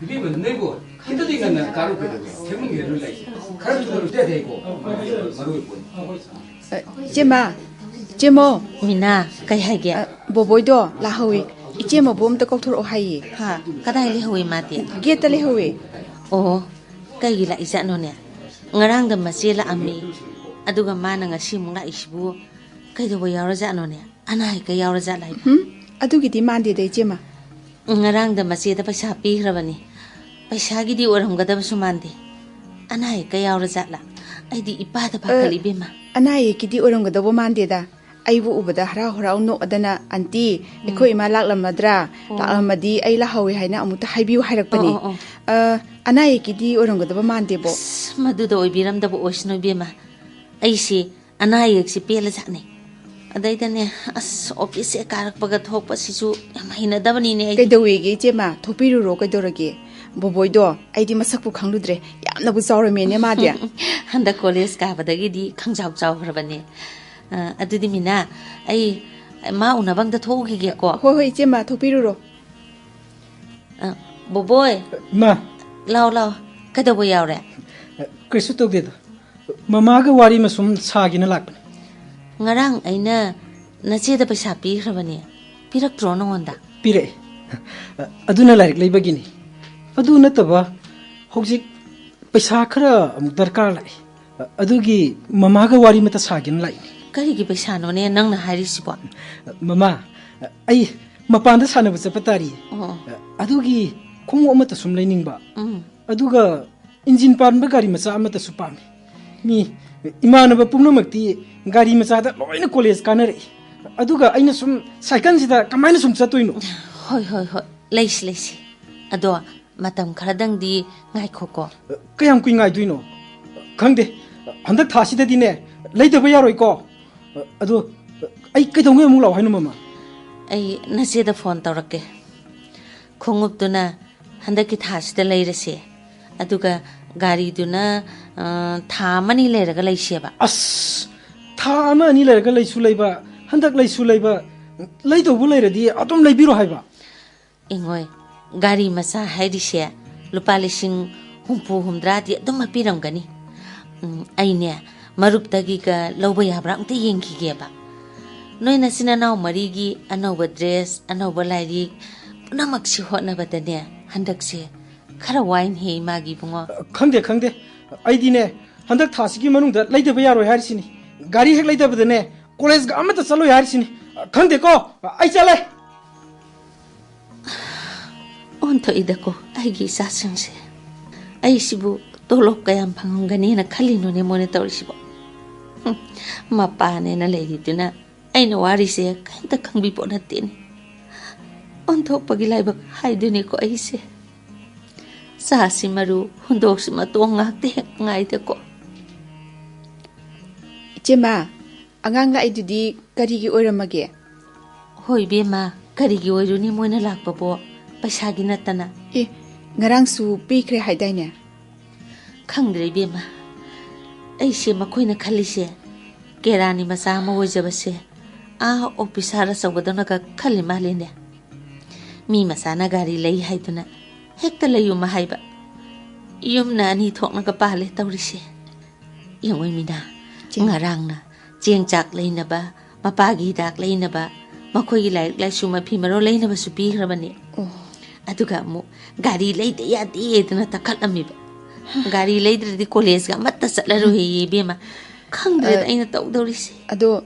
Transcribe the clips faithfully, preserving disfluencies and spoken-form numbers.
ꯏꯕꯦꯝꯃ, ꯅꯣꯏꯕꯨ ꯈꯤꯇꯗꯤ ꯉꯟꯅ ꯀꯥꯔꯨ ꯀꯩꯗꯧꯒꯦ? ꯊꯦꯡꯃꯟꯈ꯭ꯔꯦ ꯅꯣꯏ ꯂꯥꯛꯏꯁꯦ꯫ ꯈꯔ ꯊꯨꯅ ꯂꯨꯞꯇ ꯌꯥꯗꯦ ꯍꯥꯏꯀꯣ꯫ ꯃꯔꯨ ꯑꯣꯏ ꯄꯣꯠꯅꯤ꯫ ꯑ, ꯏꯆꯦꯃ, ꯏꯆꯦꯃꯣ꯫ ꯃꯤꯅꯥ, ꯀꯩ ꯍꯥꯏꯒꯦ? ꯑ, ꯕꯣꯕꯣꯏꯗꯣ ꯂꯥꯛꯍꯧꯋꯤ꯫ ꯏꯆꯦꯃꯕꯨ ꯑꯝꯇ ꯀꯧꯊꯣꯔꯛꯑꯣ ꯍꯥꯏꯌꯦ꯫ ꯍꯥ? ꯀꯗꯥꯏ ꯂꯩꯍꯧꯋꯤ ꯃꯥꯗꯤ? ꯒꯦꯠꯇ ꯂꯩꯍꯧꯋꯤ꯫ ꯑꯣ, ꯀꯩꯒꯤ ꯂꯥꯛꯏꯖꯥꯠꯅꯣꯅꯦ? ꯉꯔꯥꯡꯗ ꯃꯆꯦ ꯂꯥꯛꯑꯝꯃꯤ꯫ ꯑꯗꯨꯒ ꯃꯥꯅ ꯉꯁꯤ ꯑꯃꯨꯛ ꯂꯥꯛꯏꯁꯤꯕꯨ ꯀꯩꯗꯧꯕ ꯌꯥꯎꯔꯖꯥꯠꯅꯣꯅꯦ? ꯑꯅꯥ ꯑꯌꯦꯛꯀ ꯌꯥꯎꯔꯖꯥꯠꯂ ꯍꯥꯏꯕ? ꯎꯝ, ꯑꯗꯨꯒꯤꯗꯤ ꯃꯥꯟꯗꯦꯗ, ꯏꯆꯦꯃ꯫ ꯉꯔꯥꯡꯗ ꯃꯆꯦꯗ ꯄꯩꯁꯥ ꯄꯤꯈ꯭ꯔꯕꯅꯤ꯫ ꯄꯩꯁꯥꯒꯤꯗꯤ ꯑꯣꯏꯔꯝꯒꯗꯕꯁꯨ ꯃꯥꯟꯗꯦ꯫ ꯑꯅꯥ ꯑꯌꯦꯛꯀ ꯌꯥꯎꯔꯖꯥꯠꯂ? ꯑꯩꯗꯤ ꯏꯄꯥꯗ ꯄꯥꯈꯠꯂꯤ, ꯑ, ꯏꯕꯦꯝꯃ꯫ ꯑꯅꯥ ꯑꯌꯦꯛꯀꯤꯗꯤ ꯑꯣꯏꯔꯝꯒꯗꯧꯕ ꯃꯥꯟꯗꯦꯗ꯫ ꯑꯩꯕꯨ ꯎꯕꯗ ꯍꯔꯥꯎ ꯍꯔꯥꯎ ꯅꯣꯛꯑꯗꯅ, "ꯑꯟꯇꯤ, ꯎꯝ꯫ ꯑꯩꯈꯣꯏ ꯏꯃꯥ ꯂꯥꯛꯂꯝꯃꯗ꯭ꯔꯥ? ꯑꯣ꯫ ꯂꯥꯛꯂꯝꯃꯗꯤ ꯑꯩ ꯂꯥꯛꯍꯧꯋꯦ ꯍꯥꯏꯅ ꯑꯃꯨꯛꯇ ꯍꯥꯏꯕꯤꯌꯨ" ꯍꯥꯏꯔꯛꯄꯅꯤ꯫ ꯑꯣ, ꯑꯣ, ꯑꯣ꯫ ꯑ, ꯑꯅꯥ ꯑꯌꯦꯛꯀꯤꯗꯤ ꯑꯣꯏꯔꯝꯒꯗꯕ ꯃꯥꯟꯗꯦꯕꯣ꯫ ꯑꯁ, ꯃꯗꯨꯗ ꯑꯣꯏꯕꯤꯔꯝꯗꯕ ꯑꯣꯏꯁꯅꯨ, ꯏꯕꯦꯝꯃ꯫ ꯑꯩꯁꯦ ꯑꯅꯥ ꯑꯌꯦꯛꯁꯤ ꯄꯦꯜꯂꯖꯥꯠꯅꯤ꯫ ꯑꯗꯩꯗꯅꯦ, ꯑꯁ, ꯑꯣꯐꯤꯁ ꯍꯦꯛ ꯀꯥꯔꯛꯄꯒ ꯊꯣꯛꯄꯁꯤꯁꯨ ꯌꯥꯝ ꯍꯩꯅꯗꯕꯅꯤꯅꯦ ꯑꯩꯗꯤ꯫ ꯀꯩꯗꯧꯋꯦꯒꯦ, ꯏꯆꯦꯃ? ꯊꯣꯛꯄꯤꯔꯨꯔꯣ, ꯀꯩꯗꯧꯔꯒꯦ? ꯕꯣꯕꯣꯏꯗꯣ ꯑꯩꯗꯤ ꯃꯁꯛꯄꯨ ꯈꯪꯂꯨꯗ꯭ꯔꯦ, ꯌꯥꯝꯅꯕꯨ ꯆꯥꯎꯔꯝꯃꯦꯅꯦ ꯃꯥꯗꯤ꯫ ꯍꯟꯗꯛ ꯀꯣꯂꯦꯖ ꯀꯥꯕꯗꯒꯤꯗꯤ ꯈꯪꯖꯥꯎ ꯆꯥꯎꯈ꯭ꯔꯕꯅꯦ꯫ ꯑ, ꯑꯗꯨꯗꯤ ꯃꯤꯅꯥ, ꯑꯩ ꯃꯥ ꯎꯅꯕ ꯑꯝꯇ ꯊꯣꯛꯎꯈꯤꯒꯦꯀꯣ꯫ ꯍꯣꯏ, ꯍꯣꯏ, ꯏꯆꯦꯃ, ꯊꯣꯛꯄꯤꯔꯨꯔꯣ꯫ ꯑ, ꯕꯣꯕꯣꯏ꯫ ꯏꯃꯥ꯫ ꯂꯥꯎ, ꯂꯥꯎ꯫ ꯀꯩꯗꯧꯕ ꯌꯥꯎꯔꯦ? ꯀꯩꯁꯨ ꯇꯧꯗꯦꯗ꯫ ꯃꯃꯥꯒ ꯋꯥꯔꯤ ꯑꯃ ꯁꯨꯝ ꯁꯥꯒꯦꯅ ꯂꯥꯛꯄꯅꯦ꯫ ꯉꯔꯥꯡ ꯑꯩꯅ ꯅꯆꯦꯗ ꯄꯩꯁꯥ ꯄꯤꯈ꯭ꯔꯕꯅꯦ꯫ ꯄꯤꯔꯛꯇ꯭ꯔꯣ ꯅꯉꯣꯟꯗ? ꯄꯤꯔꯛꯑꯦ꯫ ꯑꯗꯨꯅ ꯂꯥꯏꯔꯤꯛ ꯂꯩꯕꯒꯤꯅꯤ꯫ ꯑꯗꯨ ꯅꯠꯇꯕ, ꯍꯧꯖꯤꯛ ꯄꯩꯁꯥ ꯈꯔ ꯑꯃꯨꯛ ꯗꯔꯀꯥꯔ ꯂꯥꯛꯑꯦ꯫ ꯑꯗꯨꯒꯤ ꯃꯃꯥꯒ ꯋꯥꯔꯤ ꯑꯃꯇ ꯁꯥꯒꯦꯅ ꯂꯥꯛꯏꯅꯦ꯫ ꯀꯔꯤꯒꯤ ꯄꯩꯁꯥꯅꯣꯅꯦ ꯅꯪꯅ ꯍꯥꯏꯔꯤꯁꯤꯕꯣ? ꯃꯃꯥ, ꯑꯩ ꯃꯄꯥꯟꯗ ꯁꯥꯟꯅꯕ ꯆꯠꯄ ꯇꯥꯔꯤꯌꯦ꯫ ꯑꯣ꯫ ꯑꯗꯨꯒꯤ ꯈꯣꯡꯎꯞ ꯑꯃꯠꯇ ꯁꯨꯝ ꯂꯩꯅꯤꯡꯕ꯫ ꯎꯝ꯫ ꯑꯗꯨꯒ ꯏꯟꯖꯤꯟ ꯄꯥꯟꯕ ꯒꯥꯔꯤ ꯃꯆꯥ ꯑꯃꯠꯇꯁꯨ ꯄꯥꯝꯃꯤ꯫ ꯃꯤ ꯏꯃꯥꯟꯅꯕ ꯄꯨꯝꯅꯃꯛꯇꯤ ꯒꯥꯔꯤ ꯃꯆꯥꯗ ꯂꯣꯏꯅ ꯀꯣꯂꯦꯖ ꯀꯥꯅꯔꯛꯏ꯫ ꯑꯗꯨꯒ ꯑꯩꯅ ꯁꯨꯝ ꯁꯥꯏꯀꯜꯁꯤꯗ ꯀꯃꯥꯏꯅ ꯁꯨꯝ ꯆꯠꯇꯣꯏꯅꯣ? ꯍꯣꯏ, ꯍꯣꯏ, ꯍꯣꯏ꯫ ꯂꯩꯁꯤ, ꯂꯩꯁꯤ꯫ ꯑꯗꯣ ꯃꯇꯝ ꯈꯔꯗꯪꯗꯤ ꯉꯥꯏꯈꯣꯀꯣ꯫ ꯀꯌꯥꯝ ꯀꯨꯏ ꯉꯥꯏꯗꯣꯏꯅꯣ? ꯈꯪꯗꯦ꯫ ꯍꯟꯗꯛ ꯊꯥꯁꯤꯗꯗꯤꯅꯦ, ꯂꯩꯗꯕ ꯌꯥꯔꯣꯏꯀꯣ꯫ ꯑꯗꯣ ꯑꯩ ꯀꯩꯗꯧꯉꯩ ꯑꯃꯨꯛ ꯂꯥꯛꯑꯣ ꯍꯥꯏꯅꯣ, ꯃꯃꯥ? ꯑꯩ ꯅꯆꯦꯗ ꯐꯣꯟ ꯇꯧꯔꯛꯀꯦ꯫ ꯈꯣꯡꯎꯞꯇꯨꯅ ꯍꯟꯗꯛꯀꯤ ꯊꯥꯁꯤꯗ ꯂꯩꯔꯁꯦ꯫ ꯑꯗꯨꯒ ꯒꯥꯔꯤꯗꯨꯅ, ꯑ, ꯊꯥ ꯑꯃꯅꯤ ꯂꯩꯔꯒ ꯂꯩꯁꯦꯕ꯫ ꯑꯁ! ꯊꯥ ꯑꯃ ꯑꯅꯤ ꯂꯩꯔꯒ ꯂꯩꯁꯨ ꯂꯩꯕ, ꯍꯟꯗꯛ ꯂꯩꯁꯨ ꯂꯩꯕ, ꯂꯩꯗꯧꯕ ꯂꯩꯔꯗꯤ ꯑꯗꯨꯝ ꯂꯩꯕꯤꯔꯣ ꯍꯥꯏꯕ꯫ ꯏꯉꯣꯏ, ꯒꯥꯔꯤ ꯃꯆꯥ ꯍꯥꯏꯔꯤꯁꯦ ꯂꯨꯄꯥ ꯂꯤꯁꯤꯡ ꯍꯨꯝꯐꯨ ꯍꯨꯝꯗ꯭ꯔꯥꯗꯤ ꯑꯗꯨꯝ ꯍꯥꯞꯄꯤꯔꯝꯒꯅꯤ꯫ ꯎꯝ, ꯑꯩꯅꯦ ꯃꯔꯨꯞꯇꯒꯤꯒ ꯂꯧꯕ ꯌꯥꯕ꯭ꯔꯥ ꯑꯝꯇ ꯌꯦꯡꯈꯤꯒꯦꯕ꯫ ꯅꯣꯏ ꯅꯆꯤꯟ ꯅꯅꯥꯎ ꯃꯔꯤꯒꯤ ꯑꯅꯧꯕ ꯗ꯭ꯔꯦꯁ, ꯑꯅꯧꯕ ꯂꯥꯏꯔꯤꯛ, ꯄꯨꯝꯅꯃꯛꯁꯤ ꯍꯣꯠꯅꯕꯗꯅꯦ ꯍꯟꯗꯛꯁꯦ ꯈꯔ ꯋꯥꯏꯅꯦꯍꯦ ꯏꯃꯥꯒꯤ ꯏꯕꯨꯡꯉꯣ꯫ ꯈꯪꯗꯦ, ꯈꯪꯗꯦ꯫ ꯑꯩꯗꯤꯅꯦ ꯍꯟꯗꯛ ꯊꯥꯁꯤꯒꯤ ꯃꯅꯨꯡꯗ ꯂꯩꯗꯕ ꯌꯥꯔꯣꯏ ꯍꯥꯏꯔꯤꯁꯤꯅꯤ꯫ ꯒꯥꯔꯤ ꯍꯦꯛ ꯂꯩꯗꯕꯗꯅꯦ ꯀꯣꯂꯦꯖꯒ ꯑꯃꯠꯇ ꯆꯠꯂꯣꯏ ꯍꯥꯏꯔꯤꯁꯤꯅꯤ꯫ ꯈꯪꯗꯦꯀꯣ, ꯑꯩ ꯆꯠꯂꯦ꯫ ꯑꯣꯟꯊꯣꯛꯏꯗꯀꯣ ꯑꯩꯒꯤ ꯏꯆꯥꯁꯤꯡꯁꯦ꯫ ꯑꯩꯁꯤꯕꯨ ꯇꯣꯂꯣꯞ ꯀꯌꯥꯝ ꯐꯪꯉꯝꯒꯅꯤꯅ ꯈꯜꯂꯤꯅꯣꯅꯦ ꯃꯣꯏꯅ ꯇꯧꯔꯤꯁꯤꯕꯣ? ꯍꯨꯝ, ꯃꯄꯥꯅꯦꯅ ꯂꯩꯔꯤꯗꯨꯅ ꯑꯩꯅ ꯋꯥꯔꯤꯁꯦ ꯀꯩꯝꯇ ꯈꯪꯕꯤꯄꯣꯠ ꯅꯠꯇꯦꯅꯦ꯫ ꯑꯣꯟꯊꯣꯛꯄꯒꯤ ꯂꯥꯏꯕꯛ ꯍꯥꯏꯗꯨꯅꯤꯀꯣ ꯑꯩꯁꯦ꯫ ꯆꯥꯁꯤ ꯃꯔꯨ, ꯍꯨꯟꯗꯣꯛꯁꯤ ꯃꯇꯣꯡ ꯉꯥꯛꯇ ꯍꯦꯛ ꯉꯥꯏꯗꯀꯣ꯫ ꯏꯆꯦꯃ, ꯑꯉꯥꯡ ꯂꯥꯛꯏꯗꯨꯗꯤ ꯀꯔꯤꯒꯤ ꯑꯣꯏꯔꯝꯃꯒꯦ? ꯍꯣꯏ ꯏꯕꯦꯝꯃ, ꯀꯔꯤꯒꯤ ꯑꯣꯏꯔꯨꯅꯤ ꯃꯣꯏꯅ ꯂꯥꯛꯄꯕꯣ? ꯄꯩꯁꯥꯒꯤ ꯅꯠꯇꯅ꯫ ꯑꯦ, ꯉꯔꯥꯡꯁꯨ ꯄꯤꯈ꯭ꯔꯦ ꯍꯥꯏꯗꯥꯏꯅꯦ? ꯈꯪꯗ꯭ꯔꯦ ꯏꯕꯦꯝꯃ, ꯑꯩꯁꯦ ꯃꯈꯣꯏꯅ ꯈꯜꯂꯤꯁꯦ ꯀꯦꯔꯥꯅꯤ ꯃꯆꯥ ꯑꯃ ꯑꯣꯏꯖꯕꯁꯦ ꯑꯥ ꯑꯣꯐꯤꯁꯥꯔ ꯑꯆꯧꯕꯗꯧꯅꯒ ꯈꯜꯂꯤ ꯃꯥꯜꯂꯤꯅꯦ꯫ ꯃꯤ ꯃꯆꯥꯅ ꯒꯥꯔꯤ ꯂꯩ ꯍꯥꯏꯗꯨꯅ ꯍꯦꯛꯇ ꯂꯩꯌꯨꯃ ꯍꯥꯏꯕ꯫ ꯌꯨꯝꯅ ꯑꯅꯤ ꯊꯣꯛꯅꯒ ꯄꯥꯜꯂꯦ ꯇꯧꯔꯤꯁꯦ꯫ ꯌꯦꯡꯉꯣ ꯃꯤꯅꯥ, ꯆꯦ꯫ ꯉꯔꯥꯡꯅ ꯆꯦꯡ ꯆꯥꯛ ꯂꯩꯅꯕ, ꯃꯄꯥꯒꯤ ꯍꯤꯗꯥꯛ ꯂꯩꯅꯕ, ꯃꯈꯣꯏꯒꯤ ꯂꯥꯏꯔꯤꯛ ꯂꯥꯏꯁꯨ ꯃꯐꯤ ꯃꯔꯣꯜ ꯂꯩꯅꯕꯁꯨ ꯄꯤꯈ꯭ꯔꯕꯅꯤ꯫ ꯑꯣ꯫ ꯑꯗꯨꯒ ꯑꯃꯨꯛ ꯒꯥꯔꯤ ꯂꯩꯗ ꯌꯥꯗꯦꯗꯅ ꯇꯛꯈꯠꯂꯝꯃꯤꯕ꯫ ꯒꯥꯔꯤ ꯂꯩꯗ꯭ꯔꯗꯤ ꯀꯣꯂꯦꯖꯀ ꯑꯃꯠꯇ ꯆꯠꯂꯔꯣꯏꯌꯦ ꯏꯕꯦꯝꯃ꯫ ꯈꯪꯗ꯭ꯔꯦꯗ ꯑ, ꯑꯩꯅ ꯇꯧꯗꯧꯔꯤꯁꯦ꯫ ꯑꯗꯣ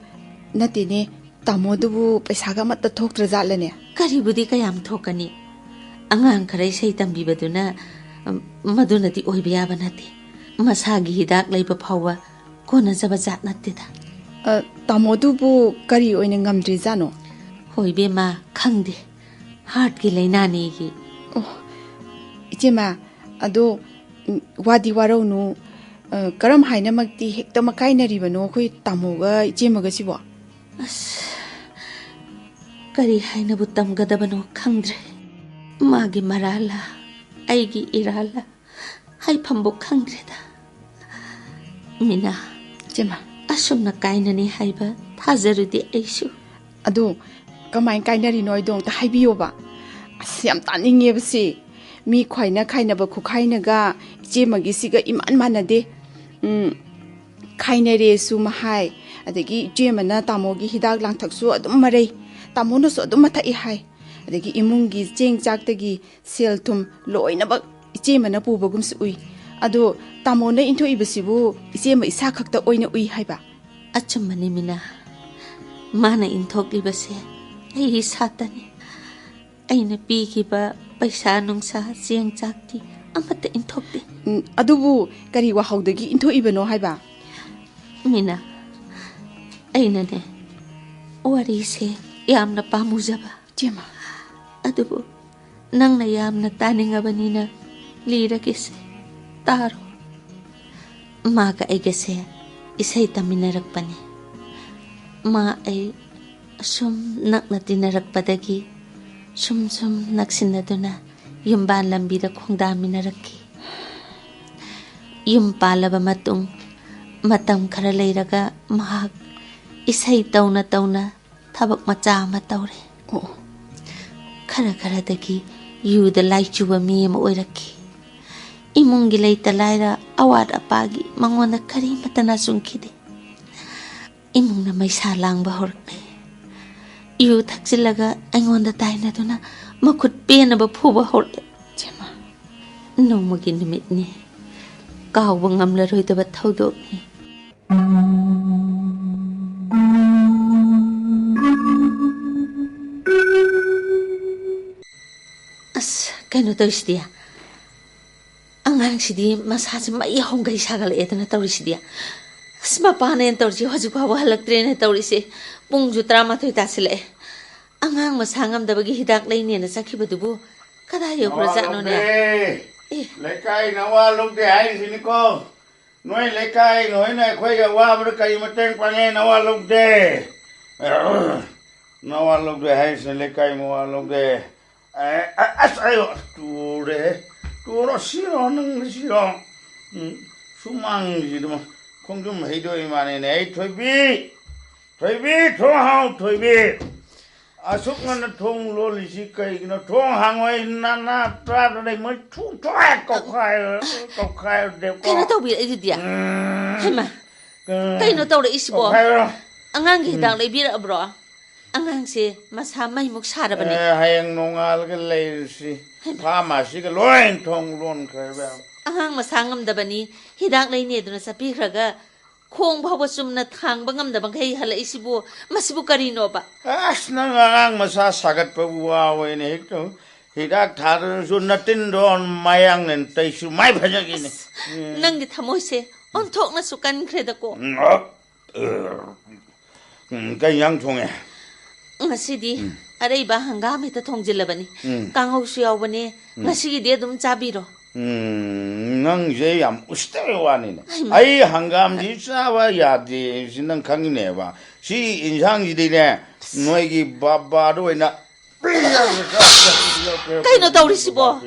ꯅꯠꯇꯦꯅꯦ, ꯇꯥꯃꯣꯗꯨꯕꯨ ꯄꯩꯁꯥꯒ ꯑꯃꯠꯇ ꯊꯣꯛꯇ꯭ꯔꯖꯥꯠꯂꯅꯦ? ꯀꯔꯤꯕꯨꯗꯤ ꯀꯌꯥꯝ ꯊꯣꯛꯀꯅꯤ? ꯑꯉꯥꯡ ꯈꯔ ꯏꯁꯩ ꯇꯝꯕꯤꯕꯗꯨꯅ, ꯎꯝ, ꯃꯗꯨꯅꯗꯤ ꯑꯣꯏꯕ ꯌꯥꯕ ꯅꯠꯇꯦ꯫ ꯃꯁꯥꯒꯤ ꯍꯤꯗꯥꯛ ꯂꯩꯕ ꯐꯥꯎꯕ ꯀꯣꯟꯅꯖꯕ ꯖꯥꯠ ꯅꯠꯇꯦꯗ꯫ ꯑ, ꯇꯥꯃꯣꯗꯨꯕꯨ ꯀꯔꯤ ꯑꯣꯏꯅ ꯉꯝꯗ꯭ꯔꯤꯖꯥꯠꯅꯣ? ꯍꯣꯏ ꯏꯕꯦꯝꯃ, ꯈꯪꯗꯦ꯫ ꯍꯥꯔꯠꯀꯤ ꯂꯥꯏꯅꯥꯅꯦꯌꯦ꯫ ꯑꯣ, ꯏꯆꯦꯃ, ꯑꯗꯣ, ꯎꯝ, ꯋꯥꯗꯤ ꯋꯥꯔꯧꯅꯨ꯫ ꯑ, ꯀꯔꯝ ꯍꯥꯏꯅꯃꯛꯇꯤ ꯍꯦꯛꯇ ꯃꯀꯥꯏꯅꯔꯤꯕꯅꯣ ꯑꯩꯈꯣꯏ ꯇꯥꯃꯣꯒ ꯏꯆꯦꯃꯒꯁꯤꯕꯣ? ꯑꯁ, ꯀꯔꯤ ꯍꯥꯏꯅꯕꯨ ꯇꯝꯒꯗꯕꯅꯣ ꯈꯪꯗ꯭ꯔꯦ꯫ ꯃꯥꯒꯤ ꯃꯔꯥꯜꯂ, ꯑꯩꯒꯤ ꯏꯔꯥꯜꯂ, ꯍꯥꯏꯐꯝꯕꯨ ꯈꯪꯗ꯭ꯔꯦꯗ꯫ ꯃꯤꯅꯥ, ꯏꯆꯦꯃ꯫ ꯑꯁꯨꯝꯅ ꯀꯥꯏꯅꯅꯤ ꯍꯥꯏꯕ ꯊꯥꯖꯔꯨꯗꯦ ꯑꯩꯁꯨ꯫ ꯑꯗꯣ ꯀꯃꯥꯏ ꯀꯥꯏꯅꯔꯤꯅꯣ ꯍꯥꯏꯗꯣ ꯑꯝꯇ ꯍꯥꯏꯕꯤꯌꯣꯕ꯫ ꯑꯁ, ꯌꯥꯝ ꯇꯥꯅꯤꯡꯉꯦꯕ ꯁꯤ꯫ ꯃꯤ ꯈ꯭ꯋꯥꯏꯅ ꯈꯥꯏꯅꯕ ꯈꯨꯈꯥꯏꯅꯒ ꯏꯆꯦꯃꯒꯤꯁꯤꯒ ꯏꯃꯥꯟ ꯃꯥꯟꯅꯗꯦ꯫ ꯎꯝ, ꯈꯥꯏꯅꯔꯦꯁꯨ ꯃꯍꯥꯏ, ꯑꯗꯒꯤ ꯏꯆꯦꯃꯅ ꯇꯥꯃꯣꯒꯤ ꯍꯤꯗꯥꯛ ꯂꯥꯡꯊꯛꯁꯨ ꯑꯗꯨꯝ ꯃꯔꯩ, ꯇꯥꯃꯣꯅꯁꯨ ꯑꯗꯨꯝ ꯃꯊꯛꯏ ꯍꯥꯏ꯫ ꯑꯗꯒꯤ ꯏꯃꯨꯡꯒꯤ ꯆꯦꯡ ꯆꯥꯛꯇꯒꯤ ꯁꯦꯜ ꯊꯨꯝ ꯂꯣꯏꯅꯃꯛ ꯏꯆꯦꯃꯅ ꯄꯨꯕꯒꯨꯝꯁꯨ ꯎꯏ꯫ ꯑꯗꯣ ꯇꯥꯃꯣꯅ ꯏꯟꯊꯣꯛꯏꯕꯁꯤꯕꯨ ꯏꯆꯦꯃ ꯏꯁꯥ ꯈꯛꯇ ꯑꯣꯏꯅ ꯎꯏ ꯍꯥꯏꯕ? ꯑꯆꯨꯝꯕꯅꯤ ꯃꯤꯅꯥ, ꯃꯥꯅ ꯏꯟꯊꯣꯛꯂꯤꯕꯁꯦ ꯑꯩ ꯏꯁꯥꯇꯅꯤ꯫ ꯑꯩꯅ ꯄꯤꯈꯤꯕ ꯄꯩꯁꯥ ꯅꯨꯡꯁꯥ ꯆꯦꯡ ꯆꯥꯛꯇꯤ ꯑꯃꯠꯇ ꯏꯟꯊꯣꯛꯇꯦ꯫ ꯎꯝ, ꯑꯗꯨꯕꯨ ꯀꯔꯤ ꯋꯥꯍꯧꯗꯒꯤ ꯏꯟꯊꯣꯛꯏꯕꯅꯣ ꯍꯥꯏꯕ? ꯃꯤꯅꯥ, ꯑꯩꯅꯅꯦ, ꯋꯥꯔꯤꯁꯦ ꯌꯥꯝꯅ ꯄꯥꯝꯃꯨꯖꯕ꯫ ꯏꯆꯦꯃ꯫ ꯑꯗꯨꯕꯨ ꯅꯪꯅ ꯌꯥꯝꯅ ꯇꯥꯅꯤꯡꯉꯕꯅꯤꯅ ꯂꯤꯔꯒꯦꯁꯦ, ꯇꯥꯔꯣ꯫ ꯃꯥꯒ ꯑꯩꯒꯁꯦ ꯏꯁꯩ ꯇꯝꯃꯤꯟꯅꯔꯛꯄꯅꯤ꯫ ꯃꯥ ꯑꯩ ꯑꯁꯨꯝ ꯅꯛꯅ ꯇꯤꯟꯅꯔꯛꯄꯗꯒꯤ ꯁꯨꯝ ꯁꯨꯝ ꯅꯛꯁꯤꯟꯅꯗꯨꯅ ꯌꯨꯝꯕꯥꯟ ꯂꯝꯕꯤꯗ ꯈꯣꯡꯗꯥꯃꯤꯟꯅꯔꯛꯈꯤ꯫ ꯌꯨꯝ ꯄꯥꯜꯂꯕ ꯃꯇꯨꯡ ꯃꯇꯝ ꯈꯔ ꯂꯩꯔꯒ ꯃꯍꯥꯛ ꯏꯁꯩ ꯇꯧꯅ ꯇꯧꯅ ꯊꯕꯛ ꯃꯆꯥ ꯑꯃ ꯇꯧꯔꯦ꯫ ꯑꯣ꯫ ꯈꯔ ꯈꯔꯗꯒꯤ ꯌꯨꯗ ꯂꯥꯏꯆꯨꯕ ꯃꯤ ꯑꯃ ꯑꯣꯏꯔꯛꯈꯤ꯫ ꯏꯃꯨꯡꯒꯤ ꯂꯩꯇ ꯂꯥꯏꯔ ꯑꯋꯥꯠ ꯑꯄꯥꯒꯤ ꯃꯉꯣꯟꯗ ꯀꯔꯤꯃꯠꯇ ꯅꯆꯨꯡꯈꯤꯗꯦ꯫ ꯏꯃꯨꯡꯅ ꯃꯩꯁꯥ ꯂꯥꯡꯕ ꯍꯧꯔꯛꯂꯦ꯫ ꯌꯨ ꯊꯛꯆꯤꯜꯂꯒ ꯑꯩꯉꯣꯟꯗ ꯇꯥꯏꯅꯗꯨꯅ ꯃꯈꯨꯠ ꯄꯦꯟꯅꯕ ꯐꯨꯕ ꯍꯧꯔꯛꯂꯦ꯫ ꯏꯆꯦꯃ꯫ ꯅꯣꯡꯃꯒꯤ ꯅꯨꯃꯤꯠꯅꯤ꯫ ꯀꯥꯎꯕ ꯉꯝꯂꯔꯣꯏꯗꯕ ꯊꯧꯗꯣꯛꯅꯤ꯫ ꯑꯁ, ꯀꯩꯅꯣ ꯇꯧꯔꯤꯁꯤꯗꯤ? ꯑꯉꯥꯡꯁꯤꯗꯤ ꯃꯁꯥꯁꯦ ꯃꯩ ꯍꯧꯒꯩ ꯁꯥꯒꯠꯂꯛꯑꯦꯗꯅ ꯇꯧꯔꯤꯁꯤꯗꯤ꯫ ꯑꯁ, ꯃꯄꯥꯅꯦꯅ ꯇꯧꯔꯤꯁꯤ ꯍꯧꯖꯤꯛ ꯐꯥꯎꯕ ꯍꯜꯂꯛꯇ꯭ꯔꯦꯅ ꯇꯧꯔꯤꯁꯦ꯫ ꯄꯨꯡꯁꯨ ꯇꯔꯥꯃꯥꯊꯣꯏ ꯇꯥꯁꯤꯜꯂꯛꯑꯦ꯫ ꯑꯉꯥꯡ ꯃꯁꯥ ꯉꯝꯗꯕꯒꯤ ꯍꯤꯗꯥꯛ ꯂꯩꯅꯦꯅ ꯆꯠꯈꯤꯕꯗꯨꯕꯨ ꯀꯗꯥꯏ ꯌꯧꯈ꯭ꯔꯖꯥꯠꯅꯣꯅꯦ? ꯅꯋꯥ ꯂꯧꯗꯦ꯫ ꯑꯦ꯫ ꯂꯩꯀꯥꯏ ꯅꯋꯥ ꯂꯧꯗꯦ ꯍꯥꯏꯔꯤꯁꯤꯅꯤꯀꯣ꯫ ꯅꯣꯏ ꯂꯩꯀꯥꯏ ꯅꯣꯏꯅ ꯑꯩꯈꯣꯏꯒꯤ ꯑꯋꯥꯕꯗ ꯀꯔꯤ ꯃꯇꯦꯡ ꯄꯥꯡꯉꯦ? ꯅꯋꯥ ꯂꯧꯗꯦ꯫ ꯅꯋꯥ ꯂꯧꯗꯦ ꯍꯥꯏꯔꯤꯁꯤꯅ ꯂꯩꯀꯥꯏ ꯃꯋꯥ ꯂꯧꯗꯦ꯫ ꯑꯦ, ꯑ-, ꯑꯁ, ꯑꯌꯣ, ꯇꯨꯔꯦ꯫ ꯇꯨꯔꯣ, ꯁꯤꯔꯣ, ꯅꯪ ꯁꯤꯔꯣ꯫ ꯎꯝ, ꯁꯨꯃꯥꯡꯁꯤꯗ ꯈꯣꯡꯗ꯭ꯔꯨꯝ ꯍꯩꯗꯣꯛꯏ ꯃꯥꯅꯤꯅꯦ꯫ ꯑꯩ ꯊꯣꯏꯕꯤ! ꯊꯣꯏꯕꯤ! ꯊꯣꯡ ꯍꯥꯡꯉꯨ, ꯊꯣꯏꯕꯤ! ꯑꯁꯨꯛ ꯉꯟꯅ ꯊꯣꯡ ꯂꯣꯜꯂꯤꯁꯤ ꯀꯩꯒꯤꯅꯣ? ꯊꯣꯡ ꯍꯥꯡꯉꯣꯏ, ꯅꯅꯥ ꯇꯥꯗ ꯂꯩ, ꯃꯣꯏ ꯊꯨ ꯊꯣꯛꯑꯦ, ꯀꯧꯈꯥꯏ-, ꯀꯧꯈꯥꯏꯔꯗꯦꯕꯀꯣ꯫ ꯀꯩꯅꯣ ꯇꯧꯕꯤꯔꯛꯏꯗꯨꯗꯤ? ꯎꯝ꯫ ꯍꯩꯃꯥ, ꯎꯝ꯫ ꯀꯩꯅꯣ ꯇꯧꯔꯛꯏꯁꯤꯕꯣ? ꯀꯧꯈꯥꯏꯔꯣ꯫ ꯑꯉꯥꯡꯒꯤ ꯎꯝ꯫ ꯍꯤꯗꯥꯛ ꯂꯩꯕꯤꯔꯛꯑꯕ꯭ꯔꯣ? ꯑꯉꯥꯡꯁꯦ ꯃꯁꯥ ꯃꯩꯃꯨꯛ ꯁꯥꯔꯕꯅꯦ꯫ ꯑꯦ, ꯍꯌꯦꯡ ꯅꯣꯡꯉꯥꯜꯂꯒ ꯂꯩꯔꯨꯁꯤ꯫ ꯍꯩꯃꯥ꯫ ꯐꯥꯔꯃꯥꯁꯤꯒ ꯂꯣꯏ ꯊꯣꯡ ꯂꯣꯟꯈ꯭ꯔꯦꯕ꯫ ꯑꯉꯥꯡ ꯃꯁꯥ ꯉꯝꯗꯕꯅꯤ, ꯍꯤꯗꯥꯛ ꯂꯩꯅꯦꯗꯨꯅ ꯆꯠꯄꯤꯈ꯭ꯔꯒ ꯈꯣꯡ ꯐꯥꯎꯕ ꯆꯨꯝꯅ ꯊꯥꯡꯕ ꯉꯝꯗꯕꯈꯩ ꯍꯜꯂꯛꯏꯁꯤꯕꯨ, ꯃꯁꯤꯕꯨ ꯀꯔꯤꯅꯣꯕ? ꯑꯁ, ꯅꯪ ꯑꯉꯥꯡ ꯃꯁꯥ ꯁꯥꯒꯠꯄꯕꯨ ꯋꯥꯑꯣꯏꯅꯦ, ꯍꯦꯛꯇ ꯍꯤꯗꯥꯛ ꯊꯥꯗ꯭ꯔꯁꯨ ꯅꯇꯤꯟꯗꯣ ꯃꯌꯥꯡꯅ ꯇꯩꯁꯨ ꯃꯥꯏ ꯐꯖꯈꯤꯅꯦ꯫ ꯑꯁ, ꯎꯝ꯫ ꯅꯪꯒꯤ ꯊꯃꯣꯏꯁꯦ ꯑꯣꯟꯊꯣꯛꯅꯁꯨ ꯀꯟꯈ꯭ꯔꯦꯗꯀꯣ꯫ ꯎꯝ, ꯑ, ꯎꯝ, ꯀꯩ ꯏꯟꯖꯥꯡ ꯊꯣꯡꯉꯦ? ꯉꯁꯤꯗꯤ ꯎꯝ꯫ ꯑꯔꯩꯕ ꯍꯪꯒꯥꯝ ꯍꯦꯛꯇ ꯊꯣꯡꯖꯤꯜꯂꯕꯅꯤ꯫ ꯎꯝ꯫ ꯀꯥꯡꯍꯧꯁꯨ ꯌꯥꯎꯕꯅꯦ꯫ ꯎꯝ꯫ ꯉꯁꯤꯒꯤꯗꯤ ꯑꯗꯨꯝ ꯆꯥꯕꯤꯔꯣ꯫ ꯎꯝ, ꯅꯪꯁꯦ ꯌꯥꯝ ꯎꯁꯤꯠꯇꯕ ꯋꯥꯅꯤꯅꯦ꯫ ꯍꯩꯃꯥ꯫ ꯑꯩ ꯍꯪꯒꯥꯝꯁꯤ ꯆꯥꯕ ꯌꯥꯗꯦ, ꯁꯤ ꯅꯪ ꯈꯪꯉꯤꯅꯦꯕ꯫ ꯁꯤ ꯏꯟꯁꯥꯡꯁꯤꯗꯤꯅꯦ, ꯅꯣꯏꯒꯤ ꯕꯕꯥꯗ ꯑꯣꯏꯅ ꯀꯩꯅꯣ ꯇꯧꯔꯤꯁꯤꯕꯣ?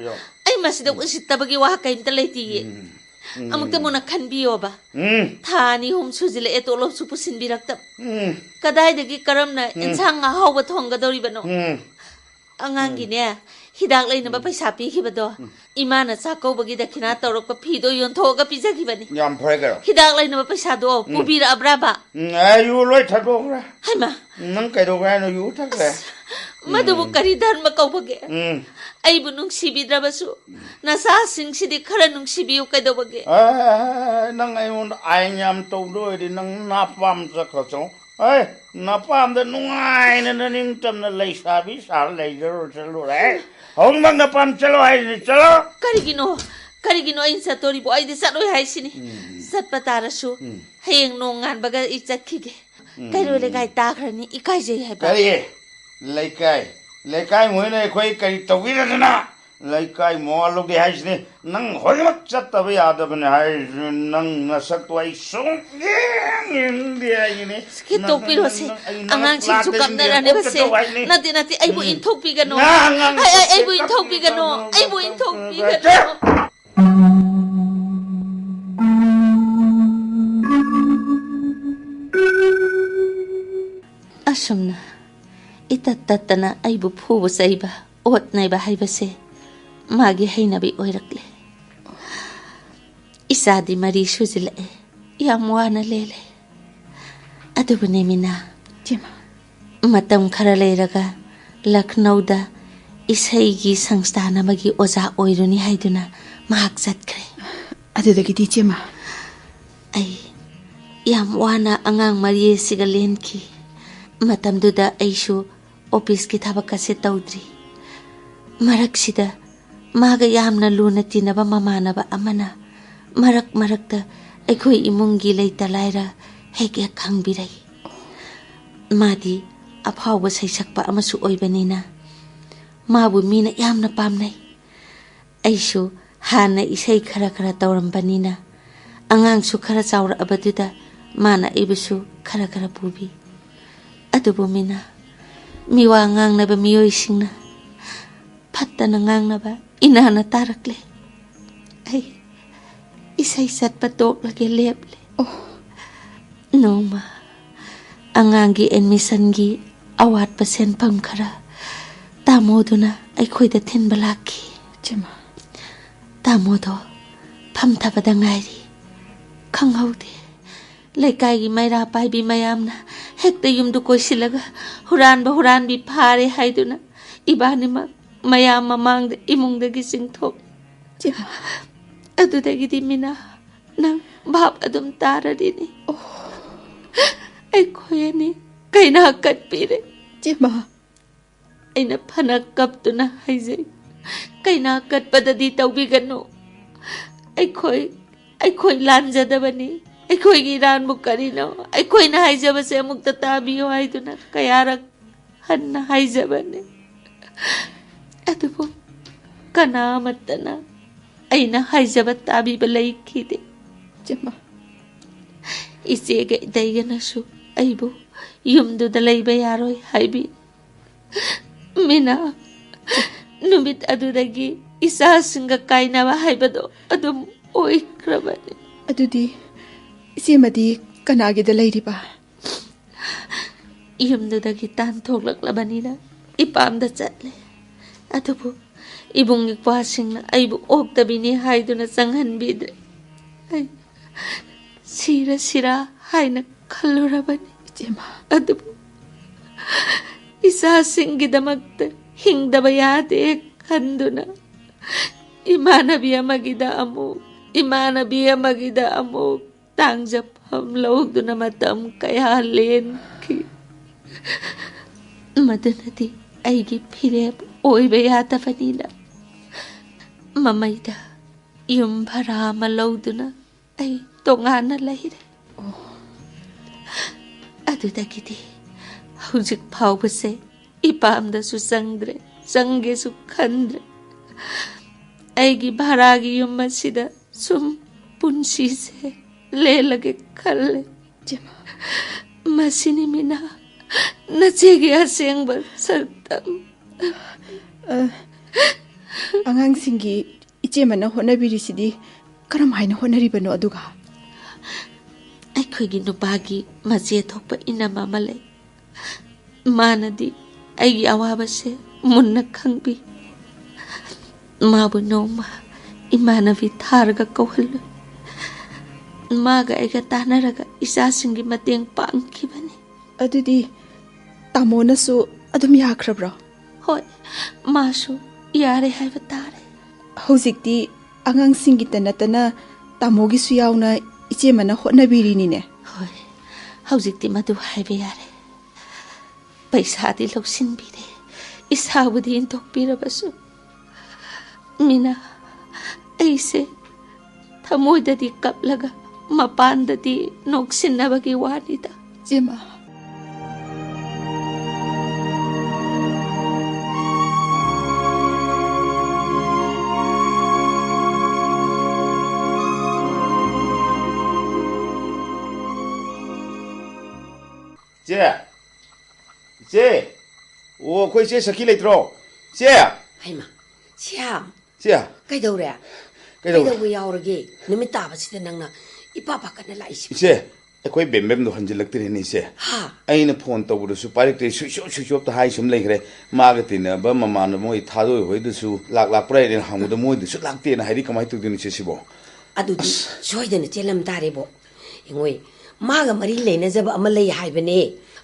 ꯑꯩ ꯃꯁꯤꯗ ꯎꯁꯤꯠꯇꯕꯒꯤ ꯋꯥ ꯀꯩꯝꯇ ꯂꯩꯇꯤꯌꯦ꯫ ꯎꯝ꯫ ꯎꯝ꯫ ꯑꯃꯨꯛꯇ ꯃꯨꯟꯅ ꯈꯟꯕꯤꯌꯣꯕ꯫ ꯎꯝ꯫ ꯊꯥ ꯑꯅꯤ ꯑꯍꯨꯝ ꯁꯨꯖꯤꯜꯂꯛꯑꯦ ꯇꯣꯂꯣꯞꯁꯨ ꯄꯨꯁꯤꯟꯕꯤꯔꯛꯇꯕ꯫ ꯎꯝ꯫ ꯀꯗꯥꯏꯗꯒꯤ ꯀꯔꯝꯅ ꯎꯝ꯫ ꯏꯟꯁꯥꯡ ꯑꯍꯥꯎꯕ ꯊꯣꯡꯒꯗꯧꯔꯤꯕꯅꯣ? ꯎꯝ꯫ ꯑꯉꯥꯡꯒꯤꯅꯦ, ꯍꯤꯗꯥꯛ ꯂꯩꯅꯕ ꯎꯝ꯫ ꯄꯩꯁꯥ ꯄꯤꯈꯤꯕꯗꯣ, ꯎꯝ꯫ ꯏꯃꯥꯅ ꯆꯥꯛꯀꯧꯕꯒꯤ ꯗꯈꯤꯅꯥ ꯇꯧꯔꯛꯄ ꯐꯤꯗꯣ ꯌꯣꯟꯊꯣꯛꯑꯒ ꯄꯤꯖꯈꯤꯕꯅꯤ꯫ ꯌꯥꯝ ꯐꯔꯦ ꯀꯩꯅꯣ꯫ ꯍꯤꯗꯥꯛ ꯂꯩꯅꯕ ꯄꯩꯁꯥꯗꯣ ꯎꯝ꯫ ꯄꯨꯕꯤꯔꯛꯑꯕ꯭ꯔꯥꯕ? ꯎꯝ, ꯑꯦ, ꯌꯨ ꯂꯣꯏ ꯊꯛꯇꯣꯛꯈ꯭ꯔꯦ꯫ ꯍꯩꯃꯥ! ꯅꯪ ꯀꯩꯗꯧꯒꯦ ꯍꯥꯏꯅꯣ? ꯌꯨ ꯊꯛꯈ꯭ꯔꯦ? ꯑꯁ, ꯃꯗꯨꯕꯨ ꯎꯝ꯫ ꯀꯔꯤ ꯙꯔꯃ ꯀꯧꯕꯒꯦ? ꯎꯝ꯫ ꯑꯩꯕꯨ ꯅꯨꯡꯁꯤꯕꯤꯗ꯭ꯔꯕꯁꯨ ꯅꯆꯥꯁꯤꯡꯁꯤꯗꯤ ꯈꯔ ꯅꯨꯡꯁꯤꯕꯤꯌꯨ ꯀꯩꯗꯧꯕꯒꯦ? ꯑꯦ, ꯅꯪ ꯑꯩꯉꯣꯟꯗ ꯑꯥꯏꯟ ꯌꯥꯝ ꯇꯧꯗꯣꯏ ꯑꯣꯏꯔꯗꯤ ꯅꯪ ꯅꯄꯥꯝ ꯆꯠꯈ꯭ꯔꯣ ꯆꯠꯂꯣ꯫ ꯑꯦ, ꯅꯄꯥꯝꯗ ꯅꯨꯡꯉꯥꯏꯅ ꯅꯅꯤꯡꯇꯝꯅ ꯂꯩꯁꯥꯕꯤ ꯁꯥꯔ ꯂꯩꯖꯔꯨꯔꯣ ꯆꯠꯂꯨꯔꯦ꯫ ꯍꯧꯖꯤꯛꯃꯛ ꯅꯄꯥꯝ ꯆꯠꯂꯣ ꯍꯥꯏꯁꯤꯅꯤ, ꯆꯠꯂꯣ꯫ ꯀꯔꯤꯒꯤꯅꯣ? ꯀꯔꯤꯒꯤꯅꯣ ꯑꯩꯅ ꯆꯠꯇꯣꯔꯤꯕꯣ? ꯑꯩꯗꯤ ꯆꯠꯂꯣꯏ ꯍꯥꯏꯁꯤꯅꯤ꯫ ꯎꯝ꯫ ꯆꯠꯄ ꯇꯥꯔꯁꯨ ꯎꯝ꯫ ꯍꯌꯦꯡ ꯅꯣꯡꯉꯥꯟꯕꯒ ꯑꯩ ꯆꯠꯈꯤꯒꯦ꯫ ꯎꯝ꯫ ꯀꯩꯔꯣꯏ ꯂꯩꯀꯥꯏ ꯇꯥꯈ꯭ꯔꯅꯤ, ꯏꯀꯥꯏꯖꯩ ꯍꯥꯏꯕ꯫ ꯀꯔꯤ? ꯂꯩꯀꯥꯏ? ꯂꯩꯀꯥꯏ ꯃꯣꯏꯅ ꯑꯩꯈꯣꯏ ꯀꯔꯤ ꯇꯧꯕꯤꯔꯗꯅ? ꯂꯩꯀꯥꯏ ꯃꯋꯥ ꯂꯧꯗꯦ ꯍꯥꯏꯁꯤꯅꯤ꯫ ꯅꯪ ꯍꯧꯖꯤꯛꯃꯛ ꯆꯠꯇꯕ ꯌꯥꯗꯕꯅꯤ ꯍꯥꯏꯁꯤꯅꯤ꯫ ꯅꯪ ꯅꯁꯛꯇꯣ ꯑꯩ ꯁꯨꯡ ꯌꯦꯡ ꯌꯦꯡꯅꯤꯡꯗꯦ ꯍꯥꯏꯁꯤꯅꯤ꯫ ꯈꯤꯇꯣꯛꯄꯤꯔꯣꯁꯦ꯫ ꯅꯪ, ꯅꯪ, ꯑꯩ ꯅꯪ ꯑꯉꯥꯡꯁꯤꯡꯁꯨ ꯂꯥꯛꯇ ꯌꯦꯡꯗꯦ, ꯀꯥꯞꯅꯔꯅꯦꯕꯁꯦ꯫ ꯑꯣꯛꯇ ꯇꯧ ꯍꯥꯏꯁꯤꯅꯤ꯫ ꯅꯠꯇꯦ, ꯅꯠꯇꯦ, ꯑꯩꯕꯨ ꯎꯝ꯫ ꯏꯟꯊꯣꯛꯄꯤꯒꯅꯣ꯫ ꯅꯪ ꯑꯉꯥꯡ ꯑꯩ, ꯑꯩ, ꯑꯩꯕꯨ ꯀꯞ-, ꯏꯟꯊꯣꯛꯄꯤꯒꯅꯣ꯫ ꯀꯞ-, ꯑꯩꯕꯨ ꯀꯞ-, ꯏꯟꯊꯣꯛꯄꯤꯒꯅꯣ꯫ ꯀꯞ-, ꯑꯁꯨꯝꯅ ꯏꯇꯠ ꯇꯠꯇꯅ ꯑꯩꯕꯨ ꯐꯨꯕ ꯆꯩꯕ, ꯑꯣꯠ ꯅꯩꯕ ꯍꯥꯏꯕꯁꯦ ꯃꯥꯒꯤ ꯍꯩꯅꯕꯤ ꯑꯣꯏꯔꯛꯂꯦ꯫ ꯏꯆꯥꯗꯤ ꯃꯔꯤ ꯁꯨꯖꯤꯜꯂꯛꯑꯦ꯫ ꯌꯥꯝ ꯋꯥꯅ ꯂꯦꯜꯂꯦ꯫ ꯑꯗꯨꯕꯨꯅꯦ ꯃꯤꯅꯥ, ꯏꯆꯦꯃ꯫ ꯃꯇꯝ ꯈꯔ ꯂꯩꯔꯒ ꯂꯈꯅꯧꯗ ꯏꯁꯩꯒꯤ ꯁꯪꯁꯊꯥꯟ ꯑꯃꯒꯤ ꯑꯣꯖꯥ ꯑꯣꯏꯔꯨꯅꯤ ꯍꯥꯏꯗꯨꯅ ꯃꯍꯥꯛ ꯆꯠꯈ꯭ꯔꯦ꯫ ꯑꯗꯨꯗꯒꯤꯗꯤ ꯏꯆꯦꯃ? ꯑꯩ ꯌꯥꯝ ꯋꯥꯅ ꯑꯉꯥꯡ ꯃꯔꯤ ꯑꯁꯤꯒ ꯂꯦꯟꯈꯤ꯫ ꯃꯇꯝꯗꯨꯗ ꯑꯩꯁꯨ ꯑꯣꯐꯤꯁꯀꯤ ꯊꯕꯛ ꯑꯁꯦ ꯇꯧꯗ꯭ꯔꯤ꯫ ꯃꯔꯛꯁꯤꯗ ꯃꯥꯒ ꯌꯥꯝꯅ ꯂꯨꯅ ꯇꯤꯟꯅꯕ ꯃꯃꯥꯟꯅꯕ ꯑꯃꯅ ꯃꯔꯛ ꯃꯔꯛꯇ ꯑꯩꯈꯣꯏ ꯏꯃꯨꯡꯒꯤ ꯂꯩꯇ ꯂꯥꯏꯔ ꯍꯦꯛ ꯍꯦꯛ ꯍꯪꯕꯤꯔꯛꯏ꯫ ꯃꯥꯗꯤ ꯑꯐꯥꯎꯕ ꯁꯩꯁꯛꯄ ꯑꯃꯁꯨ ꯑꯣꯏꯕꯅꯤꯅ ꯃꯥꯕꯨ ꯃꯤꯅ ꯌꯥꯝꯅ ꯄꯥꯝꯅꯩ꯫ ꯑꯩꯁꯨ ꯍꯥꯟꯅ ꯏꯁꯩ ꯈꯔ ꯈꯔ ꯇꯧꯔꯝꯕꯅꯤꯅ ꯑꯉꯥꯡꯁꯨ ꯈꯔ ꯆꯥꯎꯔꯛꯑꯕꯗꯨꯗ ꯃꯥꯅ ꯑꯩꯕꯨꯁꯨ ꯈꯔ ꯈꯔ ꯄꯨꯕꯤ꯫ ꯑꯗꯨꯕꯨ ꯃꯤꯅꯥ, ꯃꯤꯋꯥ ꯉꯥꯡꯅꯕ ꯃꯤꯑꯣꯏꯁꯤꯡꯅ ꯐꯠꯇꯅ ꯉꯥꯡꯅꯕ ꯏꯅꯥꯅ ꯇꯥꯔꯛꯂꯦ꯫ ꯑꯩ ꯏꯁꯩ ꯆꯠꯄ ꯇꯣꯛꯂꯒꯦ ꯂꯦꯞꯂꯦ꯫ ꯑꯣ꯫ ꯅꯣꯡꯃ ꯑꯉꯥꯡꯒꯤ ꯑꯦꯗꯃꯤꯁꯟꯒꯤ ꯑꯋꯥꯠꯄ ꯁꯦꯟꯐꯝ ꯈꯔ ꯇꯥꯃꯣꯗꯨꯅ ꯑꯩꯈꯣꯏꯗ ꯊꯤꯟꯕ ꯂꯥꯛꯈꯤ꯫ ꯏꯆꯦꯃ꯫ ꯇꯥꯃꯣꯗꯣ ꯐꯝꯊꯕꯗ ꯉꯥꯏꯔꯤ꯫ ꯈꯪꯍꯧꯗꯦ꯫ ꯂꯩꯀꯥꯏꯒꯤ ꯃꯩꯔꯥ ꯄꯥꯏꯕꯤ ꯃꯌꯥꯝꯅ ꯍꯦꯛꯇ ꯌꯨꯝꯗꯨ ꯀꯣꯏꯁꯤꯜꯂꯒ ꯍꯨꯔꯥꯟꯕ ꯍꯨꯔꯥꯟꯕꯤ ꯐꯥꯔꯦ ꯍꯥꯏꯗꯨꯅ ꯏꯕꯥꯅꯤꯃꯛ ꯃꯌꯥꯝ ꯃꯃꯥꯡꯗ ꯏꯃꯨꯡꯗꯒꯤ ꯆꯤꯡꯊꯣꯛ꯫ ꯏꯆꯦꯃ꯫ ꯑꯗꯨꯗꯒꯤꯗꯤ ꯃꯤꯅꯥ, ꯅꯪ ꯚꯥꯞ ꯑꯗꯨꯝ ꯇꯥꯔꯔꯤꯅꯤ꯫ ꯑꯣ꯫ ꯑꯩꯈꯣꯏ ꯑꯅꯤ ꯀꯩꯅꯥ ꯀꯠꯄꯤꯔꯦ꯫ ꯏꯆꯦꯃ꯫ ꯑꯩꯅ ꯐꯅ ꯀꯞꯇꯨꯅ ꯍꯥꯏꯖꯩ, ꯀꯩꯅꯥ ꯀꯠꯄꯗꯗꯤ ꯇꯧꯕꯤꯒꯅꯨ꯫ ꯑꯩꯈꯣꯏ, ꯑꯩꯈꯣꯏ ꯂꯥꯟꯖꯗꯕꯅꯤ꯫ ꯑꯩꯈꯣꯏꯒꯤ ꯏꯔꯥꯟꯕꯨ ꯀꯔꯤꯅꯣ? ꯑꯩꯈꯣꯏꯅ ꯍꯥꯏꯖꯕꯁꯦ ꯑꯃꯨꯛꯇ ꯇꯥꯕꯤꯌꯨ ꯍꯥꯏꯗꯨꯅ ꯀꯌꯥꯔꯛ ꯍꯟꯅ ꯍꯥꯏꯖꯕꯅꯤ꯫ ꯑꯗꯨꯕꯨ ꯀꯅꯥ ꯑꯃꯠꯇꯅ ꯑꯩꯅ ꯍꯥꯏꯖꯕ ꯇꯥꯕꯤꯕ ꯂꯩꯈꯤꯗꯦ꯫ ꯏꯆꯦꯃ꯫ ꯏꯆꯦꯒ ꯏꯇꯩꯒꯅꯁꯨ ꯑꯩꯕꯨ ꯌꯨꯝꯗꯨꯗ ꯂꯩꯕ ꯌꯥꯔꯣꯏ ꯍꯥꯏꯕꯤ꯫ ꯃꯤꯅꯥ, ꯅꯨꯃꯤꯠ ꯑꯗꯨꯗꯒꯤ ꯏꯆꯥꯁꯤꯡꯒ ꯀꯥꯏꯅꯕ ꯍꯥꯏꯕꯗꯣ ꯑꯗꯨꯝ ꯑꯣꯏꯈ꯭ꯔꯕꯅꯤ꯫ ꯑꯗꯨꯗꯤ ꯏꯆꯦꯃꯗꯤ ꯀꯅꯥꯒꯤꯗ ꯂꯩꯔꯤꯕ? ꯌꯨꯝꯗꯨꯗꯒꯤ ꯇꯥꯟꯊꯣꯛꯂꯛꯂꯕꯅꯤꯅ ꯏꯄꯥꯝꯗ ꯆꯠꯂꯦ꯫ ꯑꯗꯨꯕꯨ ꯏꯕꯨꯡ ꯏꯄ꯭ꯋꯥꯁꯤꯡꯅ ꯑꯩꯕꯨ ꯑꯣꯛꯇꯕꯤꯅꯤ ꯍꯥꯏꯗꯨꯅ ꯆꯪꯍꯟꯕꯤꯗ꯭ꯔꯦ꯫ ꯑꯩ ꯁꯤꯔ ꯁꯤꯔꯥ ꯍꯥꯏꯅ ꯈꯜꯂꯨꯔꯕꯅꯤ꯫ ꯏꯆꯦꯃ꯫ ꯑꯗꯨꯕꯨ ꯏꯆꯥꯁꯤꯡꯒꯤꯗꯃꯛꯇ ꯍꯤꯡꯗꯕ ꯌꯥꯗꯦ ꯈꯟꯗꯨꯅ ꯏꯃꯥꯟꯅꯕꯤ ꯑꯃꯒꯤꯗ ꯑꯃꯨꯛ, ꯏꯃꯥꯟꯅꯕꯤ ꯑꯃꯒꯤꯗ ꯑꯃꯨꯛ ꯇꯥꯡꯖꯐꯝ ꯂꯧꯗꯨꯅ ꯃꯇꯝ ꯀꯌꯥ ꯂꯦꯟꯈꯤ꯫ ꯃꯗꯨꯅꯗꯤ ꯑꯩꯒꯤ ꯐꯤꯔꯦꯞ ꯑꯣꯏꯕ ꯌꯥꯗꯕꯅꯤꯅ ꯃꯃꯩꯗ ꯌꯨꯝ ꯚꯔꯥ ꯑꯃ ꯂꯧꯗꯨꯅ ꯑꯩ ꯇꯣꯉꯥꯟꯅ ꯂꯩꯔꯦ꯫ ꯑꯣ꯫ ꯑꯗꯨꯗꯒꯤꯗꯤ ꯍꯧꯖꯤꯛ ꯐꯥꯎꯕꯁꯦ ꯏꯄꯥꯝꯗꯁꯨ ꯆꯪꯗ꯭ꯔꯦ, ꯆꯪꯒꯦꯁꯨ ꯈꯟꯗ꯭ꯔꯦ꯫ ꯑꯩꯒꯤ ꯚꯔꯥꯒꯤ ꯌꯨꯝ ꯑꯁꯤꯗ ꯁꯨꯝ ꯄꯨꯟꯁꯤꯁꯦ ꯂꯦꯜꯂꯒꯦ ꯈꯜꯂꯦ꯫ ꯏꯆꯦꯃ꯫ ꯃꯁꯤꯅꯤ ꯃꯤꯅꯥ, ꯅꯆꯦꯒꯤ ꯑꯁꯦꯡꯕ ꯁꯛꯇꯝ꯫ ꯑ, ꯑꯉꯥꯡꯁꯤꯡꯒꯤ ꯏꯆꯦꯃꯅ ꯍꯣꯠꯅꯕꯤꯔꯤꯁꯤꯗꯤ ꯀꯔꯝ ꯍꯥꯏꯅ ꯍꯣꯠꯅꯔꯤꯕꯅꯣ ꯑꯗꯨꯒ? ꯑꯩꯈꯣꯏꯒꯤ ꯅꯨꯄꯥꯒꯤ ꯃꯆꯦ ꯊꯣꯛꯄ ꯏꯅꯝ ꯑꯃ ꯂꯩ꯫ ꯃꯥꯅꯗꯤ ꯑꯩꯒꯤ ꯑꯋꯥꯕꯁꯦ ꯃꯨꯟꯅ ꯈꯪꯕꯤ꯫ ꯃꯥꯕꯨ ꯅꯣꯡꯃ ꯏꯃꯥꯟꯅꯕꯤ ꯊꯥꯔꯒ ꯀꯧꯍꯜꯂꯨ꯫ ꯃꯥꯒ ꯑꯩꯒ ꯇꯥꯟꯅꯔꯒ ꯏꯆꯥꯁꯤꯡꯒꯤ ꯃꯇꯦꯡ ꯄꯥꯡꯈꯤꯕꯅꯤ꯫ ꯑꯗꯨꯗꯤ ꯇꯥꯃꯣꯅꯁꯨ ꯑꯗꯨꯝ ꯌꯥꯈ꯭ꯔꯕ꯭ꯔꯣ? ꯍꯣꯏ, ꯃꯥꯁꯨ ꯌꯥꯔꯦ ꯍꯥꯏꯕ ꯇꯥꯔꯦ꯫ ꯍꯧꯖꯤꯛꯇꯤ ꯑꯉꯥꯡꯁꯤꯡꯒꯤꯇ ꯅꯠꯇꯅ ꯇꯥꯃꯣꯒꯤꯁꯨ ꯌꯥꯎꯅ ꯏꯆꯦꯃꯅ ꯍꯣꯠꯅꯕꯤꯔꯤꯅꯤꯅꯦ꯫ ꯍꯣꯏ, ꯍꯧꯖꯤꯛꯇꯤ ꯃꯗꯨ ꯍꯥꯏꯕ ꯌꯥꯔꯦ꯫ ꯄꯩꯁꯥꯗꯤ ꯂꯧꯁꯤꯟꯕꯤꯔꯦ, ꯏꯁꯥꯕꯨꯗꯤ ꯏꯟꯊꯣꯛꯄꯤꯔꯕꯁꯨ꯫ ꯃꯤꯅꯥ, ꯑꯩꯁꯦ ꯊꯃꯣꯏꯗꯗꯤ ꯀꯞꯂꯒ ꯃꯄꯥꯟꯗꯗꯤ ꯅꯣꯛꯁꯤꯟꯅꯕꯒꯤ ꯋꯥꯅꯤꯗ꯫ ꯏꯆꯦꯃ꯫ ꯏꯆꯦ! ꯏꯆꯦ! ꯑꯣ, ꯑꯩꯈꯣꯏ ꯏꯆꯦ ꯁꯈꯤ ꯂꯩꯇ꯭ꯔꯣ? ꯏꯆꯦ! ꯍꯩꯃꯥ, ꯁ꯭ꯌꯥꯝ! ꯏꯆꯦ! ꯀꯩꯗꯧꯔꯦ? ꯀꯩꯗꯧꯔꯦ? ꯀꯩꯗꯧꯕ ꯌꯥꯎꯔꯒꯦ? ꯅꯨꯃꯤꯠ ꯇꯥꯕꯁꯤꯗ ꯅꯪꯅ ꯏꯄꯥ ꯄꯥꯈꯠꯅ ꯂꯥꯛꯏꯁꯤꯕꯣ? ꯏꯆꯦ, ꯑꯩꯈꯣꯏ ꯕꯦꯝꯕꯦꯝꯗꯣ ꯍꯟꯖꯤꯜꯂꯛꯇ꯭ꯔꯦꯅꯦ, ꯏꯆꯦ꯫ ꯍꯥ? ꯑꯩꯅ ꯐꯣꯟ ꯇꯧꯕꯗꯁꯨ ꯄꯥꯏꯔꯛꯇ꯭ꯔꯦ, ꯁ꯭ꯋꯤꯆ ꯑꯣꯐ, ꯁ꯭ꯋꯤꯆ ꯑꯣꯐꯇ ꯍꯥꯏ ꯁꯨꯝ ꯂꯩꯈ꯭ꯔꯦ꯫ ꯃꯥꯒ ꯇꯤꯟꯅꯕ ꯃꯃꯥꯟꯅꯕ ꯃꯣꯏ ꯊꯥꯗꯣꯏ ꯍꯣꯏꯗꯁꯨ ꯂꯥꯛ ꯂꯥꯛꯄ꯭ꯔꯥ ꯍꯥꯏꯅ ꯍꯪꯕꯗ ꯃꯣꯏꯗꯁꯨ ꯂꯥꯛꯇꯦꯅ ꯍꯥꯏꯔꯤ꯫ ꯀꯃꯥꯏꯅ ꯇꯧꯗꯣꯏꯅꯣ, ꯏꯆꯦ, ꯁꯤꯕꯣ? ꯑꯗꯨꯗꯤ ꯑꯁ꯫ ꯁꯣꯏꯗꯅ ꯆꯦꯜꯂꯝ ꯇꯥꯔꯦꯕꯣ꯫ ꯌꯦꯡꯉꯣꯏ, ꯃꯥꯒ ꯃꯔꯤ ꯂꯩꯅꯖꯕ ꯑꯃ ꯂꯩ ꯍꯥꯏꯕꯅꯦ꯫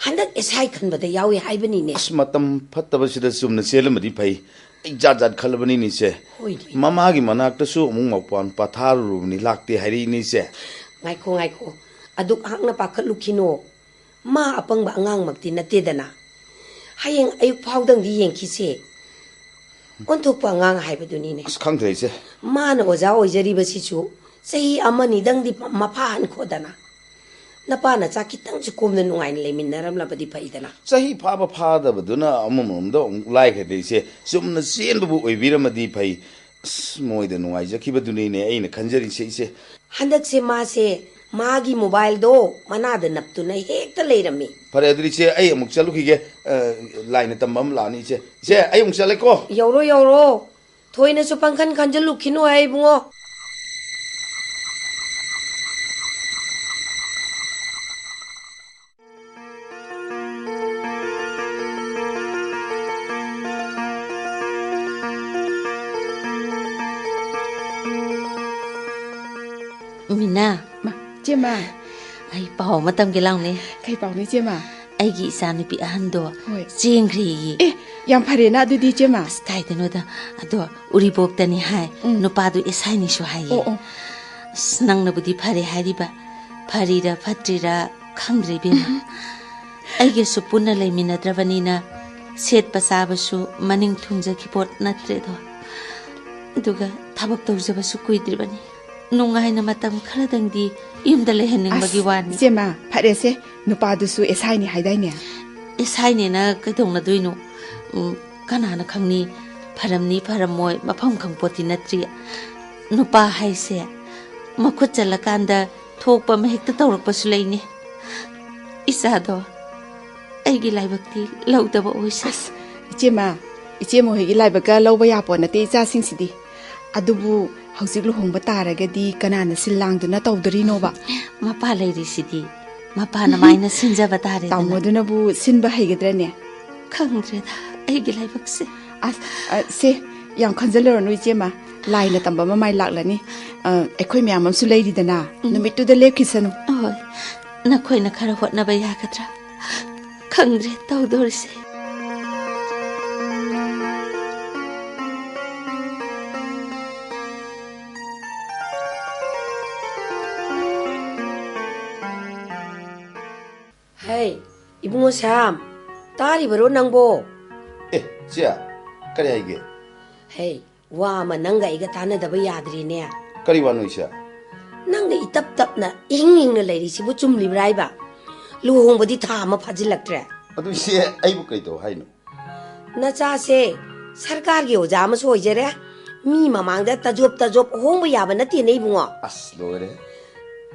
ꯍꯟꯗꯛ ꯑꯦꯁ ꯑꯥꯏ ꯈꯟꯕꯗ ꯌꯥꯎꯏ ꯍꯥꯏꯕꯅꯤꯅꯦ꯫ ꯑꯁ, ꯃꯇꯝ ꯐꯠꯇꯕꯁꯤꯗ ꯆꯨꯝꯅ ꯆꯦꯜꯂꯝꯃꯗꯤ ꯐꯩ꯫ ꯑꯩ ꯖꯥꯠ ꯖꯥꯠ ꯈꯜꯂꯕꯅꯤꯅꯦ, ꯏꯆꯦ꯫ ꯍꯣꯏꯅꯦ꯫ ꯃꯃꯥꯒꯤ ꯃꯅꯥꯛꯇꯁꯨ ꯑꯃꯨꯛ ꯃꯧꯄꯥꯟ ꯄꯥꯊꯥꯔꯨꯔꯕꯅꯤ, ꯂꯥꯛꯇꯦ ꯍꯥꯏꯔꯛꯏꯅꯦ, ꯏꯆꯦ꯫ ꯉꯥꯏꯈꯣ, ꯉꯥꯏꯈꯣ꯫ ꯑꯗꯨꯛ ꯍꯥꯛꯅ ꯄꯥꯈꯠꯂꯨꯈꯤꯅꯣ꯫ ꯃꯥ ꯑꯄꯪꯕ ꯑꯉꯥꯡꯃꯛꯇꯤ ꯅꯠꯇꯦꯗꯅ꯫ ꯍꯌꯦꯡ ꯑꯌꯨꯛ ꯐꯥꯎꯗꯪꯗꯤ ꯌꯦꯡꯈꯤꯁꯦ꯫ ꯑꯣꯟꯊꯣꯛꯄ ꯑꯉꯥꯡ ꯍꯥꯏꯕꯗꯨꯅꯤꯅꯦ꯫ ꯑꯁ, ꯈꯪꯗ꯭ꯔꯦ, ꯏꯆꯦ꯫ ꯃꯥꯅ ꯑꯣꯖꯥ ꯑꯣꯏꯖꯔꯤꯕꯁꯤꯁꯨ ꯆꯍꯤ ꯑꯃꯅꯤꯗꯪꯗꯤ ꯃꯐꯥꯍꯟꯈꯣꯗꯅ꯫ ꯅꯄꯥ ꯅꯆꯥ ꯈꯤꯇꯪꯁꯨ ꯀꯣꯝꯅ ꯅꯨꯡꯉꯥꯏꯅ ꯂꯩꯃꯤꯟꯅꯔꯝꯂꯕꯗꯤ ꯐꯩꯗꯅ꯫ ꯆꯍꯤ ꯐꯥꯕ ꯐꯥꯗꯕꯗꯨꯅ ꯑꯃꯔꯣꯝꯗ ꯑꯃꯨꯛ ꯂꯥꯏꯈ꯭ꯔꯗꯤ, ꯏꯆꯦ꯫ ꯆꯨꯝꯅ ꯆꯦꯟꯕꯕꯨ ꯑꯣꯏꯕꯤꯔꯝꯃꯗꯤ ꯐꯩ꯫ ꯑꯁ, ꯃꯣꯏꯗ ꯅꯨꯡꯉꯥꯏꯖꯈꯤꯕꯗꯨꯅꯤꯅꯦ ꯑꯩꯅ ꯈꯟꯖꯔꯤꯁꯦ, ꯏꯆꯦ꯫ ꯍꯟꯗꯛꯁꯦ ꯃꯥꯁꯦ ꯃꯥꯒꯤ ꯃꯣꯕꯥꯏꯜꯗꯣ ꯃꯅꯥꯗ ꯅꯞꯇꯨꯅ ꯍꯦꯛꯇ ꯂꯩꯔꯝꯃꯤ꯫ ꯐꯔꯦ, ꯑꯗꯨꯗꯤ ꯏꯆꯦ, ꯑꯩ ꯑꯃꯨꯛ ꯆꯠꯂꯨꯈꯤꯒꯦ꯫ ꯑ, ꯂꯥꯏꯅ ꯇꯝꯕ ꯑꯃ ꯂꯥꯛꯑꯅꯤ, ꯏꯆꯦ꯫ ꯏꯆꯦ, ꯑꯩ ꯑꯃꯨꯛ ꯆꯠꯂꯦꯀꯣ꯫ ꯌꯧꯔꯣ, ꯌꯧꯔꯣ꯫ ꯊꯣꯏꯅꯁꯨ ꯄꯪꯈꯟ ꯈꯟꯖꯤꯜꯂꯨꯈꯤꯅꯨ ꯍꯥꯏ, ꯏꯕꯨꯡꯉꯣ꯫ ꯃꯤꯅꯥ꯫ ꯃꯥ, ꯆꯦꯃ꯫ ꯑꯩ ꯄꯥꯎ ꯑꯃ ꯇꯝꯒꯦ ꯂꯥꯎꯅꯦ꯫ ꯀꯩ ꯄꯥꯎꯅꯣ, ꯏꯆꯦꯃ? ꯑꯩꯒꯤ ꯏꯆꯥꯅꯨꯄꯤ ꯑꯍꯟꯗꯣ ꯍꯣꯏ꯫ ꯆꯦꯟꯈ꯭ꯔꯦꯌꯦ꯫ ꯑꯦ, ꯌꯥꯝ ꯐꯔꯦꯅ ꯑꯗꯨꯗꯤ, ꯏꯆꯦꯃ꯫ ꯑꯁ, ꯀꯥꯏꯗꯅꯣꯗ꯫ ꯑꯗꯣ ꯎꯔꯤꯄꯣꯛꯇꯅꯤ ꯍꯥꯏ꯫ ꯎꯝ꯫ ꯅꯨꯄꯥꯗꯨ ꯑꯦꯁ ꯑꯥꯏꯅꯤꯁꯨ ꯍꯥꯏꯌꯦ꯫ ꯑꯣ, ꯑꯣ꯫ ꯑꯁ, ꯅꯪꯅꯕꯨꯗꯤ ꯐꯔꯦ ꯍꯥꯏꯔꯤꯕ꯫ ꯐꯔꯤꯔ ꯐꯠꯇ꯭ꯔꯤꯔ ꯈꯪꯗ꯭ꯔꯦ, ꯏꯕꯦꯝꯃ꯫ ꯎꯝ꯫ ꯑꯩꯒꯁꯨ ꯄꯨꯟꯅ ꯂꯩꯃꯤꯟꯅꯗ꯭ꯔꯕꯅꯤꯅ ꯁꯦꯠꯄ ꯆꯥꯕꯁꯨ ꯃꯅꯤꯡ ꯊꯨꯡꯖꯈꯤ ꯄꯣꯠ ꯅꯠꯇ꯭ꯔꯦꯗꯣ꯫ ꯑꯗꯨꯒ ꯊꯕꯛ ꯇꯧꯖꯕꯁꯨ ꯀꯨꯏꯗ꯭ꯔꯤꯕꯅꯤ꯫ ꯅꯨꯡꯉꯥꯏꯅ ꯃꯇꯝ ꯈꯔꯗꯪꯗꯤ ꯌꯨꯝꯗ ꯂꯩꯍꯟꯅꯤꯡꯕꯒꯤ ꯑꯁ, ꯋꯥꯅꯤ꯫ ꯏꯆꯦꯃ, ꯐꯔꯦꯁꯦ꯫ ꯅꯨꯄꯥꯗꯨꯁꯨ ꯑꯦꯁ ꯑꯥꯏꯅꯤ ꯍꯥꯏꯗꯥꯏꯅꯦ? ꯑꯦꯁ ꯑꯥꯏꯅꯦꯅ ꯀꯩꯗꯧꯅꯗꯣꯏꯅꯣ? ꯎꯝ, ꯀꯅꯥꯅ ꯈꯪꯅꯤ? ꯐꯔꯝꯅꯤ, ꯐꯔꯝꯃꯣꯏ, ꯃꯐꯝ ꯈꯪꯄꯣꯠꯇꯤ ꯅꯠꯇ꯭ꯔꯤ꯫ ꯅꯨꯄꯥ ꯍꯥꯏꯁꯦ ꯃꯈꯨꯠ ꯆꯜꯂꯀꯥꯟꯗ ꯊꯣꯛꯄ ꯑꯃ ꯍꯦꯛꯇ ꯇꯧꯔꯛꯄꯁꯨ ꯂꯩꯅꯤ꯫ ꯏꯆꯥꯗꯣ ꯑꯩꯒꯤ ꯂꯥꯏꯕꯛꯇꯤ ꯂꯧꯗꯕ ꯑꯣꯏꯁꯦ꯫ ꯑꯁ, ꯏꯆꯦꯃ, ꯏꯆꯦꯃ ꯍꯣꯏꯒꯤ ꯂꯥꯏꯕꯛꯀ ꯂꯧꯕ ꯌꯥꯄꯣꯠ ꯅꯠꯇꯦ ꯏꯆꯥꯁꯤꯡꯁꯤꯗꯤ꯫ ꯑꯗꯨꯕꯨ ꯍꯧꯖꯤꯛ ꯂꯨꯍꯣꯡꯕ ꯇꯥꯔꯒꯗꯤ ꯀꯅꯥꯅ ꯁꯤꯜ ꯂꯥꯡꯗꯨꯅ ꯇꯧꯗꯣꯔꯤꯅꯣꯕ? ꯃꯄꯥ ꯂꯩꯔꯤꯁꯤꯗꯤ, ꯃꯄꯥꯅ ꯃꯥꯏꯅ ꯁꯤꯟꯖꯕ ꯇꯥꯔꯦꯗꯅ꯫ ꯇꯥꯃꯣꯗꯨꯅꯕꯨ ꯁꯤꯟꯕ ꯍꯩꯒꯗ꯭ꯔꯅꯦ? ꯈꯪꯗ꯭ꯔꯦꯗ, ꯑꯩꯒꯤ ꯂꯥꯏꯕꯛꯁꯦ꯫ ꯑꯁ, ꯑ, ꯁꯦ, ꯌꯥꯝ ꯈꯟꯖꯜꯂꯨꯔꯅꯨ, ꯏꯆꯦꯃ꯫ ꯂꯥꯏꯅ ꯇꯝꯕ ꯑꯃ ꯃꯥꯏ ꯂꯥꯛꯂꯅꯤ꯫ ꯑ, ꯑꯩꯈꯣꯏ ꯃꯌꯥꯝ ꯑꯃꯁꯨ ꯂꯩꯔꯤꯗꯅ, ꯎꯝ꯫ ꯅꯨꯃꯤꯠꯇꯨꯗ ꯂꯦꯞꯈꯤꯁꯅꯨ꯫ ꯍꯣꯏ, ꯅꯈꯣꯏꯅ ꯈꯔ ꯍꯣꯠꯅꯕ ꯌꯥꯒꯗ꯭ꯔꯥ? ꯈꯪꯗ꯭ꯔꯦ ꯇꯧꯗꯣꯔꯤꯁꯦ꯫ ꯍꯩ, ꯏꯕꯨꯡꯉꯣ ꯁ꯭ꯌꯥꯝ, ꯇꯥꯔꯤꯕꯔꯣ ꯅꯪꯕꯣ? ꯑꯦ, ꯆꯦ, ꯀꯔꯤ ꯍꯥꯏꯒꯦ? ꯍꯩ, ꯋꯥ ꯑꯃ ꯅꯪꯒ ꯑꯩꯒ ꯇꯥꯟꯅꯗꯕ ꯌꯥꯗ꯭ꯔꯦꯅꯦ꯫ ꯀꯔꯤ ꯋꯥꯅꯣ, ꯏꯆꯦ? ꯅꯪꯅ ꯏꯇꯞ ꯇꯞꯅ ꯏꯍꯤꯡ ꯍꯤꯡꯅ ꯂꯩꯔꯤꯁꯤꯕꯨ ꯆꯨꯝꯂꯤꯕ꯭ꯔꯥ ꯍꯥꯏꯕ? ꯂꯨꯍꯣꯡꯕꯗꯤ ꯊꯥ ꯑꯃ ꯐꯥꯖꯤꯜꯂꯛꯇ꯭ꯔꯦ꯫ ꯑꯗꯨ ꯏꯆꯦ, ꯑꯩꯕꯨ ꯀꯩꯗꯧ ꯍꯥꯏꯅꯣ? ꯅꯆꯥꯁꯦ ꯁꯔꯀꯥꯔꯒꯤ ꯑꯣꯖꯥ ꯑꯃꯁꯨ ꯑꯣꯏꯖꯔꯦ, ꯃꯤ ꯃꯃꯥꯡꯗ ꯇꯖꯣꯞ ꯇꯖꯣꯞ ꯍꯣꯡꯕ ꯌꯥꯕ ꯅꯠꯇꯦꯅꯦ ꯏꯕꯨꯡꯉꯣ꯫ ꯑꯁ, ꯂꯣꯏꯔꯦ꯫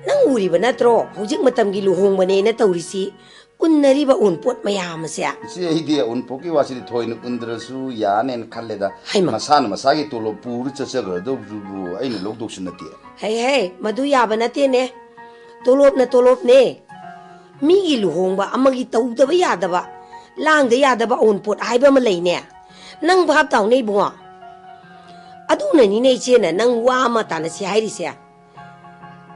ꯅꯪ ꯎꯔꯤꯕ ꯅꯠꯇ꯭ꯔꯣ ꯍꯧꯖꯤꯛ ꯃꯇꯝꯒꯤ ꯂꯨꯍꯣꯡꯕꯅꯦꯅ ꯇꯧꯔꯤꯁꯤ? ꯎꯟꯅꯔꯤꯕ ꯑꯎꯟꯄꯣꯠ ꯃꯌꯥꯝ ꯑꯁꯦ꯫ ꯏꯆꯦ, ꯑꯩꯗꯤ ꯑꯎꯟꯄꯣꯠꯀꯤ ꯋꯥꯁꯤꯗꯤ ꯊꯣꯏꯅ ꯎꯟꯗ꯭ꯔꯁꯨ ꯌꯥꯅꯦꯅ ꯈꯜꯂꯦꯗ꯫ ꯍꯩꯃꯥ꯫ ꯃꯁꯥꯅ ꯃꯁꯥꯒꯤ ꯇꯣꯂꯣꯞ ꯄꯨꯔ ꯆꯠꯆꯈ꯭ꯔꯗꯧꯗꯨꯕꯨ ꯑꯩꯅ ꯂꯧꯗꯧꯁꯨ ꯅꯠꯇꯦ꯫ ꯍꯩ ꯍꯩ, ꯃꯗꯨ ꯌꯥꯕ ꯅꯠꯇꯦꯅꯦ꯫ ꯇꯣꯂꯣꯞꯅ ꯇꯣꯂꯣꯞꯅꯦ꯫ ꯃꯤꯒꯤ ꯂꯨꯍꯣꯡꯕ ꯑꯃꯒꯤ ꯇꯧꯗꯕ ꯌꯥꯗꯕ, ꯂꯥꯡꯗ ꯌꯥꯗꯕ ꯑꯎꯟꯄꯣꯠ ꯍꯥꯏꯕ ꯑꯃ ꯂꯩꯅꯦ꯫ ꯅꯪ ꯚꯥꯞ ꯇꯥꯎꯅꯦ ꯏꯕꯨꯡꯉꯣ꯫ ꯑꯗꯨꯅꯅꯤꯅꯦ ꯏꯆꯦꯅ ꯅꯪ ꯋꯥ ꯑꯃ ꯇꯥꯅꯁꯤ ꯍꯥꯏꯔꯤꯁꯦ꯫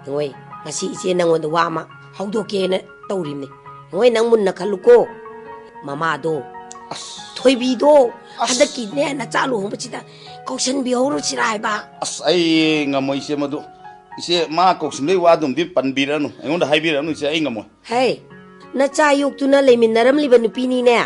ꯍꯣꯏ, ꯉꯁꯤ ꯏꯆꯦ ꯅꯪꯉꯣꯟꯗ ꯋꯥ ꯑꯃ ꯍꯧꯗꯣꯛꯀꯦꯅ ꯇꯧꯔꯤꯕꯅꯤ꯫ ꯍꯣꯏ, ꯅꯪ ꯃꯨꯟꯅ ꯈꯜꯂꯨꯀꯣ꯫ ꯃꯃꯥꯗꯣ, ꯑꯁ꯫ ꯊꯣꯏꯕꯤꯗꯣ, ꯑꯁ꯫ ꯍꯟꯗꯛꯀꯤꯅꯦ ꯅꯆꯥ ꯂꯨꯍꯣꯡꯕꯁꯤꯗ ꯀꯧꯁꯟꯕꯤꯍꯧꯔꯨꯁꯤꯔꯥ ꯍꯥꯏꯕ꯫ ꯑꯁ, ꯑꯩ ꯉꯝꯃꯣꯏ ꯏꯆꯦ ꯃꯗꯨ꯫ ꯏꯆꯦ, ꯃꯥ ꯀꯧꯁꯤꯟꯕꯩ ꯋꯥꯗꯨꯝꯗꯤ ꯄꯟꯕꯤꯔꯅꯨ, ꯑꯩꯉꯣꯟꯗ ꯍꯥꯏꯕꯤꯔꯅꯨ ꯏꯆꯦ, ꯑꯩ ꯉꯝꯃꯣꯏ꯫ ꯍꯦ, ꯅꯆꯥ ꯌꯣꯛꯇꯨꯅ ꯂꯩꯃꯤꯟꯅꯔꯝꯂꯤꯕ ꯅꯨꯄꯤꯅꯤꯅꯦ꯫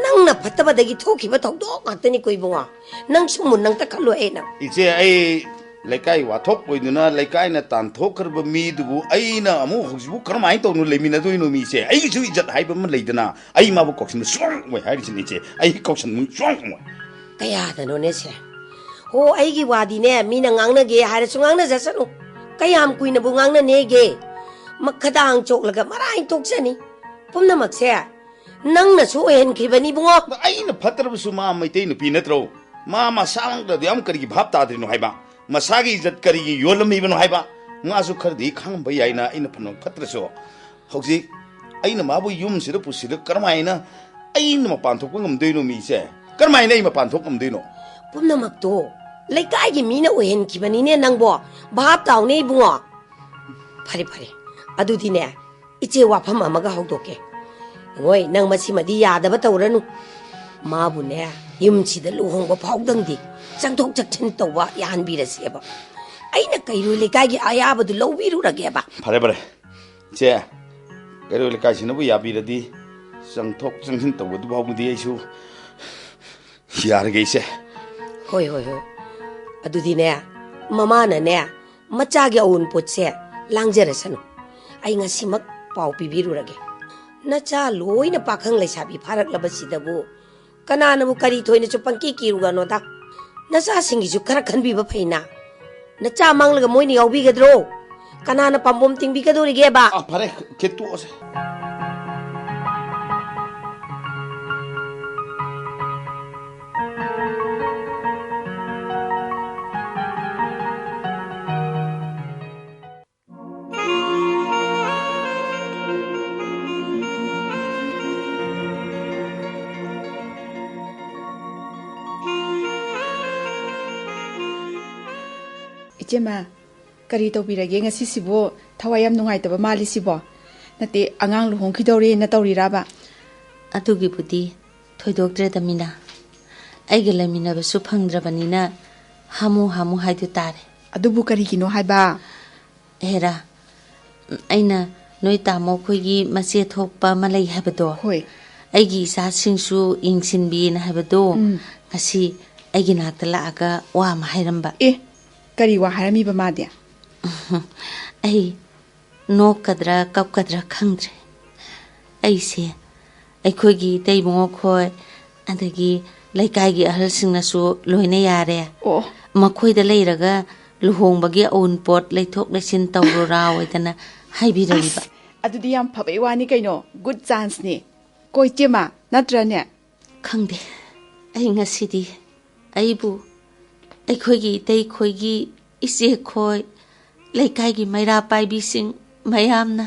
ꯅꯪꯅ ꯐꯠꯇꯕꯗꯒꯤ ꯊꯣꯛꯈꯤꯕ ꯊꯧꯗꯣꯛ ꯉꯥꯛꯇꯅꯤꯀꯣ ꯏꯕꯨꯡꯉꯣ꯫ ꯅꯪꯁꯨ ꯃꯨꯟꯅ ꯑꯝꯇ ꯈꯜꯂꯣ ꯑꯩꯅ꯫ ꯏꯆꯦ, ꯑꯩ ꯂꯩꯀꯥꯏ ꯋꯥꯊꯣꯛ ꯑꯣꯏꯗꯨꯅ ꯂꯩꯀꯥꯏꯅ ꯇꯥꯟꯊꯣꯛꯈ꯭ꯔꯕ ꯃꯤꯗꯨꯕꯨ ꯑꯩꯅ ꯑꯃꯨꯛ ꯍꯧꯖꯤꯛꯄꯨ ꯀꯔꯝꯍꯥꯏꯅ ꯇꯧꯅ ꯂꯩꯃꯤꯟꯅꯗꯣꯏꯅꯣ? ꯃꯤꯁꯦ, ꯑꯩꯒꯤꯁꯨ ꯏꯖꯠ ꯍꯥꯏꯕ ꯑꯃ ꯂꯩꯗꯅ, ꯑꯩ ꯃꯥꯕꯨ ꯀꯧꯁꯤꯟꯕ ꯁꯨꯡꯉꯝꯃꯣꯏ ꯍꯥꯏꯔꯤꯁꯤꯅꯤ ꯏꯆꯦ, ꯑꯩ ꯀꯧꯁꯤꯟꯕ ꯁꯨꯡꯉꯝꯃꯣꯏ꯫ ꯀꯌꯥꯗꯅꯣꯅꯦ ꯁꯦ? ꯍꯣ, ꯑꯩꯒꯤ ꯋꯥꯗꯤꯅꯦ, ꯃꯤꯅ ꯉꯥꯡꯅꯒꯦ ꯍꯥꯏꯔꯁꯨ ꯉꯥꯡꯅꯖꯁꯅꯨ꯫ ꯀꯌꯥꯝ ꯀꯨꯏꯅꯕꯨ ꯉꯥꯡꯅꯅꯦꯒꯦ? ꯃꯈꯗꯥꯡ ꯆꯣꯛꯂꯒ ꯃꯔꯥꯏ ꯇꯣꯛꯆꯅꯤ꯫ ꯄꯨꯝꯅꯃꯛꯁꯦ ꯅꯪꯅꯁꯨ ꯑꯣꯏꯍꯟꯈꯤꯕꯅꯤ ꯏꯕꯨꯡꯉꯣ꯫ ꯑꯩꯅ ꯐꯠꯇ꯭ꯔꯕꯁꯨ ꯃꯥ ꯃꯩꯇꯩ ꯅꯨꯄꯤ ꯅꯠꯇ꯭ꯔꯣ? ꯃꯥ ꯃꯁꯥꯃꯛꯇꯗꯤ ꯌꯥꯝ ꯀꯔꯤꯒꯤ ꯚꯥꯞ ꯇꯥꯗ꯭ꯔꯤꯅꯣ ꯍꯥꯏꯕ? ꯃꯁꯥꯒꯤ ꯏꯖꯠ ꯀꯔꯤꯒꯤ ꯌꯣꯜꯂꯝꯃꯤꯕꯅꯣ ꯍꯥꯏꯕ? ꯃꯥꯁꯨ ꯈꯔꯗꯤ ꯈꯪꯉꯝꯕ ꯌꯥꯏꯅ ꯑꯩꯅ ꯐꯅ ꯐꯠꯇ꯭ꯔꯁꯨ꯫ ꯍꯧꯖꯤꯛ ꯑꯩꯅ ꯃꯥꯕꯨ ꯌꯨꯝꯁꯤꯗ ꯄꯨꯁꯤꯜꯂꯒ ꯀꯔꯝꯍꯥꯏꯅ ꯑꯩꯅ ꯃꯄꯥꯟ ꯊꯣꯛꯄ ꯉꯝꯗꯣꯏꯅꯣ, ꯃꯤꯁꯦ? ꯀꯔꯝꯍꯥꯏꯅ ꯑꯩ ꯃꯄꯥꯟ ꯊꯣꯛ ꯉꯝꯗꯣꯏꯅꯣ? ꯄꯨꯝꯅꯃꯛꯇꯣ ꯂꯩꯀꯥꯏꯒꯤ ꯃꯤꯅ ꯑꯣꯏꯍꯟꯈꯤꯕꯅꯤꯅꯦ ꯅꯪꯕꯣ꯫ ꯚꯥꯞ ꯇꯥꯎꯅꯦ ꯏꯕꯨꯡꯉꯣ꯫ ꯐꯔꯦ, ꯐꯔꯦ, ꯑꯗꯨꯗꯤꯅꯦ, ꯏꯆꯦ ꯋꯥꯐꯝ ꯑꯃꯒ ꯍꯧꯗꯣꯛꯀꯦ꯫ ꯍꯣꯏ, ꯅꯪ ꯃꯁꯤꯃꯗꯤ ꯌꯥꯗꯕ ꯇꯧꯔꯅꯨ꯫ ꯃꯥꯕꯨꯅꯦ, ꯌꯨꯝꯁꯤꯗ ꯂꯨꯍꯣꯡꯕ ꯐꯥꯎꯗꯪꯗꯤ ꯆꯪꯊꯣꯛ ꯆꯪꯁꯤꯟ ꯇꯧꯕ ꯌꯥꯍꯟꯕꯤꯔꯁꯦꯕ꯫ ꯑꯩꯅ ꯀꯩꯔꯣꯏ ꯂꯩꯀꯥꯏꯒꯤ ꯑꯌꯥꯕꯗꯨ ꯂꯧꯕꯤꯔꯨꯔꯒꯦꯕ꯫ ꯐꯔꯦ, ꯐꯔꯦ꯫ ꯏꯆꯦ, ꯀꯩꯔꯣꯏ ꯂꯩꯀꯥꯏꯁꯤꯅꯕꯨ ꯌꯥꯕꯤꯔꯗꯤ, ꯆꯪꯊꯣꯛ ꯆꯪꯁꯤꯟ ꯇꯧꯕꯗꯨ ꯐꯥꯎꯕꯗꯤ ꯑꯩꯁꯨ ꯌꯥꯔꯒꯦ, ꯏꯆꯦ꯫ ꯍꯣꯏ, ꯍꯣꯏ, ꯍꯣꯏ꯫ ꯑꯗꯨꯗꯤꯅꯦ, ꯃꯃꯥꯅꯅꯦ, ꯃꯆꯥꯒꯤ ꯑꯋꯨꯟꯄꯣꯠꯁꯦ ꯂꯥꯡꯖꯔꯁꯅꯨ꯫ ꯑꯩ ꯉꯁꯤꯃꯛ ꯄꯥꯎ ꯄꯤꯕꯤꯔꯨꯔꯒꯦ꯫ ꯅꯆꯥ ꯂꯣꯏꯅ ꯄꯥꯈꯪ ꯂꯩꯁꯥꯕꯤ ꯐꯥꯔꯛꯂꯕꯁꯤꯗꯕꯨ ꯀꯅꯥꯅꯕꯨ ꯀꯔꯤ ꯊꯣꯏꯅꯁꯨ ꯄꯪꯀꯤ ꯀꯤꯔꯨꯒꯅꯣꯗ? ꯅꯆꯥꯁꯤꯡꯒꯤꯁꯨ ꯈꯔ ꯈꯟꯕꯤꯕ ꯐꯩꯅ꯫ ꯅꯆꯥ ꯃꯥꯡꯂꯒ ꯃꯣꯏꯅ ꯌꯥꯎꯕꯤꯒꯗ꯭ꯔꯣ? ꯀꯅꯥꯅ ꯄꯥꯝꯕꯣꯝ ꯇꯤꯡꯕꯤꯒꯗꯣꯔꯤꯒꯦꯕ? ꯑꯥ, ꯐꯔꯦ, ꯈꯦꯠꯇꯣꯛꯑꯁꯦ꯫ ꯏꯆꯦꯃ, ꯀꯔꯤ ꯇꯧꯕꯤꯔꯒꯦ ꯉꯁꯤꯁꯤꯕꯨ? ꯊꯋꯥꯏ ꯌꯥꯝ ꯅꯨꯡꯉꯥꯏꯇꯕ ꯃꯥꯜꯂꯤꯁꯤꯕꯣ? ꯅꯠꯇꯦ, ꯑꯉꯥꯡ ꯂꯨꯍꯣꯡꯈꯤꯗꯧꯔꯦꯅ ꯇꯧꯔꯤꯔꯕ? ꯑꯗꯨꯒꯤꯕꯨꯗꯤ ꯊꯣꯏꯗꯣꯛꯇ꯭ꯔꯦꯗ ꯃꯤꯅ꯫ ꯑꯩꯒ ꯂꯩꯃꯤꯟꯅꯕꯁꯨ ꯐꯪꯗ꯭ꯔꯕꯅꯤꯅ ꯍꯥꯃꯨ ꯍꯥꯃꯨ ꯍꯥꯏꯗꯨ ꯇꯥꯔꯦ꯫ ꯑꯗꯨꯕꯨ ꯀꯔꯤꯒꯤꯅꯣ ꯍꯥꯏꯕ? ꯍꯦꯔꯥ, ꯑꯩꯅ ꯅꯣꯏ ꯇꯥꯃꯣ ꯈꯣꯏꯒꯤ ꯃꯆꯦ ꯊꯣꯛꯄ ꯑꯃ ꯂꯩ ꯍꯥꯏꯕꯗꯣ, ꯍꯣꯏ꯫ ꯑꯩꯒꯤ ꯏꯆꯥꯁꯤꯡꯁꯨ ꯌꯦꯡꯁꯤꯟꯕꯤꯅ ꯍꯥꯏꯕꯗꯣ, ꯎꯝ꯫ ꯉꯁꯤ ꯑꯩꯒꯤ ꯅꯥꯛꯇ ꯂꯥꯛꯑꯒ ꯋꯥ ꯑꯃ ꯍꯥꯏꯔꯝꯕ꯫ ꯑꯦ, ꯀꯔꯤ ꯋꯥ ꯍꯥꯏꯔꯝꯃꯤꯕ ꯃꯥꯗꯤ? ꯑꯩ ꯅꯣꯛꯀꯗ꯭ꯔꯥ ꯀꯞꯀꯗ꯭ꯔꯥ ꯈꯪꯗ꯭ꯔꯦ꯫ ꯑꯩꯁꯦ ꯑꯩꯈꯣꯏꯒꯤ ꯏꯇꯩ ꯏꯕꯨꯡꯉꯣ ꯈꯣꯏ, ꯑꯗꯒꯤ ꯂꯩꯀꯥꯏꯒꯤ ꯑꯍꯜꯁꯤꯡꯅꯁꯨ ꯂꯣꯏꯅ ꯌꯥꯔꯦ꯫ ꯑꯣ꯫ ꯃꯈꯣꯏꯗ ꯂꯩꯔꯒ ꯂꯨꯍꯣꯡꯕꯒꯤ ꯑꯎꯟꯄꯣꯠ ꯂꯩꯊꯣꯛ ꯂꯩꯁꯤꯟ ꯇꯧꯔꯨꯔꯥ ꯑꯣꯏꯗꯅ ꯍꯥꯏꯕꯤꯔꯛꯏꯕ꯫ ꯑꯁ, ꯑꯗꯨꯗꯤ ꯌꯥꯝ ꯐꯕꯩ ꯋꯥꯅꯤ ꯀꯩꯅꯣ, good chanceꯅꯤ꯫ ꯀꯣ ꯏꯆꯦꯃ, ꯅꯠꯇ꯭ꯔꯅꯦ? ꯈꯪꯗꯦ, ꯑꯩ ꯉꯁꯤꯗꯤ ꯑꯩꯕꯨ ꯑꯩꯈꯣꯏꯒꯤ ꯏꯇꯩꯈꯣꯏꯒꯤ ꯏꯆꯦꯈꯣꯏ, ꯂꯩꯀꯥꯏꯒꯤ ꯃꯩꯔꯥ ꯄꯥꯏꯕꯤꯁꯤꯡ ꯃꯌꯥꯝꯅ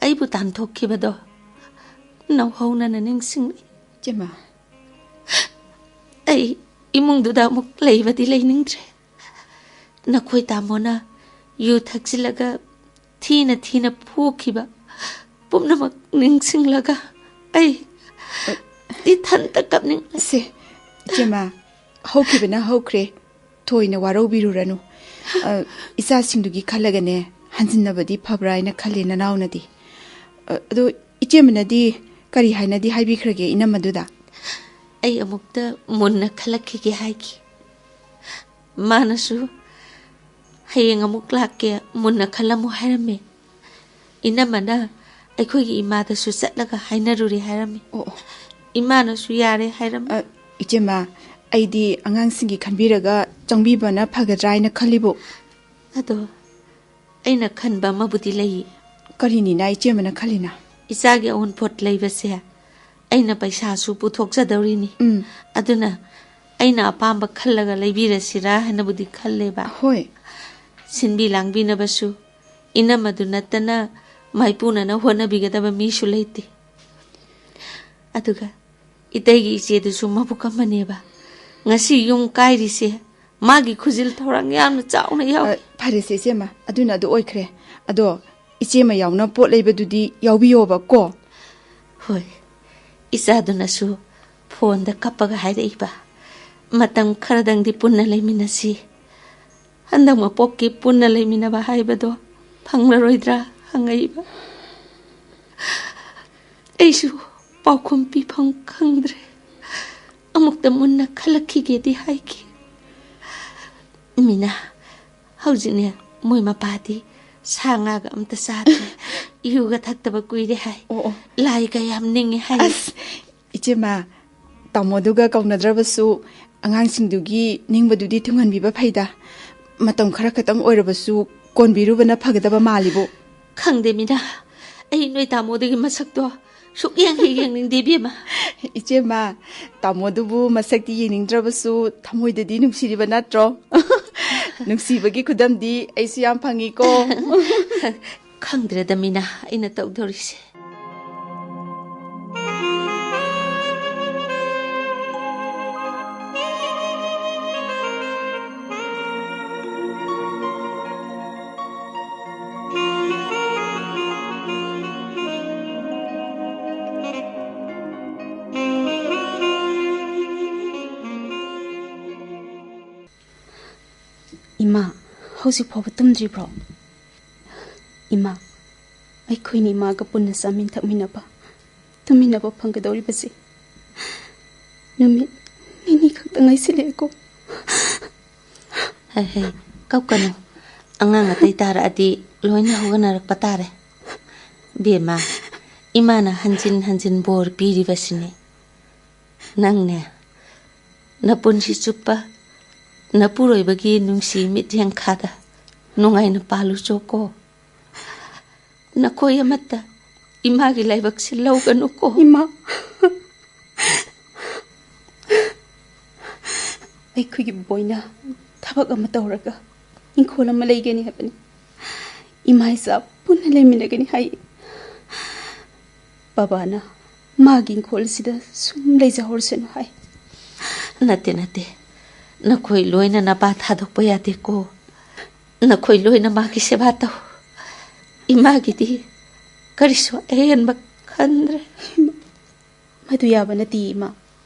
ꯑꯩꯕꯨ ꯇꯥꯟꯊꯣꯛꯈꯤꯕꯗꯣ ꯅꯧꯍꯧꯅꯅ ꯅꯤꯡꯁꯤꯡꯂꯛꯏ꯫ ꯏꯆꯦꯃ꯫ ꯑꯩ ꯏꯃꯨꯡꯗꯨꯗ ꯑꯃꯨꯛ ꯂꯩꯕꯗꯤ ꯂꯩꯅꯤꯡꯗ꯭ꯔꯦ꯫ ꯅꯈꯣꯏ ꯇꯥꯃꯣꯅ ꯌꯨ ꯊꯛꯆꯤꯜꯂꯒ ꯊꯤꯅ ꯊꯤꯅ ꯐꯨꯈꯤꯕ ꯄꯨꯝꯅꯃꯛ ꯅꯤꯡꯁꯤꯡꯂꯒ ꯑꯩ ꯏꯊꯟꯇ ꯀꯞꯅꯤꯡ꯫ ꯁꯦ, ꯏꯆꯦꯃ, ꯍꯧꯈꯤꯕꯅ ꯍꯧꯈ꯭ꯔꯦ꯫ ꯊꯣꯏꯅ ꯋꯥꯔꯧꯕꯤꯔꯨꯔꯅꯨ꯫ ꯑ, ꯏꯆꯥꯁꯤꯡꯗꯨꯒꯤ ꯈꯜꯂꯒꯅꯦ, ꯍꯟꯖꯤꯟꯅꯕꯗꯤ ꯐꯕ꯭ꯔꯥ ꯍꯥꯏꯅ ꯈꯜꯂꯦ ꯅꯅꯥꯎꯅꯗꯤ꯫ ꯑ, ꯑꯗꯣ ꯏꯆꯦꯃꯅꯗꯤ ꯀꯔꯤ ꯍꯥꯏꯅꯗꯤ ꯍꯥꯏꯕꯤꯈ꯭ꯔꯒꯦ ꯏꯅꯝꯃꯗꯨꯗ? ꯑꯩ ꯑꯃꯨꯛꯇ ꯃꯨꯟꯅ ꯈꯜꯂꯛꯈꯤꯒꯦ ꯍꯥꯏꯈꯤ꯫ ꯃꯥꯅꯁꯨ "ꯍꯌꯦꯡ ꯑꯃꯨꯛ ꯂꯥꯛꯀꯦ, ꯃꯨꯟꯅ ꯈꯜꯂꯝꯃꯨ" ꯍꯥꯏꯔꯝꯃꯦ꯫ ꯏꯅꯝꯃꯅ ꯑꯩꯈꯣꯏꯒꯤ ꯏꯃꯥꯗꯁꯨ ꯆꯠꯂꯒ ꯍꯥꯏꯅꯔꯨꯔꯦ ꯍꯥꯏꯔꯝꯃꯤ꯫ ꯑꯣ, ꯑꯣ꯫ ꯏꯃꯥꯅꯁꯨ ꯌꯥꯔꯦ ꯍꯥꯏꯔꯝꯃꯤ꯫ ꯑ, ꯏꯆꯦꯃ, ꯑꯩꯗꯤ ꯑꯉꯥꯡꯁꯤꯡꯒꯤ ꯈꯟꯕꯤꯔꯒ ꯆꯪꯕꯤꯕꯅ ꯐꯒꯗ꯭ꯔꯥ ꯍꯥꯏꯅ ꯈꯜꯂꯤꯕꯣ꯫ ꯑꯗꯣ ꯑꯩꯅ ꯈꯟꯕ ꯑꯃꯕꯨꯗꯤ ꯂꯩ꯫ ꯀꯔꯤꯅꯤꯅ ꯏꯆꯦꯃꯅ ꯈꯜꯂꯤꯅ? ꯏꯆꯥꯒꯤ ꯑꯎꯟꯄꯣꯠ ꯂꯩꯕꯁꯦ ꯑꯩꯅ ꯄꯩꯁꯥꯁꯨ ꯄꯨꯊꯣꯛꯆꯗꯧꯔꯤꯅꯤ꯫ ꯎꯝ꯫ ꯑꯗꯨꯅ ꯑꯩꯅ ꯑꯄꯥꯝꯕ ꯈꯜꯂꯒ ꯂꯩꯕꯤꯔꯁꯤꯔꯥ ꯍꯥꯏꯅꯕꯨꯗꯤ ꯈꯜꯂꯦꯕ꯫ ꯍꯣꯏ꯫ ꯁꯤꯟꯕꯤ ꯂꯥꯡꯕꯤꯅꯕꯁꯨ ꯏꯅꯝꯃꯗꯨ ꯅꯠꯇꯅ ꯃꯥꯏꯄꯨꯅꯅ ꯍꯣꯠꯅꯕꯤꯒꯗꯕ ꯃꯤꯁꯨ ꯂꯩꯇꯦ꯫ ꯑꯗꯨꯒ ꯏꯇꯩꯒꯤ ꯏꯆꯦꯗꯨꯁꯨ ꯃꯕꯨꯛ ꯑꯃꯅꯦꯕ꯫ ꯉꯁꯤ ꯌꯨꯝ ꯀꯥꯏꯔꯤꯁꯦ ꯃꯥꯒꯤ ꯈꯨꯖꯤꯜ ꯊꯧꯔꯥꯡ ꯌꯥꯝꯅ ꯆꯥꯎꯅ ꯌꯥꯎꯏ꯫ ꯑ, ꯐꯔꯦꯁꯦ ꯏꯆꯦꯃ, ꯑꯗꯨꯅ ꯑꯗꯨ ꯑꯣꯏꯈ꯭ꯔꯦ꯫ ꯑꯗꯣ ꯏꯆꯦꯃ ꯌꯥꯎꯅ ꯄꯣꯠ ꯂꯩꯕꯗꯨꯗꯤ ꯌꯥꯎꯕꯤꯌꯣꯕ ꯀꯣ꯫ ꯍꯣꯏ, ꯏꯆꯥꯗꯨꯅꯁꯨ ꯐꯣꯟꯗ ꯀꯞꯄꯒ ꯍꯥꯏꯔꯛꯏꯕ, "ꯃꯇꯝ ꯈꯔꯗꯪꯗꯤ ꯄꯨꯟꯅ ꯂꯩꯃꯤꯟꯅꯁꯤ꯫ ꯍꯟꯗꯛ ꯃꯄꯣꯛꯀꯤ ꯄꯨꯟꯅ ꯂꯩꯃꯤꯟꯅꯕ ꯍꯥꯏꯕꯗꯣ ꯐꯪꯂꯔꯣꯏꯗ꯭ꯔꯥ?" ꯍꯪꯉꯛꯏꯕ꯫ ꯑꯩꯁꯨ ꯄꯥꯎꯈꯨꯝ ꯄꯤꯐꯝ ꯈꯪꯗ꯭ꯔꯦ꯫ ꯑꯃꯨꯛꯇ ꯃꯨꯟꯅ ꯈꯜꯂꯛꯈꯤꯒꯦꯗꯤ ꯍꯥꯏꯈꯤ꯫ ꯃꯤꯅꯥ, ꯍꯧꯖꯤꯛꯅꯦ ꯃꯣꯏ ꯃꯄꯥꯗꯤ ꯁꯥ ꯉꯥꯒ ꯑꯝꯇ ꯆꯥꯗ꯭ꯔꯦ꯫ ꯌꯨꯒ ꯊꯛꯇꯕ ꯀꯨꯏꯔꯦ ꯍꯥꯏ꯫ ꯑꯣ, ꯑꯣ꯫ ꯂꯥꯏꯒ ꯌꯥꯝ ꯅꯤꯡꯉꯦ ꯍꯥꯏ꯫ ꯑꯁ, ꯏꯆꯦꯃ, ꯇꯥꯃꯣꯗꯨꯒ ꯀꯧꯅꯗ꯭ꯔꯕꯁꯨ ꯑꯉꯥꯡꯁꯤꯡꯗꯨꯒꯤ ꯅꯤꯡꯕꯗꯨꯗꯤ ꯊꯨꯡꯍꯟꯕꯤꯕ ꯐꯩꯗ꯫ ꯃꯇꯝ ꯈꯔ ꯈꯛꯇꯪ ꯑꯣꯏꯔꯕꯁꯨ ꯀꯣꯟꯕꯤꯔꯨꯕꯅ ꯐꯒꯗꯕ ꯃꯥꯜꯂꯤꯕꯨ꯫ ꯈꯪꯗꯦ ꯃꯤꯅꯥ, ꯑꯩ ꯅꯣꯏ ꯇꯥꯃꯣꯗꯨꯒꯤ ꯃꯁꯛꯇꯣ ꯁꯨꯛꯌꯦꯡ ꯍꯦꯛ ꯌꯦꯡꯅꯤꯡꯗꯦ ꯏꯕꯦꯝꯃ꯫ ꯏꯆꯦꯃ, ꯇꯥꯃꯣꯗꯨꯕꯨ ꯃꯁꯛꯇꯤ ꯌꯦꯡꯅꯤꯡꯗ꯭ꯔꯕꯁꯨ ꯊꯃꯣꯏꯗꯗꯤ ꯅꯨꯡꯁꯤꯔꯤꯕ ꯅꯠꯇ꯭ꯔꯣ? ꯅꯨꯡꯁꯤꯕꯒꯤ ꯈꯨꯗꯝꯗꯤ ꯑꯩꯁꯨ ꯌꯥꯝ ꯐꯪꯉꯤꯀꯣ꯫ ꯈꯪꯗ꯭ꯔꯦꯗ ꯃꯤꯅꯥ, ꯑꯩꯅ ꯇꯧꯗꯣꯔꯤꯁꯦ꯫ ꯏꯃꯥ, ꯍꯧꯖꯤꯛ ꯐꯥꯎꯕ ꯇꯨꯝꯗ꯭ꯔꯤꯕ꯭ꯔꯣ? ꯏꯃꯥ, ꯑꯩꯈꯣꯏꯅꯤ ꯏꯃꯥꯒ ꯄꯨꯟꯅ ꯆꯥꯃꯤꯟ ꯊꯛꯃꯤꯟꯅꯕ, ꯇꯨꯝꯃꯤꯟꯅꯕ ꯐꯪꯒꯗꯧꯔꯤꯕꯁꯤ ꯅꯨꯃꯤꯠ ꯅꯤꯅꯤ ꯈꯛꯇ ꯉꯥꯏꯁꯤꯜꯂꯛꯑꯦꯀꯣ꯫ ꯍꯦ, ꯍꯦ, ꯀꯞꯀꯅꯨ꯫ ꯑꯉꯥꯡ ꯑꯇꯩ ꯇꯥꯔꯛꯑꯗꯤ ꯂꯣꯏꯅ ꯍꯧꯒꯠꯅꯔꯛꯄ ꯇꯥꯔꯦ꯫ ꯕꯦꯝꯃ, ꯏꯃꯥꯅ ꯍꯟꯖꯤꯟ ꯍꯟꯖꯤꯟ ꯕꯣꯔ ꯄꯤꯔꯤꯕꯁꯤꯅꯤ꯫ ꯅꯪꯅꯦ, ꯅꯄꯨꯟꯁꯤ ꯆꯨꯞꯄ ꯅꯄꯨꯔꯣꯏꯕꯒꯤ ꯅꯨꯡꯁꯤ ꯃꯤꯠꯌꯦꯡꯈꯥꯗ ꯅꯨꯡꯉꯥꯏꯅ ꯄꯥꯜꯂꯨꯆꯣꯀꯣ꯫ ꯅꯈꯣꯏ ꯑꯃꯠꯇ ꯏꯃꯥꯒꯤ ꯂꯥꯏꯕꯛꯁꯤ ꯂꯧꯒꯅꯨꯀꯣ꯫ ꯏꯃꯥ, ꯑꯩꯈꯣꯏꯒꯤ ꯕꯣꯏꯅ ꯊꯕꯛ ꯑꯃ ꯇꯧꯔꯒ ꯏꯪꯈꯣꯜ ꯑꯃ ꯂꯩꯒꯅꯤ ꯍꯥꯏꯕꯅꯤ꯫ ꯏꯃꯥ ꯏꯆꯥ ꯄꯨꯟꯅ ꯂꯩꯃꯤꯟꯅꯒꯅꯤ ꯍꯥꯏ꯫ ꯕꯕꯥꯅ ꯃꯥꯒꯤ ꯏꯪꯈꯣꯜ ꯑꯁꯤꯗ ꯁꯨꯝ ꯂꯩꯖꯍꯧꯔꯁꯅꯨ ꯍꯥꯏ꯫ ꯅꯠꯇꯦ, ꯅꯠꯇꯦ꯫ ꯅꯈꯣꯏ ꯂꯣꯏꯅ ꯅꯄꯥ ꯊꯥꯗꯣꯛꯄ ꯌꯥꯗꯦꯀꯣ꯫ ꯅꯈꯣꯏ ꯂꯣꯏꯅ ꯃꯥꯒꯤ ꯁꯦꯕꯥ ꯇꯧ꯫ ꯏꯃꯥꯒꯤꯗꯤ ꯀꯔꯤꯁꯨ ꯑꯍꯦꯟꯕ ꯈꯟꯗ꯭ꯔꯦ꯫ ꯃꯗꯨ ꯌꯥꯕ ꯅꯠꯇꯦ, ꯏꯃꯥ꯫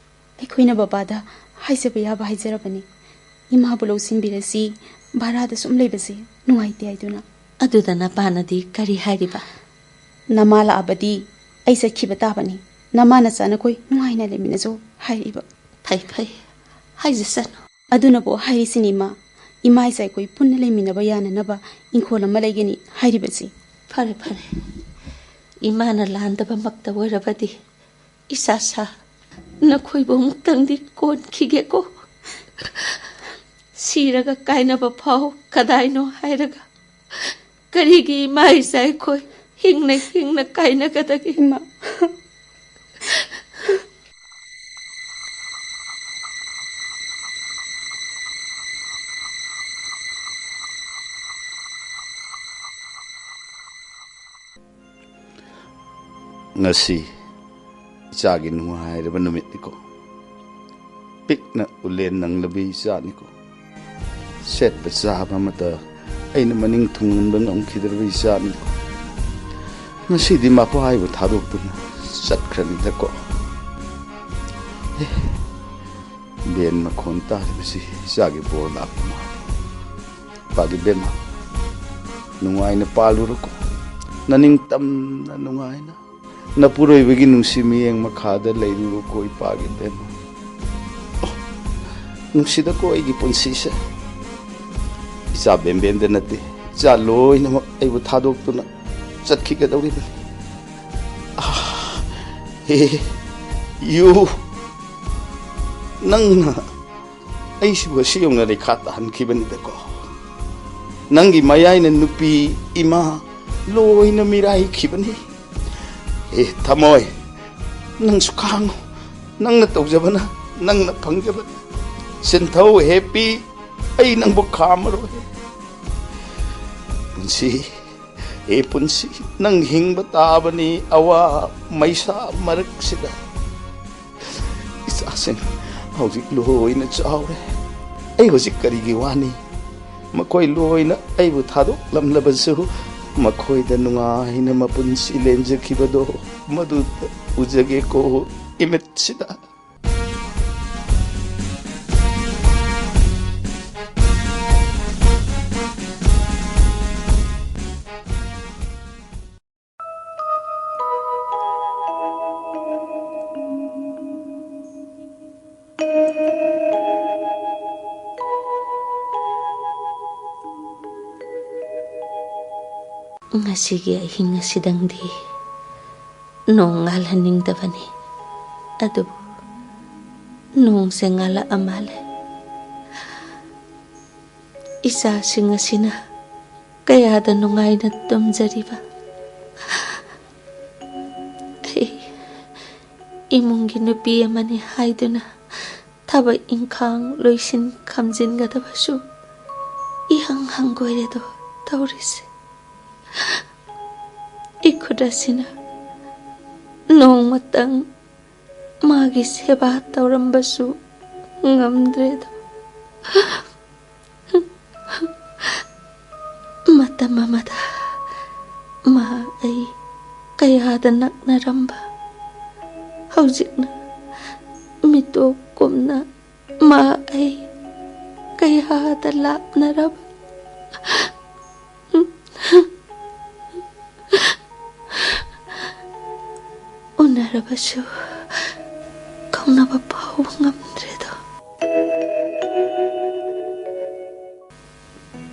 ꯑꯩꯈꯣꯏꯅ ꯕꯕꯥꯗ ꯍꯥꯏꯖꯕ ꯌꯥꯕ ꯍꯥꯏꯖꯔꯕꯅꯤ꯫ ꯏꯃꯥꯕꯨ ꯂꯧꯁꯤꯟꯕꯤꯔꯁꯤ, ꯚꯔꯥꯗ ꯁꯨꯝ ꯂꯩꯕꯁꯤ ꯅꯨꯡꯉꯥꯏꯇꯦ ꯍꯥꯏꯗꯨꯅ꯫ ꯑꯗꯨꯗ ꯅꯄꯥꯅꯗꯤ ꯀꯔꯤ ꯍꯥꯏꯔꯤꯕ? ꯅꯃꯥ ꯂꯥꯛꯑꯕꯗꯤ ꯑꯩ ꯆꯠꯈꯤꯕ ꯇꯥꯕꯅꯤ꯫ ꯅꯃꯥ ꯅꯆꯥ ꯅꯈꯣꯏ ꯅꯨꯡꯉꯥꯏꯅ ꯂꯩꯃꯤꯟꯅꯖꯧ ꯍꯥꯏꯔꯤꯕ꯫ ꯐꯩ, ꯐꯩ꯫ ꯍꯥꯏꯖꯁꯅꯨ꯫ ꯑꯗꯨꯅꯕꯨ ꯍꯥꯏꯔꯤꯁꯤꯅꯤ, ꯏꯃꯥ꯫ ꯏꯃꯥ ꯏꯆꯥ ꯑꯩꯈꯣꯏ ꯄꯨꯟꯅ ꯂꯩꯃꯤꯟꯅꯕ ꯌꯥꯅꯅꯕ ꯏꯪꯈꯣꯜ ꯑꯃ ꯂꯩꯒꯅꯤ ꯍꯥꯏꯔꯤꯕꯁꯤ꯫ ꯐꯔꯦ, ꯐꯔꯦ꯫ ꯏꯃꯥꯅ ꯂꯥꯟꯗꯕꯃꯛꯇ ꯑꯣꯏꯔꯕꯗꯤ ꯏꯁꯥ ꯁꯥ ꯅꯈꯣꯏꯕꯨ ꯑꯃꯨꯛꯇꯪꯗꯤ ꯀꯣꯟꯈꯤꯒꯦꯀꯣ꯫ ꯁꯤꯔꯒ ꯀꯥꯏꯅꯕ ꯐꯥꯎ ꯀꯗꯥꯏꯅꯣ ꯍꯥꯏꯔꯒ ꯀꯔꯤꯒꯤ ꯏꯃꯥ ꯏꯆꯥ ꯑꯩꯈꯣꯏ ꯍꯤꯡꯅ ꯍꯤꯡꯅ ꯀꯥꯏꯅꯒꯗꯒꯦ? ꯏꯃꯥ꯫ ꯉꯁꯤ ꯏꯆꯥꯒꯤ ꯅꯨꯡꯉꯥꯏꯔꯕ ꯅꯨꯃꯤꯠꯅꯤꯀꯣ꯫ ꯄꯤꯛꯅ ꯎꯂꯦꯟ ꯅꯪꯂꯕꯤ ꯏꯆꯥꯅꯤꯀꯣ꯫ ꯁꯦꯠꯄ ꯆꯥꯕ ꯑꯃꯠꯇ ꯑꯩꯅ ꯃꯅꯤꯡ ꯊꯨꯡꯍꯟꯕ ꯉꯝꯈꯤꯗ꯭ꯔꯕ ꯏꯆꯥꯅꯤꯀꯣ꯫ ꯉꯁꯤꯗꯤ ꯃꯄꯥ ꯑꯩꯕꯨ ꯊꯥꯗꯣꯛꯇꯨꯅ ꯆꯠꯈ꯭ꯔꯅꯤꯗꯀꯣ꯫ ꯑꯦ, ꯚꯦꯟ ꯃꯈꯣꯟ ꯇꯥꯔꯤꯕꯁꯤ ꯏꯆꯥꯒꯤ ꯕꯣꯔ ꯂꯥꯛꯄ ꯃꯥꯜꯂꯤ꯫ ꯏꯄꯥꯒꯤ ꯕꯦꯝꯃ, ꯅꯨꯡꯉꯥꯏꯅ ꯄꯥꯜꯂꯨꯔꯣꯀꯣ꯫ ꯅꯅꯤꯡꯇꯝꯅ ꯅꯨꯡꯉꯥꯏꯅ ꯅꯄꯨꯔꯣꯏꯕꯒꯤ ꯅꯨꯡꯁꯤ ꯃꯤꯠꯌꯦꯡ ꯃꯈꯥꯗ ꯂꯩꯔꯨꯔꯣꯀꯣ, ꯏꯄꯥꯒꯤ ꯕꯦꯝꯃ꯫ ꯑꯣ, ꯅꯨꯡꯁꯤꯗꯀꯣ ꯑꯩꯒꯤ ꯄꯨꯟꯁꯤꯁꯦ꯫ ꯏꯆꯥ ꯕꯦꯝꯕꯦꯝꯗ ꯅꯠꯇꯦ, ꯏꯆꯥ ꯂꯣꯏꯅꯃꯛ ꯑꯩꯕꯨ ꯊꯥꯗꯣꯛꯇꯨꯅ ꯆꯠꯈꯤꯒꯗꯧꯔꯤꯕꯅꯤ꯫ ꯑꯥ, ꯍꯦ, ꯌꯨ, ꯅꯪꯅ ꯑꯩꯁꯤꯕꯨ ꯑꯁꯤ ꯌꯧꯅ ꯂꯩꯈꯥ ꯇꯥꯍꯟꯈꯤꯕꯅꯤꯗꯀꯣ꯫ ꯅꯪꯒꯤ ꯃꯌꯥꯏꯅ ꯅꯨꯄꯤ, ꯏꯃꯥ ꯂꯣꯏꯅ ꯃꯤꯔꯥꯏꯈꯤꯕꯅꯤ꯫ ꯑꯦ ꯊꯃꯣꯏ, ꯅꯪꯁꯨ ꯈꯥꯡꯉꯨ꯫ ꯅꯪꯅ ꯇꯧꯖꯕꯅ ꯅꯪꯅ ꯐꯪꯖꯕꯅꯤ꯫ ꯁꯤꯟꯊꯧ ꯍꯦꯞꯄꯤ, ꯑꯩ ꯅꯪꯕꯨ ꯈꯥꯝꯃꯔꯣꯏ꯫ ꯄꯨꯟꯁꯤ, ꯍꯦ ꯄꯨꯟꯁꯤ, ꯅꯪ ꯍꯤꯡꯕ ꯇꯥꯕꯅꯤ ꯑꯋꯥ ꯃꯩꯁꯥ ꯃꯔꯛꯁꯤꯗ꯫ ꯏꯆꯥꯁꯤꯡ ꯍꯧꯖꯤꯛ ꯂꯣꯏꯅ ꯆꯥꯎꯔꯦ꯫ ꯑꯩ ꯍꯧꯖꯤꯛ ꯀꯔꯤꯒꯤ ꯋꯥꯅꯤ? ꯃꯈꯣꯏ ꯂꯣꯏꯅ ꯑꯩꯕꯨ ꯊꯥꯗꯣꯛꯂꯝꯂꯕꯁꯨ, ꯃꯈꯣꯏꯗ ꯅꯨꯡꯉꯥꯏꯅ ꯃꯄꯨꯟꯁꯤ ꯂꯦꯟꯖꯈꯤꯕꯗꯣ ꯃꯗꯨꯗ ꯎꯖꯒꯦꯀꯣ ꯏꯃꯤꯠꯁꯤꯗ꯫ ꯉꯁꯤꯒꯤ ꯑꯍꯤꯡ ꯑꯁꯤꯗꯪꯗꯤ ꯅꯣꯡ ꯉꯥꯜꯍꯟꯅꯤꯡꯗꯕꯅꯤ꯫ ꯑꯗꯨꯕꯨ ꯅꯣꯡꯁꯦ ꯉꯥꯜꯂꯛꯑ ꯃꯥꯜꯂꯦ꯫ ꯏꯆꯥꯁꯤꯡ ꯑꯁꯤꯅ ꯀꯌꯥꯗ ꯅꯨꯡꯉꯥꯏꯅ ꯇꯨꯝꯖꯔꯤꯕ꯫ ꯑꯩ ꯏꯃꯨꯡꯒꯤ ꯅꯨꯄꯤ ꯑꯃꯅꯤ ꯍꯥꯏꯗꯨꯅ ꯊꯕꯛ ꯏꯪꯈꯥꯡ ꯂꯣꯏꯁꯤꯟ ꯈꯝꯖꯤꯟꯒꯗꯕꯁꯨ ꯏꯍꯪ ꯍꯪꯒꯣꯏꯔꯦꯗꯣ ꯇꯧꯔꯤꯁꯦ꯫ ꯏꯈꯨꯠ ꯑꯁꯤꯅ ꯅꯣꯡꯃꯇꯪ ꯃꯥꯒꯤ ꯁꯦꯕꯥ ꯇꯧꯔꯝꯕꯁꯨ ꯉꯝꯗ꯭ꯔꯦꯗꯣ꯫ ꯃꯇꯝ ꯑꯃꯗ ꯃꯥ ꯑꯩ ꯀꯌꯥꯗ ꯅꯛꯅꯔꯝꯕ, ꯍꯧꯖꯤꯛꯅ ꯃꯤꯇꯣꯞ ꯀꯨꯝꯅ ꯃꯥ ꯑꯩ ꯀꯌꯥꯗ ꯂꯥꯞꯅꯔꯕ꯫ ꯎꯅꯔꯕꯁꯨ ꯀꯧꯅꯕ ꯐꯥꯎꯕ ꯉꯝꯗ꯭ꯔꯦꯗꯣ꯫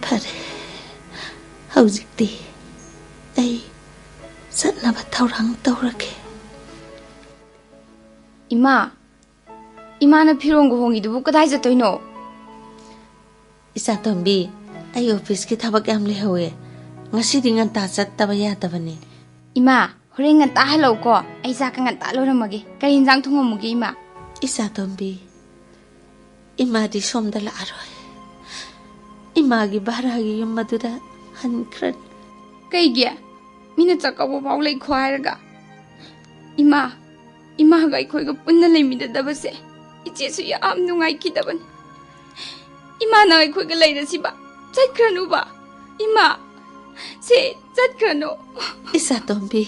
ꯐꯔꯦ, ꯍꯧꯖꯤꯛꯇꯤ ꯑꯩ ꯆꯠꯅꯕ ꯊꯧꯔꯥꯡ ꯇꯧꯔꯒꯦ꯫ ꯏꯃꯥ, ꯏꯃꯥꯅ ꯐꯤꯔꯣꯟꯒ ꯍꯣꯡꯉꯤꯗꯨꯕꯨ ꯀꯗꯥꯏ ꯆꯠꯇꯣꯏꯅꯣ? ꯏꯆꯥꯇꯣꯝꯕꯤ, ꯑꯩ ꯑꯣꯐꯤꯁꯀꯤ ꯊꯕꯛ ꯌꯥꯝ ꯂꯩꯍꯧꯋꯦ꯫ ꯉꯁꯤꯗꯤ ꯉꯟꯇꯥ ꯆꯠꯇꯕ ꯌꯥꯗꯕꯅꯤ꯫ ꯏꯃꯥ, ꯍꯣꯔꯦꯟ ꯉꯟꯇꯥ ꯍꯜꯂꯛꯎꯀꯣ꯫ ꯑꯩ ꯆꯥꯛꯀ ꯉꯟꯇꯥ ꯂꯣꯏꯔꯝꯃꯒꯦ꯫ ꯀꯔꯤ ꯌꯦꯟꯖꯥꯡ ꯊꯣꯡꯉꯝꯃꯨꯒꯦ, ꯏꯃꯥ? ꯏꯆꯥꯇꯣꯝꯕꯤ, ꯏꯃꯥꯗꯤ ꯁꯣꯝꯗ ꯂꯥꯛꯑꯔꯣꯏ꯫ ꯏꯃꯥꯒꯤ ꯚꯔꯥꯒꯤ ꯌꯨꯝ ꯑꯗꯨꯗ ꯍꯟꯈ꯭ꯔꯅꯤ꯫ ꯀꯩꯒꯤ? ꯃꯤꯅ ꯆꯥꯛꯀꯧꯕ ꯐꯥꯎ ꯂꯩꯈꯣ ꯍꯥꯏꯔꯒ? ꯏꯃꯥ, ꯏꯃꯥꯒ ꯑꯩꯈꯣꯏꯒ ꯄꯨꯟꯅ ꯂꯩꯃꯤꯟꯅꯗꯕꯁꯦ ꯏꯆꯦꯁꯨ ꯌꯥꯝ ꯅꯨꯡꯉꯥꯏꯈꯤꯗꯕꯅꯤ꯫ ꯏꯃꯥꯅ ꯑꯩꯈꯣꯏꯒ ꯂꯩꯔꯁꯤꯕ, ꯆꯠꯈ꯭ꯔꯅꯨꯕ꯫ ꯏꯃꯥ, ꯁꯦ, ꯆꯠꯈ꯭ꯔꯅꯨ꯫ ꯏꯆꯥꯇꯣꯝꯕꯤ,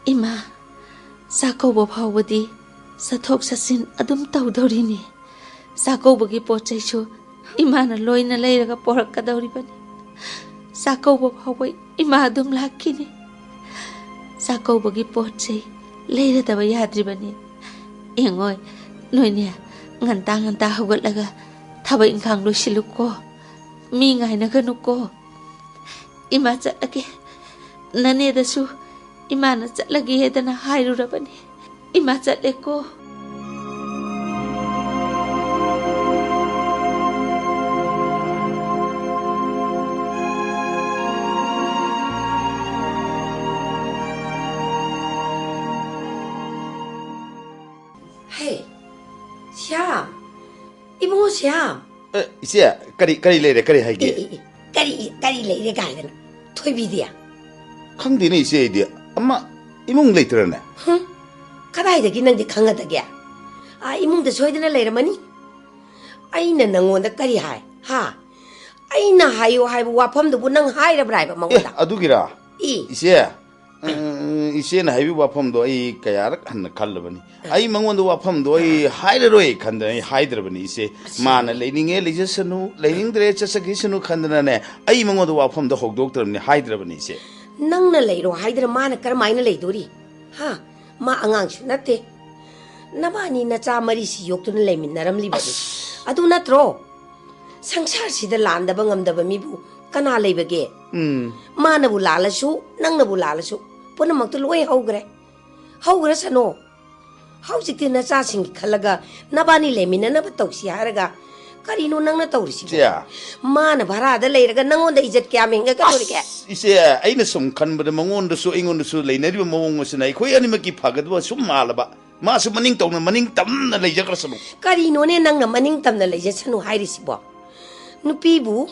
ꯏꯃꯥ, ꯆꯥꯛꯀꯧꯕ ꯐꯥꯎꯕꯗꯤ ꯆꯠꯊꯣꯛ ꯆꯠꯁꯤꯟ ꯑꯗꯨꯝ ꯇꯧꯗꯧꯔꯤꯅꯤ꯫ ꯆꯥꯛꯀꯧꯕꯒꯤ ꯄꯣꯠ ꯆꯩꯁꯨ ꯏꯃꯥꯅ ꯂꯣꯏꯅ ꯂꯩꯔꯒ ꯄꯣꯔꯛꯀꯗꯧꯔꯤꯕꯅꯤ꯫ ꯆꯥꯛꯀꯧꯕ ꯐꯥꯎꯕ ꯏꯃꯥ ꯑꯗꯨꯝ ꯂꯥꯛꯈꯤꯅꯤ꯫ ꯆꯥꯛꯀꯧꯕꯒꯤ ꯄꯣꯠ ꯆꯩ ꯂꯩꯔꯗꯕ ꯌꯥꯗ꯭ꯔꯤꯕꯅꯤ꯫ ꯌꯦꯡꯉꯣꯏ, ꯅꯣꯏꯅꯦ, ꯉꯟꯇꯥ ꯉꯟꯇꯥ ꯍꯧꯒꯠꯂꯒ ꯊꯕꯛ ꯏꯪꯈꯥꯡ ꯂꯣꯏꯁꯤꯜꯂꯨꯀꯣ꯫ ꯃꯤ ꯉꯥꯏꯅꯒꯅꯨꯀꯣ꯫ ꯏꯃꯥ ꯆꯠꯂꯒꯦ꯫ ꯅꯅꯦꯗꯁꯨ ꯏꯃꯥꯅ ꯆꯠꯂꯒꯦꯗꯅ ꯍꯥꯏꯔꯨꯔꯕꯅꯤ꯫ ꯏꯃꯥ ꯆꯠꯂꯦꯀꯣ꯫ ꯍꯦ, ꯁ꯭ꯌꯥꯝ, ꯏꯕꯨꯡꯉꯣ ꯁ꯭ꯌꯥꯝ꯫ ꯑꯦ, ꯏꯆꯦ, ꯀꯔꯤ, ꯀꯔꯤ ꯂꯩꯔꯦ? ꯀꯔꯤ ꯍꯥꯏꯒꯦ? ꯑꯦ, ꯑꯦ, ꯑꯦ, ꯀꯔꯤ, ꯀꯔꯤ ꯂꯩꯔꯦ ꯀꯥꯏꯗꯅ? ꯊꯣꯏꯕꯤꯗꯤ? ꯈꯪꯗꯦꯅꯦ, ꯏꯆꯦ, ꯑꯩꯗꯤ꯫ ꯑꯃ, ꯏꯃꯨꯡ ꯂꯩꯇ꯭ꯔꯅꯦ? ꯍꯨꯝ, ꯀꯗꯥꯏꯗꯒꯤ ꯅꯪꯗꯤ ꯈꯪꯒꯗꯒꯦ? ꯑꯥ, ꯏꯃꯨꯡꯗ ꯁꯣꯏꯗꯅ ꯂꯩꯔꯝꯃꯅꯤ꯫ ꯑꯩꯅ ꯅꯪꯉꯣꯟꯗ ꯀꯔꯤ ꯍꯥꯏ? ꯍꯥ? ꯑꯩꯅ ꯍꯥꯏꯌꯨ ꯍꯥꯏꯕ ꯋꯥꯐꯝꯗꯨꯕꯨ ꯅꯪ ꯍꯥꯏꯔꯕ꯭ꯔꯥ ꯍꯥꯏꯕ ꯑꯦ, ꯃꯉꯣꯟꯗ? ꯑꯗꯨꯒꯤꯔꯥ? ꯏ꯫ ꯏꯆꯦ, ꯎꯝ, ꯏꯆꯦꯅ ꯍꯥꯏꯕꯤꯕ ꯋꯥꯐꯝꯗꯣ ꯑꯩ ꯀꯌꯥꯔꯛ ꯍꯟꯅ ꯈꯜꯂꯕꯅꯤ꯫ ꯑꯩ ꯃꯉꯣꯟꯗ ꯋꯥꯐꯝꯗꯣ ꯑꯩ ꯍꯥꯏꯔꯔꯣꯏ ꯈꯟꯗꯅ ꯑꯩ ꯍꯥꯏꯗ꯭ꯔꯕꯅꯤ, ꯏꯆꯦ꯫ ꯑꯁ꯫ ꯃꯥꯅ ꯂꯩꯅꯤꯡꯉꯦ ꯂꯩꯖꯁꯅꯨ, ꯂꯩꯅꯤꯡꯗ꯭ꯔꯦ ꯆꯠꯆꯈꯤꯁꯅꯨ ꯈꯟꯗꯅꯅꯦ, ꯑꯩ ꯃꯉꯣꯟꯗ ꯋꯥꯐꯝꯗꯣ ꯍꯧꯗꯣꯛꯇ꯭ꯔꯕꯅꯤ, ꯍꯥꯏꯗ꯭ꯔꯕꯅꯤ, ꯏꯆꯦ꯫ ꯅꯪꯅ ꯂꯩꯔꯣ ꯍꯥꯏꯗꯅ ꯃꯥꯅ ꯀꯔꯝꯍꯥꯏꯅ ꯂꯩꯗꯣꯔꯤ? ꯍꯥ? ꯃꯥ ꯑꯉꯥꯡꯁꯨ ꯅꯠꯇꯦ꯫ ꯅꯕꯥꯅꯤ ꯅꯆꯥ ꯃꯔꯤꯁꯤ ꯌꯣꯛꯇꯨꯅ ꯂꯩꯃꯤꯟꯅꯔꯝꯂꯤꯕꯅꯤ꯫ ꯑꯁ꯫ ꯑꯗꯨ ꯅꯠꯇ꯭ꯔꯣ? ꯁꯪꯁꯥꯔꯁꯤꯗ ꯂꯥꯟꯗꯕ ꯉꯝꯗꯕ ꯃꯤꯕꯨ ꯀꯅꯥ ꯂꯩꯕꯒꯦ? ꯎꯝ꯫ ꯃꯥꯅꯕꯨ ꯂꯥꯜꯂꯁꯨ, ꯅꯪꯅꯕꯨ ꯂꯥꯜꯂꯁꯨ, ꯄꯨꯝꯅꯃꯛꯇꯨ ꯂꯣꯏ ꯍꯧꯈ꯭ꯔꯦ꯫ ꯍꯧꯈ꯭ꯔꯁꯅꯣ꯫ ꯍꯧꯖꯤꯛꯇꯤ ꯅꯆꯥꯁꯤꯡꯒꯤ ꯈꯜꯂꯒ ꯅꯕꯥꯅꯤ ꯂꯩꯃꯤꯟꯅꯅꯕ ꯇꯧꯁꯤ ꯍꯥꯏꯔꯒ ꯀꯔꯤꯅꯣ ꯅꯪꯅ ꯇꯧꯔꯤꯁꯤꯕꯣ? ꯏꯆꯦ꯫ ꯃꯥꯅ ꯚꯔꯥꯗ ꯂꯩꯔꯒ ꯅꯉꯣꯟꯗ ꯏꯖꯠ ꯀꯌꯥꯝ ꯍꯦꯟꯒꯠꯀꯗꯧꯔꯤꯒꯦ? ꯑꯁ, ꯏꯆꯦ, ꯑꯩꯅ ꯁꯨꯝ ꯈꯟꯕꯗ ꯃꯉꯣꯟꯗꯁꯨ ꯑꯩꯉꯣꯟꯗꯁꯨ ꯂꯩꯅꯔꯤꯕ ꯃꯑꯣꯡ ꯑꯁꯤꯅ ꯑꯩꯈꯣꯏ ꯑꯅꯤꯃꯛꯀꯤ ꯐꯒꯗꯕ ꯁꯨꯝ ꯃꯥꯜꯂꯕ꯫ ꯃꯥꯁꯨ ꯃꯅꯤꯡ ꯇꯧꯅ, ꯃꯅꯤꯡ ꯇꯝꯅ ꯂꯩꯖꯈ꯭ꯔꯁꯅꯨ꯫ ꯀꯔꯤꯅꯣꯅꯦ ꯅꯪꯅ ꯃꯅꯤꯡ ꯇꯝꯅ ꯂꯩꯖꯁꯅꯨ ꯍꯥꯏꯔꯤꯁꯤꯕꯣ? ꯅꯨꯄꯤꯕꯨ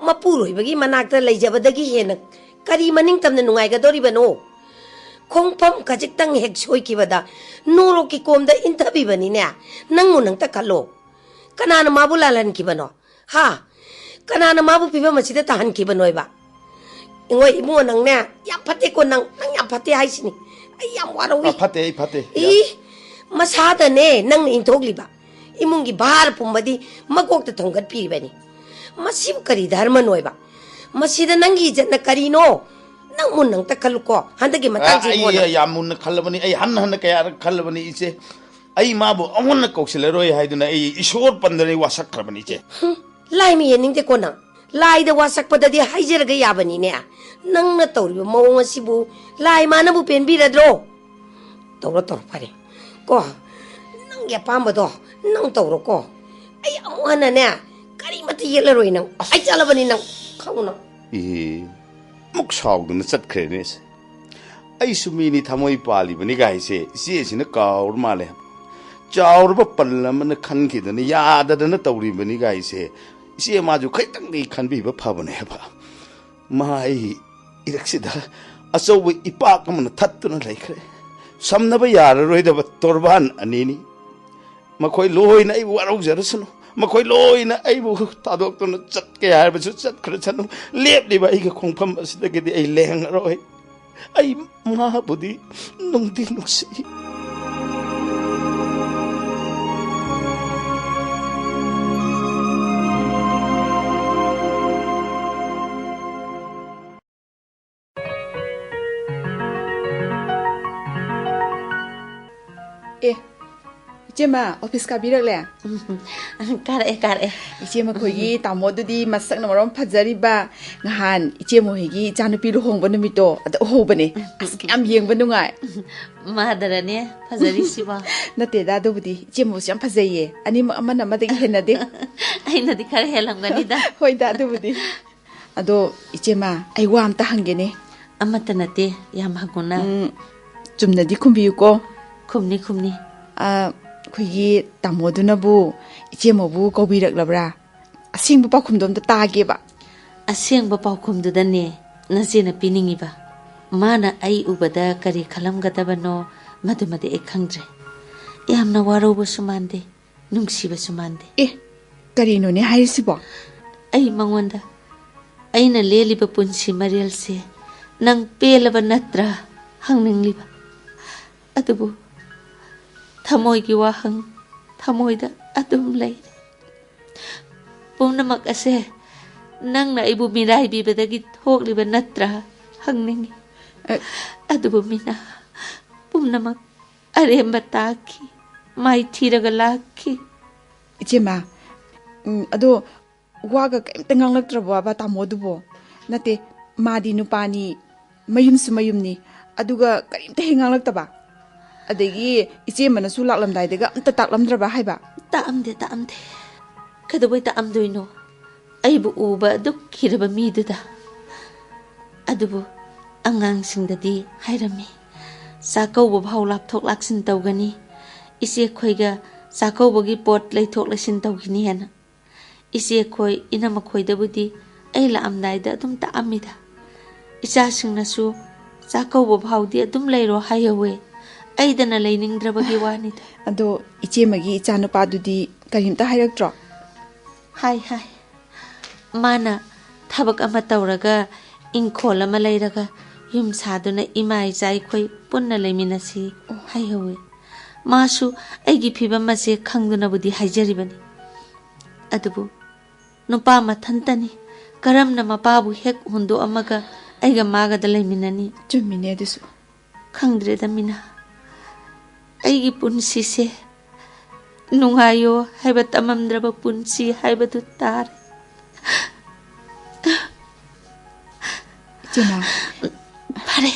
ꯃꯄꯨꯔꯣꯏꯕꯒꯤ ꯃꯅꯥꯛꯇ ꯂꯩꯖꯕꯗꯒꯤ ꯍꯦꯟꯅ ꯀꯔꯤ ꯃꯅꯤꯡ ꯇꯝꯅ ꯅꯨꯡꯉꯥꯏꯒꯗꯧꯔꯤꯕꯅꯣ? ꯈꯣꯡꯐꯝ ꯈꯖꯤꯛꯇꯪ ꯍꯦꯛ ꯁꯣꯏꯈꯤꯕꯗ ꯅꯣꯔꯣꯛꯀꯤ ꯀꯣꯝꯗ ꯏꯟꯊꯕꯤꯕꯅꯤꯅꯦ꯫ ꯅꯪꯕꯨ ꯅꯪꯇ ꯈꯜꯂꯣ꯫ ꯀꯅꯥꯅ ꯃꯥꯕꯨ ꯂꯥꯜꯍꯟꯈꯤꯕꯅꯣ? ꯍꯥ? ꯀꯅꯥꯅ ꯃꯥꯕꯨ ꯐꯤꯕꯝ ꯑꯁꯤꯗ ꯇꯥꯍꯟꯈꯤꯕꯅꯣꯏꯕ? ꯏꯉꯣ ꯏꯕꯨꯡꯉꯣ, ꯅꯪꯅꯦ ꯌꯥꯝ ꯐꯠꯇꯦꯀꯣ, ꯅꯪ, ꯅꯪ ꯌꯥꯝ ꯐꯠꯇꯦ ꯍꯥꯏꯁꯤꯅꯤ꯫ ꯑꯩ ꯌꯥꯝ ꯋꯥꯔꯧꯏ꯫ ꯑ, ꯐꯠꯇꯦ, ꯑꯩ ꯐꯠꯇꯦ꯫ ꯏ, ꯃꯁꯥꯗꯅꯦ ꯅꯪꯅ ꯏꯟꯊꯣꯛꯂꯤꯕ ꯏꯃꯨꯡꯒꯤ ꯚꯥꯔ ꯄꯨꯝꯕꯗꯤ ꯃꯀꯣꯛꯇ ꯊꯣꯡꯒꯠꯄꯤꯔꯤꯕꯅꯤ꯫ ꯃꯁꯤꯕꯨ ꯀꯔꯤ ꯙꯔꯃꯅꯣꯏꯕ? ꯃꯁꯤꯗ ꯅꯪꯒꯤ ꯏꯖꯠꯅ ꯀꯔꯤꯅꯣ? ꯅꯪ ꯃꯨꯟꯅ ꯑꯝꯇ ꯈꯜꯂꯨꯀꯣ, ꯍꯟꯗꯛꯀꯤ ꯑ, ꯃꯇꯥꯡꯁꯤ ꯑꯩ ꯏꯕꯨꯡꯉꯣ, ꯅꯪ꯫ ꯌꯥꯝ ꯃꯨꯟꯅ ꯈꯜꯂꯕꯅꯤ, ꯑꯩ ꯍꯟꯅ ꯍꯟꯅ ꯀꯌꯥꯔꯛ ꯈꯜꯂꯕꯅꯤ, ꯏꯆꯦ꯫ ꯑꯩ ꯃꯥꯕꯨ ꯑꯃꯨꯛ ꯍꯟꯅ ꯀꯧꯁꯤꯜꯂꯔꯣꯏ ꯍꯥꯏꯗꯨꯅ ꯑꯩ ꯏꯁꯣꯔ ꯄꯟꯗꯅ ꯑꯩ ꯋꯥꯁꯛꯈ꯭ꯔꯕꯅꯤ, ꯏꯆꯦ꯫ ꯍꯨꯝ, ꯂꯥꯏ ꯃꯤ ꯌꯦꯡꯅꯤꯡꯗꯦꯀꯣ ꯅꯪ? ꯂꯥꯏꯗ ꯋꯥꯁꯛꯄꯗꯗꯤ ꯍꯥꯏꯖꯔꯒ ꯌꯥꯕꯅꯤꯅꯦ꯫ ꯅꯪꯅ ꯇꯧꯔꯤꯕ ꯃꯑꯣꯡ ꯑꯁꯤꯕꯨ ꯂꯥꯏ ꯃꯥꯅꯕꯨ ꯄꯦꯟꯕꯤꯔꯗ꯭ꯔꯣ? ꯇꯧꯔꯣ, ꯇꯧꯔꯣ, ꯐꯔꯦ꯫ ꯀꯣ, ꯅꯪꯒꯤ ꯑꯄꯥꯝꯕꯗꯣ ꯅꯪ ꯇꯧꯔꯣꯀꯣ꯫ ꯑꯩ ꯑꯃꯨꯛ ꯍꯟꯅꯅꯦ ꯀꯔꯤꯃꯠꯇ ꯌꯦꯠꯂꯔꯣꯏ ꯅꯪ꯫ ꯑꯁ꯫ ꯑꯩ ꯆꯠꯂꯕꯅꯤ ꯅꯪ, ꯈꯪꯉꯨ ꯅꯪ꯫ ꯏꯍꯦ, ꯑꯃꯨꯛ ꯁꯥꯎꯗꯅ ꯆꯠꯈ꯭ꯔꯦꯅꯦ ꯑꯩꯁꯦ꯫ ꯑꯩꯁꯨ ꯃꯤꯅꯤ, ꯊꯃꯣꯏ ꯄꯥꯜꯂꯤꯕꯅꯤ ꯒꯥꯏꯁꯦ ꯏꯆꯦꯁꯤꯅ ꯀꯥꯎꯔ ꯃꯥꯜꯂꯦ꯫ ꯆꯥꯎꯔꯕ ꯄꯜ ꯑꯃꯅ ꯈꯟꯈꯤꯗꯅ ꯌꯥꯗꯗꯅ ꯇꯧꯔꯤꯕꯅꯤ ꯒꯥꯏꯁꯦ꯫ ꯏꯆꯦ ꯃꯥꯁꯨ ꯈꯤꯇꯪꯗꯤ ꯈꯟꯕꯤꯕ ꯐꯕꯅꯦꯕ꯫ ꯃꯥ ꯑꯩ ꯏꯔꯛꯁꯤꯗ ꯑꯆꯧꯕ ꯏꯄꯥꯛ ꯑꯃꯅ ꯊꯠꯇꯨꯅ ꯂꯩꯈ꯭ꯔꯦ꯫ ꯁꯝꯅꯕ ꯌꯥꯔꯔꯣꯏꯗꯕ ꯇꯣꯔꯕꯥꯟ ꯑꯅꯤꯅꯤ꯫ ꯃꯈꯣꯏ ꯂꯣꯏꯅ ꯑꯩꯕꯨ ꯋꯥꯔꯧꯖꯔꯁꯅꯨ, ꯃꯈꯣꯏ ꯂꯣꯏꯅ ꯑꯩꯕꯨ ꯊꯥꯗꯣꯛꯇꯨꯅ ꯆꯠꯀꯦ ꯍꯥꯏꯔꯕꯁꯨ ꯆꯠꯈ꯭ꯔꯁꯅꯨ꯫ ꯂꯦꯞꯂꯤꯕ ꯑꯩꯒꯤ ꯈꯣꯡꯐꯝ ꯑꯁꯤꯗꯒꯤꯗꯤ ꯑꯩ ꯂꯦꯡꯉꯔꯣꯏ꯫ ꯑꯩ ꯃꯥꯕꯨꯗꯤ ꯅꯨꯡꯗꯤ ꯅꯨꯡꯁꯤ꯫ ꯑꯦ, ꯏꯆꯦꯃ, ꯑꯣꯐꯤꯁ ꯀꯥꯕꯤꯔꯛꯂꯦ? ꯀꯥꯔꯛꯑꯦ, ꯀꯥꯔꯛꯑꯦ꯫ ꯏꯆꯦ ꯃꯈꯣꯏꯒꯤ ꯇꯥꯃꯣꯗꯨꯗꯤ ꯃꯁꯛꯅ ꯃꯔꯣꯝ ꯐꯖꯔꯤꯕ꯫ ꯅꯍꯥꯟ ꯏꯆꯦ ꯃꯈꯣꯏꯒꯤ ꯏꯆꯥꯅꯨꯄꯤ ꯂꯨꯍꯣꯡꯕ ꯅꯨꯃꯤꯠꯇꯣ ꯑꯗ ꯎꯍꯧꯕꯅꯦ꯫ ꯑꯁ, ꯌꯥꯝ ꯌꯦꯡꯕ ꯅꯨꯡꯉꯥꯏ꯫ ꯃꯥꯗꯔꯅꯦ ꯐꯖꯔꯤꯁꯤꯕꯣ? ꯅꯠꯇꯦꯗ, ꯑꯗꯨꯕꯨꯗꯤ ꯏꯆꯦ ꯃꯈꯣꯏꯁꯨ ꯌꯥꯝ ꯐꯖꯩꯌꯦ꯫ ꯑꯅꯤꯃꯛ ꯑꯃꯅ ꯑꯃꯗꯒꯤ ꯍꯦꯟꯅꯗꯦ꯫ ꯑꯩꯅꯗꯤ ꯈꯔ ꯍꯦꯜꯂꯝꯒꯅꯤꯗ꯫ ꯍꯣꯏꯗ, ꯑꯗꯨꯕꯨꯗꯤ꯫ ꯑꯗꯣ ꯏꯆꯦꯃ, ꯑꯩ ꯋꯥ ꯑꯝꯇ ꯍꯪꯒꯦꯅꯦ꯫ ꯑꯃꯠꯇ ꯅꯠꯇꯦ, ꯌꯥꯝ ꯍꯪꯉꯨꯅ꯫ ꯎꯝ, ꯆꯨꯝꯅꯗꯤ ꯈꯨꯝꯕꯤꯌꯨꯀꯣ꯫ ꯈꯨꯝꯅꯤ, ꯈꯨꯝꯅꯤ꯫ ꯑ, ꯑꯩꯈꯣꯏꯒꯤ ꯇꯥꯃꯣꯗꯨꯅꯕꯨ ꯏꯆꯦꯃꯕꯨ ꯀꯧꯕꯤꯔꯛꯂꯕ꯭ꯔꯥ? ꯑꯁꯦꯡꯕ ꯄꯥꯎꯈꯨꯝꯗꯣ ꯑꯝꯇ ꯇꯥꯒꯦꯕ꯫ ꯑꯁꯦꯡꯕ ꯄꯥꯎꯈꯨꯝꯗꯨꯗꯅꯦ ꯅꯆꯦꯅ ꯄꯤꯅꯤꯡꯉꯤꯕ꯫ ꯃꯥꯅ ꯑꯩ ꯎꯕꯗ ꯀꯔꯤ ꯈꯜꯂꯝꯒꯗꯕꯅꯣ, ꯃꯗꯨꯃꯗꯤ ꯑꯩ ꯈꯪꯗ꯭ꯔꯦ꯫ ꯌꯥꯝꯅ ꯋꯥꯔꯧꯕꯁꯨ ꯃꯥꯟꯗꯦ, ꯅꯨꯡꯁꯤꯕꯁꯨ ꯃꯥꯟꯗꯦ꯫ ꯑꯦ, ꯀꯔꯤꯅꯣꯅꯦ ꯍꯥꯏꯔꯤꯁꯤꯕꯣ? ꯑꯩ ꯃꯉꯣꯟꯗ ꯑꯩꯅ ꯂꯦꯜꯂꯤꯕ ꯄꯨꯟꯁꯤ ꯃꯔꯦꯜꯁꯦ ꯅꯪ ꯄꯦꯜꯂꯕ ꯅꯠꯇ꯭ꯔꯥ ꯍꯪꯅꯤꯡꯂꯤꯕ꯫ ꯑꯗꯨꯕꯨ ꯊꯃꯣꯏꯒꯤ ꯋꯥꯍꯪ ꯊꯃꯣꯏꯗ ꯑꯗꯨꯝ ꯂꯩꯔꯦ꯫ ꯄꯨꯝꯅꯃꯛ ꯑꯁꯦ ꯅꯪꯅ ꯑꯩꯕꯨ ꯃꯤꯔꯥꯏꯕꯤꯕꯗꯒꯤ ꯊꯣꯛꯂꯤꯕ ꯅꯠꯇ꯭ꯔꯥ ꯍꯪꯅꯤꯡꯉꯤ꯫ ꯑ, ꯑꯗꯨꯕꯨ ꯃꯤꯅ ꯄꯨꯝꯅꯃꯛ ꯑꯔꯦꯝꯕ ꯇꯥꯈꯤ, ꯃꯥꯏꯊꯤꯔꯒ ꯂꯥꯛꯈꯤ꯫ ꯏꯆꯦꯃ, ꯎꯝ, ꯑꯗꯣ ꯋꯥꯒ ꯀꯔꯤꯝꯇ ꯉꯥꯡꯂꯛꯇ꯭ꯔꯕꯣꯕ ꯇꯥꯃꯣꯗꯨꯕꯣ? ꯅꯠꯇꯦ, ꯃꯥꯗꯤ ꯅꯨꯄꯥꯅꯤ, ꯃꯌꯨꯝꯁꯨ ꯃꯌꯨꯝꯅꯤ, ꯑꯗꯨꯒ ꯀꯔꯤꯝꯇ ꯍꯦꯛ ꯉꯥꯡꯂꯛꯇꯕ? ꯑꯗꯒꯤ ꯏꯆꯦꯃꯅꯁꯨ ꯂꯥꯛꯂꯝꯗꯥꯏꯗꯒ ꯑꯝꯇ ꯇꯥꯛꯂꯝꯗ꯭ꯔꯕ ꯍꯥꯏꯕ? ꯇꯥꯛꯑꯝꯗꯦ, ꯇꯥꯛꯑꯝꯗꯦ꯫ ꯀꯩꯗꯧꯕꯩ ꯇꯥꯛꯑꯝꯗꯣꯏꯅꯣ? ꯑꯩꯕꯨ ꯎꯕ ꯑꯗꯨꯛ ꯀꯤꯔꯕ ꯃꯤꯗꯨꯗ꯫ ꯑꯗꯨꯕꯨ ꯑꯉꯥꯡꯁꯤꯡꯗꯗꯤ ꯍꯥꯏꯔꯝꯃꯤ, ꯆꯥꯛꯀꯧꯕ ꯐꯥꯎ ꯂꯥꯛꯊꯣꯛ ꯂꯥꯛꯁꯤꯟ ꯇꯧꯒꯅꯤ, ꯏꯆꯦꯈꯣꯏꯒ ꯆꯥꯛꯀꯧꯕꯒꯤ ꯄꯣꯠ ꯂꯩꯊꯣꯛ ꯂꯩꯁꯤꯟ ꯇꯧꯈꯤꯅꯤ ꯍꯥꯏꯅ꯫ ꯏꯆꯦꯈꯣꯏ ꯏꯅꯝꯃꯈꯣꯏꯗꯕꯨꯗꯤ ꯑꯩ ꯂꯥꯛꯑꯝꯗꯥꯏꯗ ꯑꯗꯨꯝ ꯇꯥꯛꯑꯝꯃꯤꯗ꯫ ꯏꯆꯥꯁꯤꯡꯅꯁꯨ ꯆꯥꯛꯀꯧꯕ ꯐꯥꯎꯗꯤ ꯑꯗꯨꯝ ꯂꯩꯔꯣ ꯍꯥꯏꯍꯧꯋꯦ꯫ ꯑꯩꯗꯅ ꯂꯩꯅꯤꯡꯗ꯭ꯔꯕꯒꯤ ꯋꯥꯅꯤꯗ꯫ ꯑꯗꯣ ꯏꯆꯦꯃꯒꯤ ꯏꯆꯥꯅꯨꯄꯥꯗꯨꯗꯤ ꯀꯔꯤꯝꯇ ꯍꯥꯏꯔꯛꯇ꯭ꯔꯣ? ꯍꯥꯏ, ꯍꯥꯏ꯫ ꯃꯥꯅ ꯊꯕꯛ ꯑꯃ ꯇꯧꯔꯒ, ꯏꯪꯈꯣꯜ ꯑꯃ ꯂꯩꯔꯒ, ꯌꯨꯝ ꯁꯥꯗꯨꯅ ꯏꯃꯥ ꯏꯆꯥ ꯑꯩꯈꯣꯏ ꯄꯨꯟꯅ ꯂꯩꯃꯤꯟꯅꯁꯤ ꯍꯥꯏꯍꯧꯋꯦ꯫ ꯃꯥꯁꯨ ꯑꯩꯒꯤ ꯐꯤꯕꯝ ꯑꯁꯦ ꯈꯪꯗꯨꯅꯕꯨꯗꯤ ꯍꯥꯏꯖꯔꯤꯕꯅꯤ꯫ ꯑꯗꯨꯕꯨ ꯅꯨꯄꯥ ꯃꯊꯟꯇꯅꯤ꯫ ꯀꯔꯝꯅ ꯃꯄꯥꯕꯨ ꯍꯦꯛ ꯍꯨꯟꯗꯣꯛꯑꯝꯃꯒ ꯑꯩꯒ ꯃꯥꯒꯗ ꯂꯩꯃꯤꯟꯅꯅꯤ? ꯆꯨꯝꯃꯤꯅꯦ ꯑꯗꯨꯁꯨ꯫ ꯈꯪꯗ꯭ꯔꯦꯗ ꯃꯤꯅꯥ, ꯑꯩꯒꯤ ꯄꯨꯟꯁꯤꯁꯦ ꯅꯨꯡꯉꯥꯏꯌꯣ ꯍꯥꯏꯕ ꯇꯝꯃꯝꯗ꯭ꯔꯕ ꯄꯨꯟꯁꯤ ꯍꯥꯏꯕꯗꯨ ꯇꯥꯔꯦ꯫ ꯏꯆꯦꯃ꯫ ꯐꯔꯦ,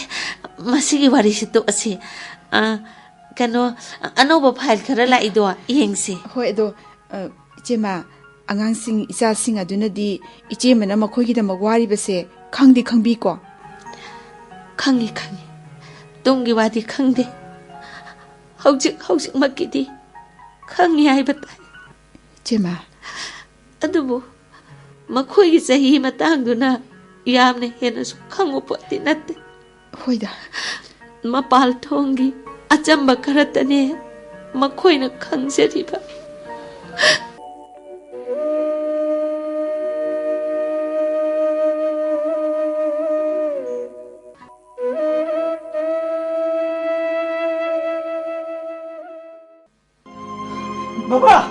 ꯃꯁꯤꯒꯤ ꯋꯥꯔꯤꯁꯤ ꯇꯣꯛꯑꯁꯤ꯫ ꯑ, ꯀꯩꯅꯣ, ꯑꯅꯧꯕ ꯐꯥꯏꯜ ꯈꯔ ꯂꯥꯛꯏꯗꯣ ꯌꯦꯡꯁꯤ꯫ ꯍꯣꯏ, ꯑꯗꯣ, ꯑ, ꯏꯆꯦꯃ, ꯑꯉꯥꯡꯁꯤꯡ, ꯏꯆꯥꯁꯤꯡ ꯑꯗꯨꯅꯗꯤ ꯏꯆꯦꯃꯅ ꯃꯈꯣꯏꯒꯤꯗꯃꯛ ꯋꯥꯔꯤꯕꯁꯦ ꯈꯪꯗꯤ ꯈꯪꯕꯤꯀꯣ? ꯈꯪꯉꯤ, ꯈꯪꯉꯤ꯫ ꯇꯨꯡꯒꯤ ꯋꯥꯗꯤ ꯈꯪꯗꯦ꯫ ꯍꯧꯖꯤꯛ, ꯍꯧꯖꯤꯛꯃꯛꯀꯤꯗꯤ ꯈꯪꯉꯤ ꯍꯥꯏꯕ ꯇꯥꯏ꯫ ꯏꯆꯦꯃ꯫ ꯑꯗꯨꯕꯨ ꯃꯈꯣꯏꯒꯤ ꯆꯍꯤ ꯃꯇꯥꯡꯗꯨꯅ ꯌꯥꯝꯅ ꯍꯦꯟꯅꯁꯨ ꯈꯪꯕ ꯄꯣꯠꯇꯤ ꯅꯠꯇꯦ꯫ ꯍꯣꯏꯗ꯫ ꯃꯄꯥꯜ ꯊꯣꯡꯒꯤ ꯑꯆꯝꯕ ꯈꯔꯇꯅꯦ ꯃꯈꯣꯏꯅ ꯈꯪꯖꯔꯤꯕ꯫ ꯕꯕꯥ!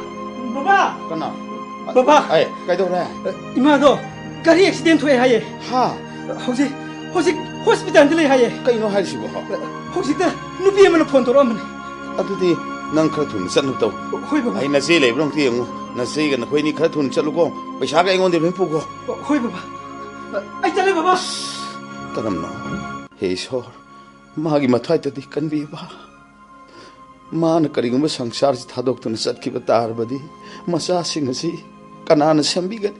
ꯕꯕꯥ! ꯀꯅꯥ? ꯕꯕꯥ! ꯑꯦ, ꯀꯩꯗꯧꯔꯦ? ꯏꯃꯥꯗꯣ ꯒꯥꯔꯤ ꯑꯦꯛꯁꯤꯗꯦꯟ ꯊꯣꯛꯑꯦ ꯍꯥꯏꯌꯦ꯫ ꯍꯥ? ꯍꯧꯖꯤꯛ, ꯍꯧꯖꯤꯛ ꯍꯣꯁꯄꯤꯇꯥꯜꯗ ꯂꯩ ꯍꯥꯏꯌꯦ꯫ ꯀꯩꯅꯣ ꯍꯥꯏꯔꯤꯁꯤꯕꯣ? ꯍꯧꯖꯤꯛꯇ ꯅꯨꯄꯤ ꯑꯃꯅ ꯐꯣꯟ ꯇꯧꯔꯛꯑꯝꯕꯅꯤ꯫ ꯑꯗꯨꯗꯤ ꯅꯪ ꯈꯔ ꯊꯨꯅ ꯆꯠꯅꯕ ꯇꯧ꯫ ꯍꯣꯏ, ꯕꯕꯥ꯫ ꯑꯩ ꯅꯆꯦ ꯂꯩꯕ꯭ꯔꯥ ꯑꯝꯇ ꯌꯦꯡꯉꯨ꯫ ꯅꯆꯦꯒ ꯅꯈꯣꯏꯅꯤ ꯈꯔ ꯊꯨꯅ ꯆꯠꯂꯨꯀꯣ꯫ ꯄꯩꯁꯥꯒ ꯑꯩꯉꯣꯟꯗ ꯂꯣꯏ ꯄꯨꯀꯣ꯫ ꯍꯣꯏ, ꯕꯕꯥ꯫ ꯑꯩ ꯆꯠꯂꯦ, ꯕꯕꯥ꯫ ꯀꯔꯝꯅꯣ? ꯍꯦ ꯏꯁꯣꯔ, ꯃꯥꯒꯤ ꯃꯊ꯭ꯋꯥꯏꯗꯗꯤ ꯀꯟꯕꯤꯕ꯫ ꯃꯥꯅ ꯀꯔꯤꯒꯨꯝꯕ ꯁꯪꯁꯥꯔꯁꯤ ꯊꯥꯗꯣꯛꯇꯨꯅ ꯆꯠꯈꯤꯕ ꯇꯥꯔꯕꯗꯤ, ꯃꯆꯥꯁꯤꯡ ꯑꯁꯤ ꯀꯅꯥꯅ ꯁꯦꯝꯕꯤꯒꯅꯤ?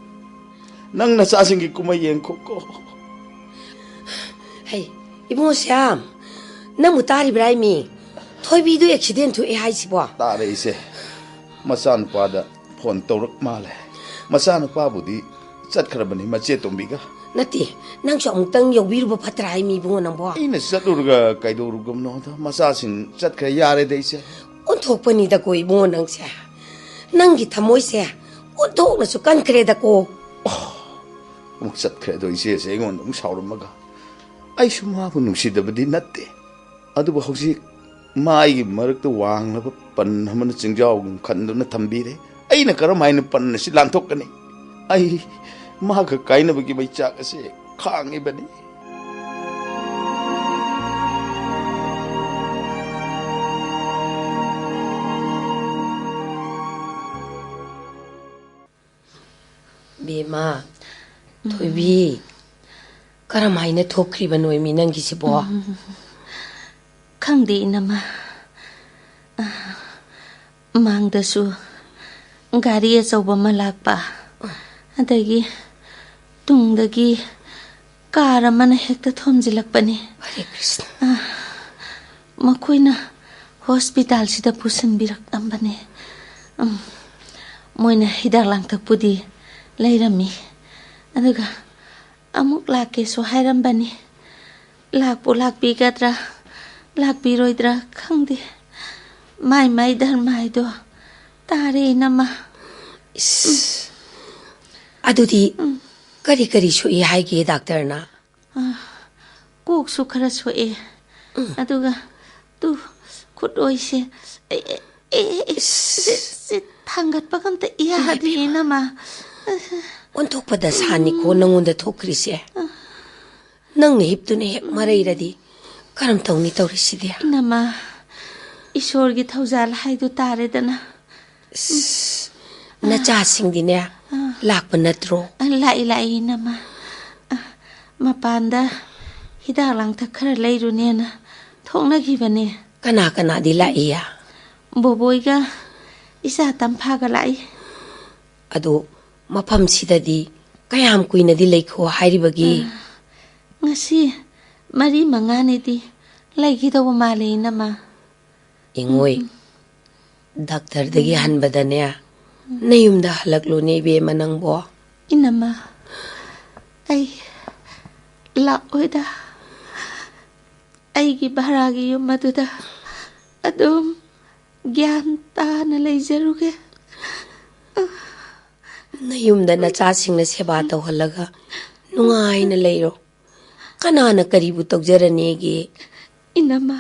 ꯅꯪ ꯅꯆꯥꯁꯤꯡꯒꯤ ꯀꯨꯝꯍꯩ ꯌꯦꯡꯈꯣꯀꯣ꯫ ꯍꯩ, ꯏꯕꯨꯡꯉꯣ ꯁ꯭ꯌꯥꯝ, ꯅꯪꯕꯨ ꯇꯥꯔꯤꯕ꯭ꯔꯥ ꯏꯃꯤ? ꯊꯣꯏꯕꯤꯗꯨ ꯑꯦꯛꯁꯤꯗꯦꯟ ꯊꯣꯛꯑꯦ ꯍꯥꯏꯁꯤꯕꯣ? ꯇꯥꯔꯦ ꯏꯆꯦ꯫ ꯃꯆꯥꯅꯨꯄꯥꯗ ꯐꯣꯟ ꯇꯧꯔꯛ ꯃꯥꯜꯂꯦ꯫ ꯃꯆꯥꯅꯨꯄꯥꯕꯨꯗꯤ ꯆꯠꯈ꯭ꯔꯕꯅꯤ ꯃꯆꯦ ꯇꯣꯝꯕꯤꯒ꯫ ꯅꯠꯇꯦ, ꯅꯪꯁꯨ ꯑꯃꯨꯛꯇꯪ ꯌꯧꯕꯤꯔꯨꯕ ꯐꯠꯇ꯭ꯔꯥ ꯍꯥꯏꯃꯤ ꯏꯕꯨꯡꯉꯣ ꯅꯪꯕꯣ? ꯑꯩꯅ ꯆꯠꯂꯨꯔꯒ ꯀꯩꯗꯧꯔꯨꯒꯅꯣꯗ, ꯃꯆꯥꯁꯤꯡ ꯆꯠꯈ꯭ꯔꯦ, ꯌꯥꯔꯦꯗ ꯏꯆꯦ꯫ ꯑꯣꯟꯊꯣꯛꯄꯅꯤꯗꯀꯣ ꯏꯕꯨꯡꯉꯣ ꯅꯪꯁꯦ꯫ ꯅꯪꯒꯤ ꯊꯃꯣꯏꯁꯦ ꯑꯣꯟꯊꯣꯛꯅꯁꯨ ꯀꯟꯈ꯭ꯔꯦꯗꯀꯣ꯫ ꯑꯃꯨꯛ ꯆꯠꯈ꯭ꯔꯦ ꯑꯗꯣ ꯏꯆꯦꯁꯦ ꯑꯩꯉꯣꯟꯗ ꯑꯃꯨꯛ ꯁꯥꯎꯔꯝꯃꯒ꯫ ꯑꯩꯁꯨ ꯃꯥꯕꯨ ꯅꯨꯡꯁꯤꯗꯕꯗꯤ ꯅꯠꯇꯦ꯫ ꯑꯗꯨꯕꯨ ꯍꯧꯖꯤꯛ ꯃꯥ ꯑꯩꯒꯤ ꯃꯔꯛꯇ ꯋꯥꯡꯂꯕ ꯄꯟ ꯑꯃꯅ ꯆꯤꯡꯖꯥꯎꯒꯨꯝ ꯈꯟꯗꯨꯅ ꯊꯝꯕꯤꯔꯦ꯫ ꯑꯩꯅ ꯀꯔꯝ ꯍꯥꯏꯅ ꯄꯟ ꯑꯁꯤ ꯂꯥꯟꯊꯣꯛꯀꯅꯤ? ꯑꯩ ꯃꯍꯥꯛꯀ ꯀꯥꯏꯅꯕꯒꯤ ꯃꯩꯆꯥꯛ ꯑꯁꯤ ꯈꯥꯡꯉꯤꯕꯅꯤ꯫ ꯕꯦꯝꯃ, ꯎꯝ꯫ ꯊꯣꯏꯕꯤ, ꯀꯔꯝ ꯍꯥꯏꯅ ꯊꯣꯛꯈ꯭ꯔꯤꯕꯅꯣ ꯃꯤ ꯅꯪꯒꯤꯁꯤꯕꯣ? ꯎꯝ꯫ ꯈꯪꯗꯦ, ꯏꯅꯝꯃ꯫ ꯑ, ꯃꯥꯡꯗꯁꯨ ꯒꯥꯔꯤ ꯑꯆꯧꯕ ꯑꯃ ꯂꯥꯛꯄ, ꯑꯗꯒꯤ ꯇꯨꯡꯗꯒꯤ ꯀꯥꯔ ꯑꯃꯅ ꯍꯦꯛꯇ ꯊꯣꯝꯖꯤꯜꯂꯛꯄꯅꯤ꯫ ꯍꯔꯦ ꯀ꯭ꯔꯤꯁꯅ꯫ ꯑ, ꯃꯈꯣꯏꯅ ꯍꯣꯁꯄꯤꯇꯥꯜꯁꯤꯗ ꯄꯨꯁꯤꯟꯕꯤꯔꯛꯂꯝꯕꯅꯦ꯫ ꯎꯝ, ꯃꯣꯏꯅ ꯍꯤꯗꯥꯛ ꯂꯥꯡꯊꯛꯄꯨꯗꯤ ꯂꯩꯔꯝꯃꯤ, ꯑꯗꯨꯒ ꯑꯃꯨꯛ ꯂꯥꯛꯀꯦꯁꯨ ꯍꯥꯏꯔꯝꯕꯅꯤ꯫ ꯂꯥꯛꯄꯨ ꯂꯥꯛꯄꯤꯒꯗ꯭ꯔꯥ, ꯂꯥꯛꯄꯤꯔꯣꯏꯗ꯭ꯔꯥ ꯈꯪꯗꯦ꯫ ꯃꯥꯏ ꯃꯥꯏ ꯙꯔꯃ ꯍꯥꯏꯗꯣ ꯇꯥꯔꯦ, ꯏꯅꯝꯃ꯫ ꯏꯁ, ꯑꯗꯨꯗꯤ ꯎꯝ꯫ ꯀꯔꯤ ꯀꯔꯤ ꯁꯣꯛꯏ ꯍꯥꯏꯒꯦ ꯗꯥꯛꯇꯔꯅ? ꯑ, ꯀꯣꯛꯁꯨ ꯈꯔ ꯁꯣꯛꯑꯦ꯫ ꯎꯝ꯫ ꯑꯗꯨꯒ ꯇꯨ, ꯈꯨꯠ ꯑꯣꯏꯁꯦ꯫ ꯑꯦ, ꯑꯦ, ꯑꯦ, ꯑꯦ, ꯏꯁ꯫ ꯁꯤ, ꯁꯤ ꯊꯥꯡꯒꯠꯄꯒ ꯑꯝꯇ ꯌꯥꯗꯦ, ꯏꯃꯥ꯫ ꯏꯅꯝꯃ꯫ ꯑꯣꯟꯊꯣꯛꯄꯗ ꯁꯥꯅꯤꯀꯣ ꯅꯪꯉꯣꯟꯗ ꯊꯣꯛꯈ꯭ꯔꯤꯁꯦ꯫ ꯑ꯫ ꯅꯪꯅ ꯍꯤꯞꯇꯨꯅ ꯍꯦꯛ ꯃꯔꯩꯔꯗꯤ ꯀꯔꯝ ꯇꯧꯅꯤ ꯇꯧꯔꯤꯁꯤꯗꯤ? ꯏꯅꯝꯃ, ꯏꯁꯣꯔꯒꯤ ꯊꯧꯖꯥꯜ ꯍꯥꯏꯗꯨ ꯇꯥꯔꯦꯗꯅ꯫ ꯏꯁ, ꯅꯆꯥꯁꯤꯡꯗꯤꯅꯦ ꯑꯥ꯫ ꯂꯥꯛꯄ ꯅꯠꯇ꯭ꯔꯣ? ꯑ, ꯂꯥꯛꯏ, ꯂꯥꯛꯏ, ꯏꯅꯝꯃ꯫ ꯑ, ꯃꯄꯥꯟꯗ ꯍꯤꯗꯥꯛ ꯂꯥꯡꯊꯛ ꯈꯔ ꯂꯩꯔꯨꯅꯦꯅ ꯊꯣꯛꯅꯈꯤꯕꯅꯦ꯫ ꯀꯅꯥ ꯀꯅꯥꯗꯤ ꯂꯥꯛꯏꯌꯦ? ꯕꯣꯕꯣꯏꯒ ꯏꯆꯥ ꯇꯝꯐꯥꯒ ꯂꯥꯛꯏ꯫ ꯑꯗꯨ ꯃꯐꯝꯁꯤꯗꯗꯤ ꯀꯌꯥꯝ ꯀꯨꯏꯅꯗꯤ ꯂꯩꯈꯣ ꯍꯥꯏꯔꯤꯕꯒꯦ? ꯑ, ꯉꯁꯤ ꯃꯔꯤ ꯃꯉꯥꯅꯤꯗꯤ ꯂꯩꯈꯤꯗꯧꯕ ꯃꯥꯜꯂꯦ, ꯏꯅꯝꯃ꯫ ꯏꯉꯣꯏ, ꯎꯝ꯫ ꯗꯥꯛꯇꯔꯗꯒꯤ ꯎꯝ꯫ ꯍꯟꯕꯗꯅꯦ, ꯎꯝ꯫ ꯅꯌꯨꯝꯗ ꯍꯜꯂꯛꯂꯣꯅꯦ, ꯏꯕꯦꯝꯃ, ꯅꯪꯕꯣ꯫ ꯏꯅꯝꯃ, ꯑꯩ ꯂꯥꯛꯑꯣꯏꯗ꯫ ꯑꯩꯒꯤ ꯚꯔꯥꯒꯤ ꯌꯨꯝ ꯑꯗꯨꯗ ꯑꯗꯨꯝ ꯒ꯭ꯌꯥꯟ ꯇꯥꯅ ꯂꯩꯖꯔꯨꯒꯦ꯫ ꯅꯌꯨꯝꯗ ꯅꯆꯥꯁꯤꯡꯅ ꯁꯦꯕꯥ ꯇꯧꯍꯜꯂꯒ ꯅꯨꯡꯉꯥꯏꯅ ꯂꯩꯔꯣ꯫ ꯀꯅꯥꯅ ꯀꯔꯤꯕꯨ ꯇꯧꯖꯔꯅꯦꯒꯦ? ꯏꯅꯝꯃ,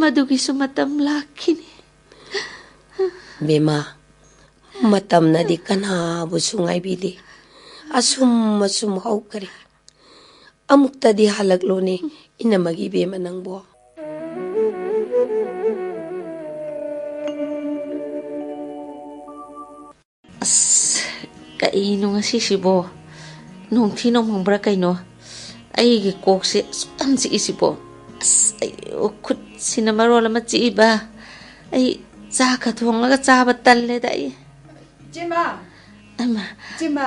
ꯃꯗꯨꯒꯤꯁꯨ ꯃꯇꯝ ꯂꯥꯛꯈꯤꯅꯤ꯫ ꯕꯦꯝꯃ, ꯃꯇꯝꯅꯗꯤ ꯀꯅꯥꯕꯨꯁꯨ ꯉꯥꯏꯕꯤꯗꯦ꯫ ꯑꯁꯨꯝ ꯑꯁꯨꯝ ꯍꯧꯈꯔꯦ꯫ ꯑꯃꯨꯛꯇꯗꯤ ꯍꯜꯂꯛꯂꯣꯅꯦ, ꯏꯅꯝꯃꯒꯤ ꯕꯦꯝꯃ ꯅꯪꯕꯣ꯫ ꯑꯁ, ꯀꯩꯅꯣ ꯉꯁꯤꯁꯤꯕꯣ? ꯅꯣꯡꯊꯤ ꯅꯣꯡꯃꯪꯕ꯭ꯔꯥ ꯀꯩꯅꯣ? ꯑꯩꯒꯤ ꯀꯣꯛꯁꯦ ꯑꯁꯨꯛ ꯌꯥꯝ ꯆꯤꯛꯏꯁꯤꯕꯣ? ꯑꯁ, ꯑꯩ ꯈꯨꯠꯁꯤꯅ ꯃꯔꯣꯜ ꯑꯃ ꯆꯤꯛꯏꯕ꯫ ꯑꯩ ꯆꯥꯛꯀ ꯊꯣꯡꯂꯒ ꯆꯥꯕ ꯇꯜꯂꯦꯗ ꯑꯩ꯫ ꯏꯆꯦꯃ, ꯑꯃ, ꯏꯆꯦꯃ,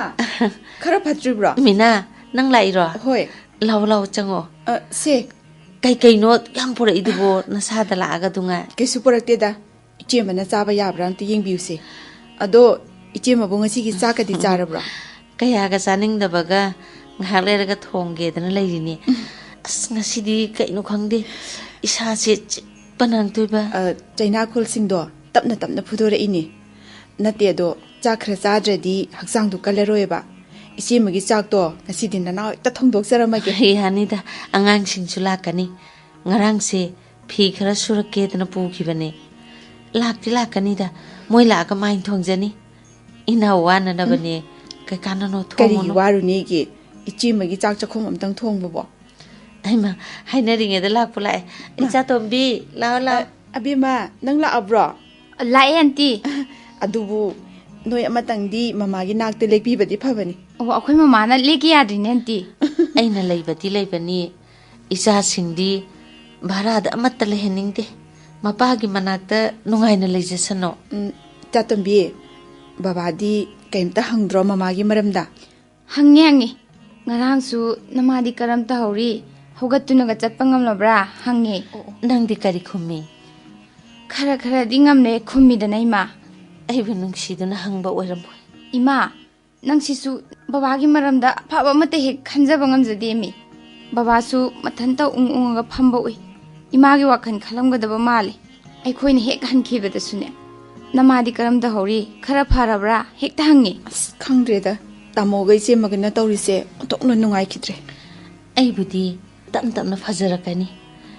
ꯈꯔ ꯐꯠꯇ꯭ꯔꯤꯕ꯭ꯔꯣ? ꯃꯤꯅꯥ, ꯅꯪ ꯂꯥꯛꯏꯔꯣ? ꯍꯣꯏ꯫ ꯂꯥꯎ, ꯂꯥꯎ, ꯆꯪꯉꯣ꯫ ꯑ, ꯁꯦ, ꯀꯩꯀꯩꯅꯣ ꯌꯥꯝ ꯄꯨꯔꯛꯏꯗꯨꯕꯣ ꯅꯁꯥꯗ ꯂꯥꯛꯑꯒ ꯗꯨꯉꯥꯏ? ꯀꯩꯁꯨ ꯄꯨꯔꯛꯇꯦꯗ꯫ ꯏꯆꯦꯃꯅ ꯆꯥꯕ ꯌꯥꯕ꯭ꯔꯥ ꯑꯝꯇ ꯌꯦꯡꯕꯤꯌꯨꯁꯦ꯫ ꯑꯗꯣ, ꯏꯆꯦꯃꯕꯨ ꯉꯁꯤꯒꯤ ꯆꯥꯛꯀꯗꯤ ꯆꯥꯔꯕ꯭ꯔꯣ? ꯀꯌꯥꯒ ꯆꯥꯅꯤꯡꯗꯕꯒ ꯉꯥꯏꯍꯥꯛ ꯂꯩꯔꯒ ꯊꯣꯡꯒꯦꯗꯅ ꯂꯩꯔꯤꯅꯦ꯫ ꯑꯁ, ꯉꯁꯤꯗꯤ ꯀꯩꯅꯣ ꯈꯪꯗꯦ, ꯏꯁꯥꯁꯦ ꯆꯤꯛꯄ ꯅꯪꯇꯣꯏꯕ꯫ ꯑ, ꯆꯩꯅꯥꯈꯣꯜꯁꯤꯡꯗꯣ ꯇꯞꯅ ꯇꯞꯅ ꯐꯨꯗꯣꯔꯛꯏꯅꯦ꯫ ꯅꯠꯇꯦ, ꯑꯗꯣ ꯆꯥꯛ ꯈꯔ ꯆꯥꯗ꯭ꯔꯗꯤ ꯍꯛꯆꯥꯡꯗꯣ ꯀꯜꯂꯔꯣꯏꯕ꯫ ꯏꯆꯦꯃꯒꯤ ꯆꯥꯛꯇꯣ ꯉꯁꯤꯗꯤ ꯅꯅꯥꯎ ꯍꯦꯛꯇ ꯊꯣꯡꯗꯣꯛꯆꯔꯝꯃꯒꯦ꯫ ꯌꯥꯅꯤꯗ, ꯑꯉꯥꯡꯁꯤꯡꯁꯨ ꯂꯥꯛꯀꯅꯤ꯫ ꯉꯔꯥꯡꯁꯦ ꯐꯤ ꯈꯔ ꯁꯨꯔꯛꯀꯦꯗꯅ ꯄꯨꯈꯤꯕꯅꯦ꯫ ꯂꯥꯛꯇꯤ ꯂꯥꯛꯀꯅꯤꯗ, ꯃꯣꯏ ꯂꯥꯛꯑꯒ ꯃꯥꯏ ꯊꯣꯡꯖꯅꯤ꯫ ꯏꯅꯥꯎ ꯋꯥꯅꯅꯕꯅꯦ, ꯀꯩ ꯀꯥꯟꯅꯅꯣ, ꯀꯔꯤꯒꯤ ꯊꯣꯡꯉꯨꯅꯨ꯫ ꯋꯥꯔꯨꯅꯦꯒꯦ? ꯏꯆꯦꯃꯒꯤ ꯆꯥꯛ ꯆꯥꯛꯈꯣꯝ ꯑꯝꯇꯪ ꯊꯣꯡꯕꯕꯣ꯫ ꯑꯩꯃ, ꯍꯥꯏꯅꯔꯤꯉꯩꯗ ꯂꯥꯛꯄꯨ ꯂꯥꯛꯑꯦ꯫ ꯏꯆꯥ ꯇꯣꯝꯕꯤ, ꯂꯥꯛꯑꯣ, ꯂꯥꯛꯑꯣ꯫ ꯑ, ꯑꯕꯦꯝꯃ, ꯅꯪ ꯂꯥꯛꯑꯕ꯭ꯔꯣ? ꯂꯥꯛꯑꯦ, ꯑꯟꯇꯤ꯫ ꯑꯗꯨꯕꯨ ꯅꯣꯏ ꯑꯃꯇꯪꯗꯤ ꯃꯃꯥꯒꯤ ꯅꯥꯛꯇ ꯂꯦꯛꯄꯤꯕꯗꯤ ꯐꯕꯅꯤ꯫ ꯑꯣ, ꯑꯩꯈꯣꯏ ꯃꯃꯥꯅ ꯂꯦꯛꯀꯦ ꯌꯥꯗ꯭ꯔꯤꯅꯦ, ꯑꯟꯇꯤ꯫ ꯑꯩꯅ ꯂꯩꯕꯗꯤ ꯂꯩꯕꯅꯤ, ꯏꯆꯥꯁꯤꯡꯗꯤ ꯚꯔꯥꯗ ꯑꯃꯠꯇ ꯂꯩꯍꯟꯅꯤꯡꯗꯦ꯫ ꯃꯄꯥꯒꯤ ꯃꯅꯥꯛꯇ ꯅꯨꯡꯉꯥꯏꯅ ꯂꯩꯖꯁꯅꯣ꯫ ꯎꯝ, ꯏꯆꯥꯇꯣꯝꯕꯤ, ꯕꯕꯥꯗꯤ ꯀꯩꯝꯇ ꯍꯪꯗ꯭ꯔꯣ ꯃꯃꯥꯒꯤ ꯃꯔꯝꯗ? ꯍꯪꯉꯦ, ꯍꯪꯉꯦ꯫ ꯉꯔꯥꯡꯁꯨ ꯅꯃꯥꯗꯤ ꯀꯔꯝ ꯇꯧꯍꯧꯔꯤ? ꯍꯧꯒꯠꯇꯨꯅꯒ ꯆꯠꯄ ꯉꯝꯂꯕ꯭ꯔꯥ? ꯍꯪꯉꯦ꯫ ꯅꯪꯗꯤ ꯀꯔꯤ ꯈꯨꯝꯃꯤ? ꯈꯔ ꯈꯔꯗꯤ ꯉꯝꯂꯦ ꯈꯨꯝꯃꯤꯗꯅ, ꯏꯃꯥ꯫ ꯑꯩꯕꯨ ꯅꯨꯡꯁꯤꯗꯨꯅ ꯍꯪꯕ ꯑꯣꯏꯔꯝꯃꯣꯏ꯫ ꯏꯃꯥ, ꯅꯪꯁꯤꯁꯨ ꯕꯕꯥꯒꯤ ꯃꯔꯝꯗ ꯑꯐꯕ ꯑꯃꯠꯇ ꯍꯦꯛ ꯈꯟꯖꯕ ꯉꯝꯖꯗꯦꯃꯤ꯫ ꯕꯕꯥꯁꯨ ꯃꯊꯟꯇ ꯎꯪ ꯎꯪꯉꯒ ꯐꯝꯕ ꯎꯏ꯫ ꯏꯃꯥꯒꯤ ꯋꯥꯈꯜ ꯈꯜꯂꯝꯒꯗꯕ ꯃꯥꯜꯂꯤ꯫ ꯑꯩꯈꯣꯏꯅ ꯍꯦꯛ ꯍꯟꯈꯤꯕꯗꯁꯨꯅꯦ, "ꯅꯃꯥꯗꯤ ꯀꯔꯝ ꯇꯧꯍꯧꯔꯤ? ꯈꯔ ꯐꯔꯕ꯭ꯔꯥ?" ꯍꯦꯛꯇ ꯍꯪꯉꯤ꯫ ꯑꯁ, ꯈꯪꯗ꯭ꯔꯦꯗ꯫ ꯇꯥꯃꯣꯒ ꯏꯆꯦꯃꯒꯅ ꯇꯧꯔꯤꯁꯦ ꯑꯣꯟꯊꯣꯛꯅ ꯅꯨꯡꯉꯥꯏꯈꯤꯗ꯭ꯔꯦ꯫ ꯑꯩꯕꯨꯗꯤ ꯇꯞꯅ ꯇꯞꯅ ꯐꯖꯔꯛꯀꯅꯤ꯫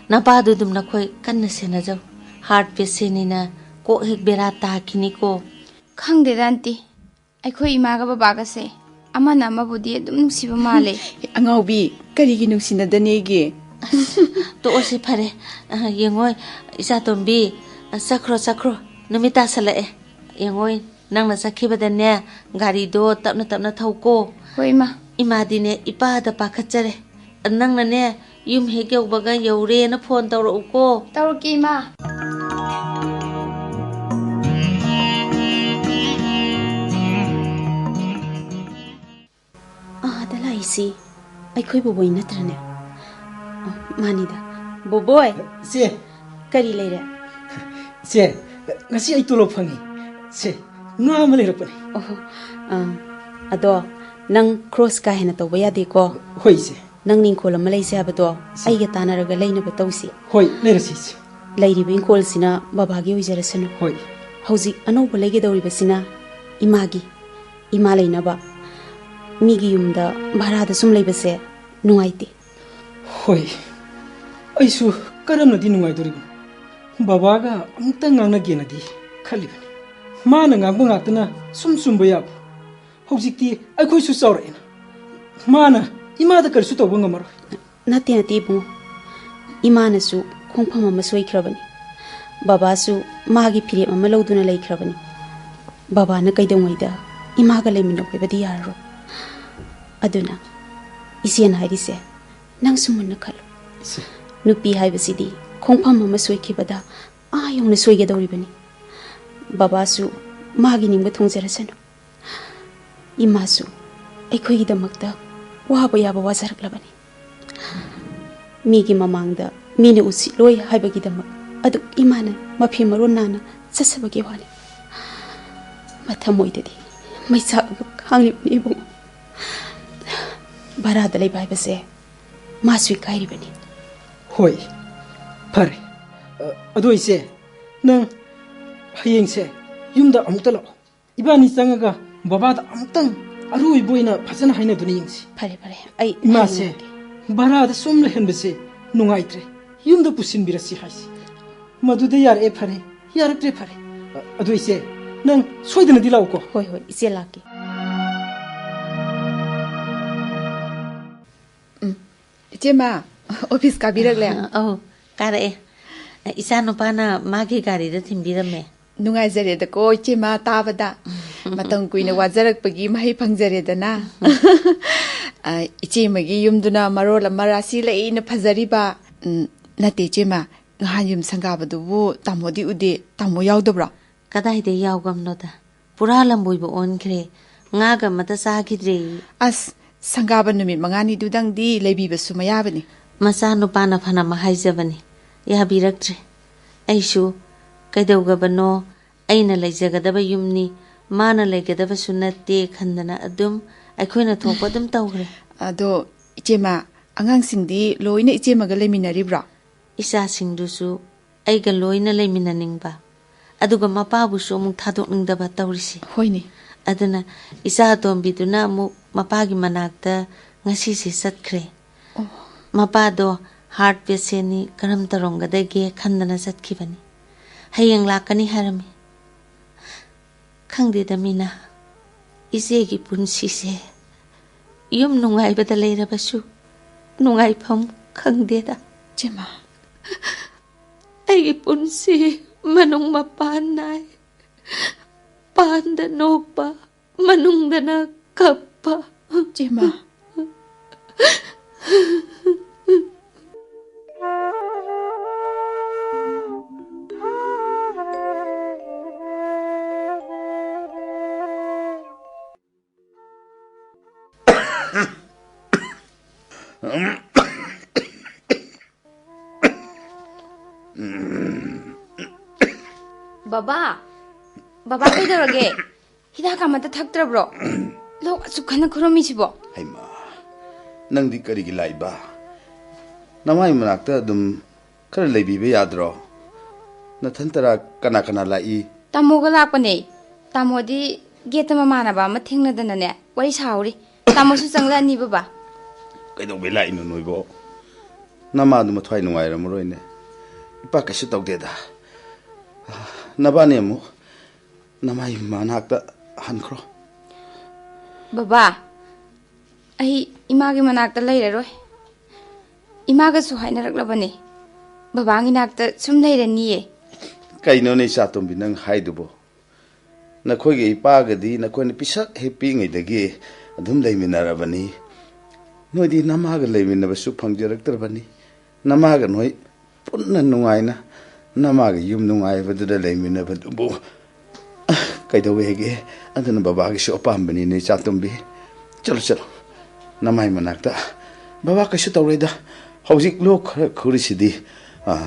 ꯅꯄꯥꯗꯨ ꯑꯗꯨꯝ ꯅꯈꯣꯏ ꯀꯟꯅ ꯁꯦꯟꯅꯖꯧ꯫ ꯍꯥꯔꯠ ꯄꯦꯁꯦꯟꯅꯤꯅ ꯀꯣꯛ ꯍꯦꯛ ꯕꯦꯔꯥ ꯇꯥꯈꯤꯅꯤꯀꯣ꯫ ꯈꯪꯗꯦꯗ, ꯑꯟꯇꯤ꯫ ꯑꯩꯈꯣꯏ ꯏꯃꯥꯒ ꯕꯕꯥꯒꯁꯦ ꯑꯃꯅ ꯑꯃꯕꯨꯗꯤ ꯑꯗꯨꯝ ꯅꯨꯡꯁꯤꯕ ꯃꯥꯜꯂꯦ꯫ ꯑꯉꯥꯎꯕꯤ, ꯀꯔꯤꯒꯤ ꯅꯨꯡꯁꯤꯅꯗꯅꯦꯒꯦ? ꯇꯣꯛꯑꯁꯤ ꯐꯔꯦ꯫ ꯑ, ꯌꯦꯡꯉꯣꯏ, ꯏꯆꯥꯇꯣꯝꯕꯤ, ꯑ, ꯆꯠꯈ꯭ꯔꯣ, ꯆꯠꯈ꯭ꯔꯣ꯫ ꯅꯨꯃꯤꯠ ꯇꯥꯁꯜꯂꯛꯑꯦ꯫ ꯌꯦꯡꯉꯣꯏ, ꯅꯪꯅ ꯆꯠꯈꯤꯕꯗꯅꯦ, ꯒꯥꯔꯤꯗꯣ ꯇꯞꯅ ꯇꯞꯅ ꯊꯧꯀꯣ꯫ ꯍꯣꯏ, ꯏꯃꯥ꯫ ꯏꯃꯥꯗꯤꯅꯦ, ꯏꯄꯥꯗ ꯄꯥꯈꯠꯆꯔꯦ꯫ ꯅꯪꯅꯅꯦ, ꯌꯨꯝ ꯍꯦꯛ ꯌꯧꯕꯒ "ꯌꯧꯔꯦꯅ" ꯐꯣꯟ ꯇꯧꯔꯛꯎꯀꯣ꯫ ꯇꯧꯔꯛꯀꯦ, ꯏꯃꯥ꯫ ꯑꯥꯗ ꯂꯥꯛꯏꯁꯤ ꯑꯩꯈꯣꯏ ꯕꯣꯕꯣꯏ ꯅꯠꯇ꯭ꯔꯅꯦ? ꯑ, ꯃꯥꯅꯤꯗ꯫ ꯕꯣꯕꯣꯏ! ꯏꯆꯦ! ꯀꯔꯤ ꯂꯩꯔꯦ? ꯏꯆꯦ, ꯉꯁꯤ ꯑꯩ ꯇꯣꯂꯣꯞ ꯐꯪꯉꯤ꯫ ꯏꯆꯦ, ꯉꯥ ꯑꯃ ꯂꯩꯔꯛꯄꯅꯤ꯫ ꯑꯣꯍꯣ, ꯑ, ꯑꯗꯣ ꯅꯪ ꯈ꯭ꯔꯣꯁ ꯀꯥ ꯍꯦꯟꯅ ꯇꯧꯕ ꯌꯥꯗꯦꯀꯣ꯫ ꯍꯣꯏ, ꯏꯆꯦ꯫ ꯅꯪ ꯏꯪꯈꯣꯜ ꯑꯃ ꯂꯩꯁꯦ ꯍꯥꯏꯕꯗꯣ, ꯏꯆꯦ꯫ ꯑꯩꯒ ꯇꯥꯟꯅꯔꯒ ꯂꯩꯅꯕ ꯇꯧꯁꯤ꯫ ꯍꯣꯏ, ꯂꯩꯔꯁꯤ, ꯏꯆꯦ꯫ ꯂꯩꯔꯤꯕ ꯏꯪꯈꯣꯜꯁꯤꯅ ꯕꯕꯥꯒꯤ ꯑꯣꯏꯖꯔꯁꯅꯨ꯫ ꯍꯣꯏ꯫ ꯍꯧꯖꯤꯛ ꯑꯅꯧꯕ ꯂꯩꯒꯗꯧꯔꯤꯕꯁꯤꯅ ꯏꯃꯥꯒꯤ, ꯏꯃꯥ ꯂꯩꯅꯕ꯫ ꯃꯤꯒꯤ ꯌꯨꯝꯗ ꯚꯔꯥꯗ ꯁꯨꯝ ꯂꯩꯕꯁꯦ ꯅꯨꯡꯉꯥꯏꯇꯦ꯫ ꯍꯣꯏ, ꯑꯩꯁꯨ ꯀꯔꯝꯅꯗꯤ ꯅꯨꯡꯉꯥꯏꯗꯣꯔꯤꯕꯅꯣ? ꯕꯕꯥꯒ ꯑꯃꯨꯛꯇ ꯉꯥꯡꯅꯒꯦꯅꯗꯤ ꯈꯜꯂꯤꯕꯅꯤ꯫ ꯃꯥꯅ ꯉꯥꯡꯕ ꯉꯥꯛꯇꯅ ꯁꯨꯝ ꯆꯨꯝꯕ ꯌꯥꯕ꯭ꯔꯣ? ꯍꯧꯖꯤꯛꯇꯤ ꯑꯩꯈꯣꯏꯁꯨ ꯆꯥꯎꯔꯛꯑꯦꯅ꯫ ꯃꯥꯅ ꯏꯃꯥꯗ ꯀꯔꯤꯁꯨ ꯇꯧꯕ ꯉꯝꯃꯔꯣꯏ꯫ ꯅꯠꯇꯦ, ꯅꯠꯇꯦ, ꯏꯕꯨꯡꯉꯣ꯫ ꯏꯃꯥꯅꯁꯨ ꯈꯣꯡꯐꯝ ꯑꯃ ꯁꯣꯏꯈ꯭ꯔꯕꯅꯤ꯫ ꯕꯕꯥꯁꯨ ꯃꯥꯒꯤ ꯐꯤꯔꯦꯞ ꯑꯃ ꯂꯧꯗꯨꯅ ꯂꯩꯈ꯭ꯔꯕꯅꯤ꯫ ꯕꯕꯥꯅ ꯀꯩꯗꯧꯉꯩꯗ ꯏꯃꯥꯒ ꯂꯩꯃꯤꯟꯅꯧ ꯍꯥꯏꯕꯗꯤ ꯌꯥꯔꯔꯣꯏ꯫ ꯑꯗꯨꯅ ꯏꯆꯦꯅ ꯍꯥꯏꯔꯤꯁꯦ ꯅꯪꯁꯨ ꯃꯨꯟꯅ ꯈꯜꯂꯨ꯫ ꯏꯆꯦ꯫ ꯅꯨꯄꯤ ꯍꯥꯏꯕꯁꯤꯗꯤ ꯈꯣꯡꯐꯝ ꯑꯃ ꯁꯣꯏꯈꯤꯕꯗ ꯑꯥ ꯌꯧꯅ ꯁꯣꯏꯒꯗꯧꯔꯤꯕꯅꯤ꯫ ꯕꯕꯥꯁꯨ ꯃꯥꯒꯤ ꯅꯤꯡꯕ ꯊꯨꯡꯖꯔꯁꯅꯨ꯫ ꯏꯃꯥꯁꯨ ꯑꯩꯈꯣꯏꯒꯤꯗꯃꯛꯇ ꯋꯥꯕ ꯌꯥꯕ ꯋꯥꯖꯔꯛꯂꯕꯅꯤ꯫ ꯃꯤꯒꯤ ꯃꯃꯥꯡꯗ ꯃꯤꯅ ꯎꯁꯤꯠꯂꯣꯏ ꯍꯥꯏꯕꯒꯤꯗꯃꯛ ꯑꯗꯨꯛ ꯏꯃꯥꯅ ꯃꯐꯤ ꯃꯔꯣꯟ ꯅꯥꯟꯅ ꯆꯠꯆꯕꯒꯤ ꯋꯥꯅꯤ꯫ ꯃꯊꯃꯣꯏꯗꯗꯤ ꯃꯩꯁꯥꯒ ꯈꯥꯡꯂꯤꯕꯅꯤ ꯏꯕꯨꯡꯉꯣ꯫ ꯚꯔꯥꯗ ꯂꯩꯕ ꯍꯥꯏꯕꯁꯦ ꯃꯥꯁꯨ ꯏꯀꯥꯏꯔꯤꯕꯅꯤ꯫ ꯍꯣꯏ, ꯐꯔꯦ꯫ ꯑ, ꯑꯗꯣ ꯏꯆꯦ, ꯅꯪ ꯍꯌꯦꯡꯁꯦ ꯌꯨꯝꯗ ꯑꯃꯨꯛꯇ ꯂꯥꯛꯑꯣ꯫ ꯏꯕꯥꯅꯤ ꯆꯪꯉꯒ ꯕꯕꯥꯗ ꯑꯃꯨꯛꯇꯪ ꯑꯔꯣꯏꯕ ꯑꯣꯏꯅ ꯐꯖꯅ ꯍꯥꯏꯅꯗꯨꯅ ꯌꯦꯡꯁꯤ꯫ ꯐꯔꯦ, ꯐꯔꯦ, ꯑꯩ ꯏꯃꯥꯁꯦ ꯍꯌꯦꯡ ꯚꯔꯥꯗ ꯁꯨꯝ ꯂꯩꯍꯟꯕꯁꯦ ꯅꯨꯡꯉꯥꯏꯇ꯭ꯔꯦ, ꯌꯨꯝꯗ ꯄꯨꯁꯤꯟꯕꯤꯔꯁꯤ ꯍꯥꯏꯁꯤ꯫ ꯃꯗꯨꯗ ꯌꯥꯔꯛꯑꯦ, ꯐꯔꯦ, ꯌꯥꯔꯛꯇ꯭ꯔꯦ, ꯐꯔꯦ꯫ ꯑ, ꯑꯗꯨ ꯏꯆꯦ, ꯅꯪ ꯁꯣꯏꯗꯅꯗꯤ ꯂꯥꯛꯎꯀꯣ꯫ ꯍꯣꯏ, ꯍꯣꯏ, ꯏꯆꯦ ꯂꯥꯛꯀꯦ꯫ ꯎꯝ, ꯏꯆꯦꯃ, ꯑꯣꯐꯤꯁ ꯀꯥꯕꯤꯔꯛꯂꯦ? ꯑꯧ, ꯀꯥꯔꯛꯑꯦ꯫ ꯏꯆꯥ ꯅꯨꯄꯥꯅ ꯃꯥꯒꯤ ꯒꯥꯔꯤꯗ ꯊꯤꯟꯕꯤꯔꯝꯃꯦ꯫ ꯅꯨꯡꯉꯥꯏꯖꯔꯦꯗꯀꯣ ꯏꯆꯦꯃ ꯇꯥꯕꯗ꯫ ꯃꯇꯝ ꯀꯨꯏꯅ ꯋꯥꯖꯔꯛꯄꯒꯤ ꯃꯍꯩ ꯐꯪꯖꯔꯦꯗꯅ꯫ ꯑ, ꯏꯆꯦꯃꯒꯤ ꯌꯨꯝꯗꯨꯅ ꯃꯔꯣꯜ ꯑꯃ ꯔꯥꯁꯤ ꯂꯩꯅ ꯐꯖꯔꯤꯕ꯫ ꯎꯝ, ꯅꯠꯇꯦ ꯏꯆꯦꯃ, ꯅꯍꯥꯟ ꯌꯨꯝ ꯁꯪꯒꯥꯕꯗꯨꯕꯨ ꯇꯥꯃꯣꯗꯤ ꯎꯗꯦ, ꯇꯥꯃꯣ ꯌꯥꯎꯗꯕ꯭ꯔꯣ? ꯀꯗꯥꯏꯗ ꯌꯥꯎꯒꯝꯅꯣꯗ? ꯄꯨꯔꯥ ꯂꯝꯕꯣꯏꯕ ꯑꯣꯟꯈ꯭ꯔꯦ꯫ ꯉꯥꯒ ꯑꯃꯇ ꯆꯥꯈꯤꯗ꯭ꯔꯦ꯫ ꯑꯁ, ꯁꯪꯒꯥꯕ ꯅꯨꯃꯤꯠ ꯃꯉꯥꯅꯤꯗꯨꯗꯪꯗꯤ ꯂꯩꯕꯤꯕꯁꯨ ꯃꯌꯥꯕꯅꯤ꯫ ꯃꯆꯥꯅꯨꯄꯥꯅ ꯐꯅ ꯍꯥꯏꯖꯕꯅꯤ, ꯌꯥꯕꯤꯔꯛꯇ꯭ꯔꯦ꯫ ꯑꯩꯁꯨ ꯀꯩꯗꯧꯒꯕꯅꯣ, ꯑꯩꯅ ꯂꯩꯖꯒꯗꯕ ꯌꯨꯝꯅꯤ, ꯃꯥꯅ ꯂꯩꯒꯗꯕꯁꯨ ꯅꯠꯇꯦ ꯈꯟꯗꯅ ꯑꯗꯨꯝ ꯑꯩꯈꯣꯏꯅ ꯊꯣꯛꯄ ꯑꯗꯨꯝ ꯇꯧꯈ꯭ꯔꯦ꯫ ꯑꯗꯣ ꯏꯆꯦꯃ, ꯑꯉꯥꯡꯁꯤꯡꯗꯤ ꯂꯣꯏꯅ ꯏꯆꯦꯃꯒ ꯂꯩꯃꯤꯟꯅꯔꯤꯕ꯭ꯔꯣ? ꯏꯆꯥꯁꯤꯡꯗꯨꯁꯨ ꯑꯩꯒ ꯂꯣꯏꯅ ꯂꯩꯃꯤꯟꯅꯅꯤꯡꯕ, ꯑꯗꯨꯒ ꯃꯄꯥꯕꯨꯁꯨ ꯑꯃꯨꯛ ꯊꯥꯗꯣꯛꯅꯤꯡꯗꯕ ꯇꯧꯔꯤꯁꯤ꯫ ꯍꯣꯏꯅꯦ꯫ ꯑꯗꯨꯅ ꯏꯆꯥ ꯑꯇꯣꯝꯕꯤꯗꯨꯅ ꯑꯃꯨꯛ ꯃꯄꯥꯒꯤ ꯃꯅꯥꯛꯇ ꯉꯁꯤꯁꯦ ꯆꯠꯈ꯭ꯔꯦ꯫ ꯃꯄꯥꯗꯣ ꯍꯥꯔꯠ ꯄꯦꯁꯦꯟꯅꯤ, ꯀꯔꯝ ꯇꯧꯔꯝꯒꯗꯒꯦ ꯈꯟꯗꯅ ꯆꯠꯈꯤꯕꯅꯤ꯫ ꯍꯌꯦꯡ ꯂꯥꯛꯀꯅꯤ ꯍꯥꯏꯔꯝꯃꯤ꯫ ꯈꯪꯗꯦꯗ ꯃꯤꯅ, ꯏꯆꯦꯒꯤ ꯄꯨꯟꯁꯤꯁꯦ ꯌꯨꯝ ꯅꯨꯡꯉꯥꯏꯕꯗ ꯂꯩꯔꯕꯁꯨ ꯅꯨꯡꯉꯥꯏꯐꯝ ꯈꯪꯗꯦꯗ꯫ ꯏꯆꯦꯃ꯫ ꯑꯩꯒꯤ ꯄꯨꯟꯁꯤ ꯃꯅꯨꯡ ꯃꯄꯥꯟ ꯅꯥꯏ꯫ ꯄꯥꯟꯗ ꯅꯣꯛꯄ, ꯃꯅꯨꯡꯗꯅ ꯀꯞꯄ꯫ ꯏꯆꯦꯃ꯫ ꯕꯕꯥ, ꯕꯕꯥ ꯀꯩꯗꯧꯔꯒꯦ? ꯍꯤꯗꯥꯛ ꯑꯃꯠꯇ ꯊꯛꯇ꯭ꯔꯕ꯭ꯔꯣ? ꯂꯣꯛ ꯑꯁꯨꯛ ꯀꯟꯅ ꯈꯨꯔꯝꯃꯤꯁꯤꯕꯣ? ꯍꯩꯃꯥ, ꯅꯪꯗꯤ ꯀꯔꯤꯒꯤ ꯂꯥꯛꯏꯕ? ꯅꯃꯥꯏ ꯃꯅꯥꯛꯇ ꯑꯗꯨꯝ ꯈꯔ ꯂꯩꯕꯤꯕ ꯌꯥꯗ꯭ꯔꯣ? ꯅꯊꯟꯇꯔꯥ? ꯀꯅꯥ ꯀꯅꯥ ꯂꯥꯛꯏ? ꯇꯥꯃꯣꯒ ꯂꯥꯛꯄꯅꯦ꯫ ꯇꯥꯃꯣꯗꯤ ꯒꯦꯠꯇ ꯃꯃꯥꯟꯅꯕ ꯑꯃ ꯊꯦꯡꯅꯗꯅꯅꯦ, ꯋꯥꯔꯤ ꯁꯥꯍꯧꯔꯤ꯫ ꯇꯥꯃꯣꯁꯨ ꯆꯪꯂꯛꯑꯅꯤ, ꯕꯕꯥ꯫ ꯀꯩꯗꯧꯕꯩ ꯂꯥꯛꯏꯅꯣ ꯅꯣꯏꯕꯣ? ꯅꯃꯥꯗꯨ ꯃꯊ꯭ꯋꯥꯏ ꯅꯨꯡꯉꯥꯏꯔꯝꯃꯔꯣꯏꯅꯦ꯫ ꯏꯄꯥ ꯀꯩꯁꯨ ꯇꯧꯗꯦꯗ꯫ ꯅꯕꯥꯅꯤ ꯑꯃꯨꯛ ꯅꯃꯥꯏ ꯃꯅꯥꯛꯇ ꯍꯟꯈ꯭ꯔꯣ꯫ ꯕꯕꯥ, ꯑꯩ ꯏꯃꯥꯒꯤ ꯃꯅꯥꯛꯇ ꯂꯩꯔꯔꯣꯏ꯫ ꯏꯃꯥꯒꯁꯨ ꯍꯥꯏꯅꯔꯛꯂꯕꯅꯦ, ꯕꯕꯥꯒꯤ ꯅꯥꯛꯇ ꯁꯨꯝ ꯂꯩꯔꯅꯤꯌꯦ꯫ ꯀꯩꯅꯣꯅꯦ ꯏꯆꯥꯇꯣꯝꯕꯤ, ꯅꯪ ꯍꯥꯏꯗꯨꯕꯣ? ꯅꯈꯣꯏꯒꯤ ꯏꯄꯥꯒꯗꯤ ꯅꯈꯣꯏꯅ ꯄꯤꯁꯛ ꯍꯦꯛ ꯄꯤꯛꯏꯉꯩꯗꯒꯤ ꯑꯗꯨꯝ ꯂꯩꯃꯤꯟꯅꯔꯕꯅꯤ꯫ ꯅꯣꯏꯗꯤ ꯅꯃꯥꯒ ꯂꯩꯃꯤꯟꯅꯕꯁꯨ ꯐꯪꯖꯔꯛꯇ꯭ꯔꯕꯅꯤ꯫ ꯅꯃꯥꯒ ꯅꯣꯏ ꯄꯨꯟꯅ ꯅꯨꯡꯉꯥꯏꯅ ꯅꯃꯥꯒꯤ ꯌꯨꯝ ꯅꯨꯡꯉꯥꯏꯕꯗꯨꯗ ꯂꯩꯃꯤꯟꯅꯕꯗꯨꯕꯨ, ꯑ, ꯀꯩꯗꯧꯋꯦ ꯍꯥꯏꯒꯦ? ꯑꯗꯨꯅ ꯕꯕꯥꯒꯤꯁꯨ ꯑꯄꯥꯝꯕꯅꯤꯅꯦ, ꯏꯆꯥꯇꯣꯝꯕꯤ꯫ ꯆꯠꯂꯣ, ꯆꯠꯂꯣ, ꯅꯃꯥꯏ ꯃꯅꯥꯛꯇ꯫ ꯕꯕꯥ ꯀꯩꯁꯨ ꯇꯧꯔꯣꯏꯗ꯫ ꯍꯧꯖꯤꯛ ꯂꯣꯛ ꯈꯔ ꯈꯨꯔꯤꯁꯤꯗꯤ, ꯑ,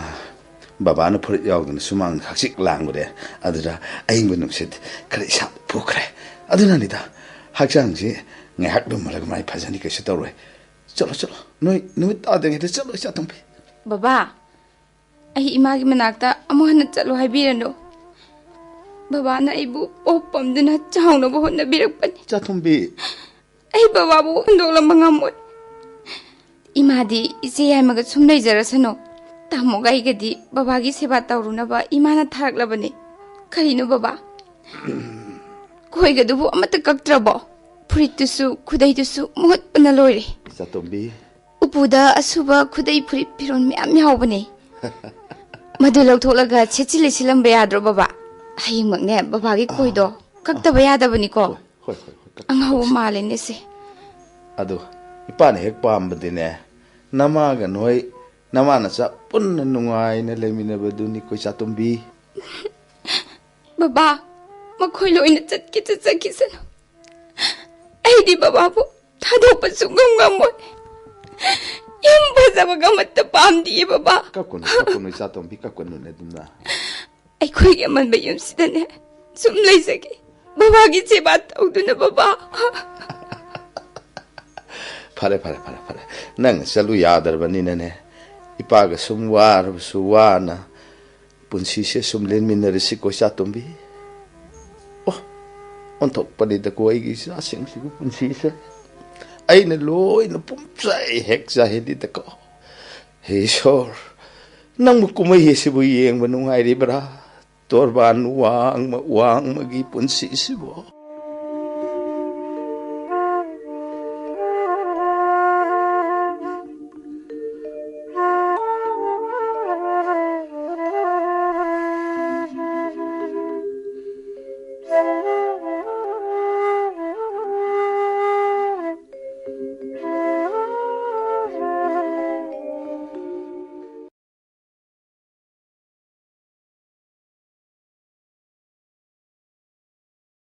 ꯕꯕꯥꯅ ꯐꯨꯔꯤꯠ ꯌꯥꯎꯗꯅ ꯁꯨꯃꯥꯡꯗ ꯍꯛꯆꯤꯛ ꯂꯥꯡꯉꯨꯔꯦ꯫ ꯑꯗꯨꯗ ꯑꯌꯤꯡꯕ ꯅꯨꯡꯁꯤꯠ ꯈꯔ ꯏꯁꯥꯗ ꯐꯨꯈ꯭ꯔꯦ꯫ ꯑꯗꯨꯅꯅꯤꯗ, ꯍꯛꯆꯥꯡꯁꯤ ꯉꯥꯏꯍꯥꯛ ꯂꯨꯝꯍꯜꯂꯒ ꯃꯥꯏ ꯐꯖꯅꯤ, ꯀꯩꯁꯨ ꯇꯧꯔꯣꯏ꯫ ꯆꯠꯂꯣ, ꯆꯠꯂꯣ꯫ ꯅꯣꯏ ꯅꯨꯃꯤꯠ ꯇꯥꯗ꯭ꯔꯤꯉꯩꯗ ꯆꯠꯂꯣ, ꯏꯆꯥꯇꯣꯝꯕꯤ꯫ ꯕꯕꯥ, ꯑꯩ ꯏꯃꯥꯒꯤ ꯃꯅꯥꯛꯇ ꯑꯃꯨꯛ ꯍꯟꯅ ꯆꯠꯂꯣ ꯍꯥꯏꯕꯤꯔꯅꯨ꯫ ꯕꯕꯥꯅ ꯑꯩꯕꯨ ꯑꯣꯛ ꯄꯝꯗꯨꯅ ꯆꯥꯎꯅꯕ ꯍꯣꯠꯅꯕꯤꯔꯛꯄꯅꯤ꯫ ꯏꯆꯥꯇꯣꯝꯕꯤ꯫ ꯑꯩ ꯕꯕꯥꯕꯨ ꯍꯨꯟꯗꯣꯛꯂꯝꯕ ꯉꯝꯃꯣꯏ꯫ ꯏꯃꯥꯗꯤ ꯏꯆꯦ ꯌꯥꯏꯃꯒ ꯁꯨꯝ ꯂꯩꯖꯔꯁꯅꯨ꯫ ꯇꯥꯃꯣꯒ ꯑꯩꯒꯗꯤ ꯕꯕꯥꯒꯤ ꯁꯦꯕꯥ ꯇꯧꯔꯨꯅꯕ ꯏꯃꯥꯅ ꯊꯥꯔꯛꯂꯕꯅꯤ꯫ ꯀꯔꯤꯅꯣ ꯕꯕꯥ? ꯀꯣꯏꯒꯗꯨꯕꯨ ꯑꯃꯠꯇ ꯀꯛꯇ꯭ꯔꯕꯣ? ꯐꯨꯔꯤꯠꯇꯨꯁꯨ ꯈꯨꯗꯩꯗꯨꯁꯨ ꯃꯍꯨꯠ ꯄꯨꯟꯅ ꯂꯣꯏꯔꯦ꯫ ꯏꯆꯥꯇꯣꯝꯕꯤ꯫ ꯎꯄꯨꯗ ꯑꯁꯨꯕ ꯈꯨꯗꯩ ꯐꯨꯔꯤꯠ ꯐꯤꯔꯣꯜ ꯃꯌꯥꯝ ꯌꯥꯎꯕꯅꯦ꯫ ꯃꯗꯨ ꯂꯧꯊꯣꯛꯂꯒ ꯁꯦꯠꯆꯤꯜꯂ ꯁꯤꯜꯂꯝꯕ ꯌꯥꯗ꯭ꯔꯣ ꯕꯕꯥ? ꯍꯌꯦꯡꯃꯛꯅꯦ ꯕꯕꯥꯒꯤ ꯀꯣꯏꯗꯣ ꯀꯛꯇꯕ ꯌꯥꯗꯕꯅꯤꯀꯣ꯫ ꯍꯣꯏ, ꯍꯣꯏ, ꯍꯣꯏ, ꯍꯣꯏ, ꯀꯛ-, ꯑꯉꯥꯎꯕ ꯀꯛꯁꯤ꯫ ꯃꯥꯜꯂꯦꯅꯦ ꯁꯦ꯫ ꯑꯗꯣ ꯏꯄꯥꯅ ꯍꯦꯛ ꯄꯥꯝꯕꯗꯤꯅꯦ, ꯅꯃꯥꯒ ꯅꯣꯏ ꯅꯃꯥ ꯅꯆꯥ ꯄꯨꯟꯅ ꯅꯨꯡꯉꯥꯏꯅ ꯂꯩꯃꯤꯟꯅꯕꯗꯨꯅꯤꯀꯣ, ꯏꯆꯥꯇꯣꯝꯕꯤ꯫ ꯕꯕꯥ, ꯃꯈꯣꯏ ꯂꯣꯏꯅ ꯆꯠꯀꯦ ꯆꯠꯆꯈꯤꯁꯅꯨ꯫ ꯑꯩꯗꯤ ꯕꯕꯥꯕꯨ ꯊꯥꯗꯣꯛꯄ ꯁꯨꯡꯉꯝ ꯉꯝꯃꯣꯏ꯫ ꯌꯨꯝ ꯐꯖꯕꯒ ꯑꯃꯠꯇ ꯄꯥꯝꯗꯤꯌꯦ ꯕꯕꯥ꯫ ꯀꯞꯀꯅꯨ, ꯀꯞꯀꯅꯨ, ꯏꯆꯥꯇꯣꯝꯕꯤ, ꯀꯞꯀꯅꯨꯅꯦ ꯑꯗꯨꯝꯅ꯫ ꯑꯩꯈꯣꯏꯒꯤ ꯑꯃꯟꯕ ꯌꯨꯝꯁꯤꯗꯅꯦ ꯁꯨꯝ ꯂꯩꯖꯒꯦ꯫ ꯕꯕꯥꯒꯤ ꯁꯦꯕꯥ ꯇꯧꯗꯨꯅ, ꯕꯕꯥ꯫ ꯐꯔꯦ, ꯐꯔꯦ, ꯐꯔꯦ, ꯐꯔꯦ꯫ ꯅꯪ ꯆꯠꯂꯨ ꯌꯥꯗ꯭ꯔꯕꯅꯤꯅꯅꯦ, ꯏꯄꯥꯒ ꯁꯨꯝ ꯋꯥꯔꯕꯁꯨ ꯋꯥꯅ ꯄꯨꯟꯁꯤꯁꯦ ꯁꯨꯝ ꯂꯦꯟꯃꯤꯟꯅꯔꯁꯤꯀꯣ, ꯏꯆꯥꯇꯣꯝꯕꯤ꯫ ꯑꯣ, ꯑꯣꯟꯊꯣꯛꯄꯅꯤꯗꯀꯣ ꯑꯩꯒꯤ ꯏꯆꯥꯁꯤꯡꯁꯤꯒꯤ ꯄꯨꯟꯁꯤꯁꯦ꯫ ꯑꯩꯅ ꯂꯣꯏꯅ ꯄꯨꯝꯆꯥꯏ ꯍꯦꯛ ꯆꯥꯏꯍꯜꯂꯤꯗꯀꯣ꯫ ꯍꯦ ꯏꯁꯣꯔ, ꯅꯪꯕꯨ ꯀꯨꯝꯍꯩ ꯑꯁꯤꯕꯨ ꯌꯦꯡꯕ ꯅꯨꯡꯉꯥꯏꯔꯤꯕ꯭ꯔꯥ? ꯇꯣꯔꯕꯥꯟ ꯋꯥꯡꯃ ꯋꯥꯡꯃꯒꯤ ꯄꯨꯟꯁꯤꯁꯤꯕꯨ꯫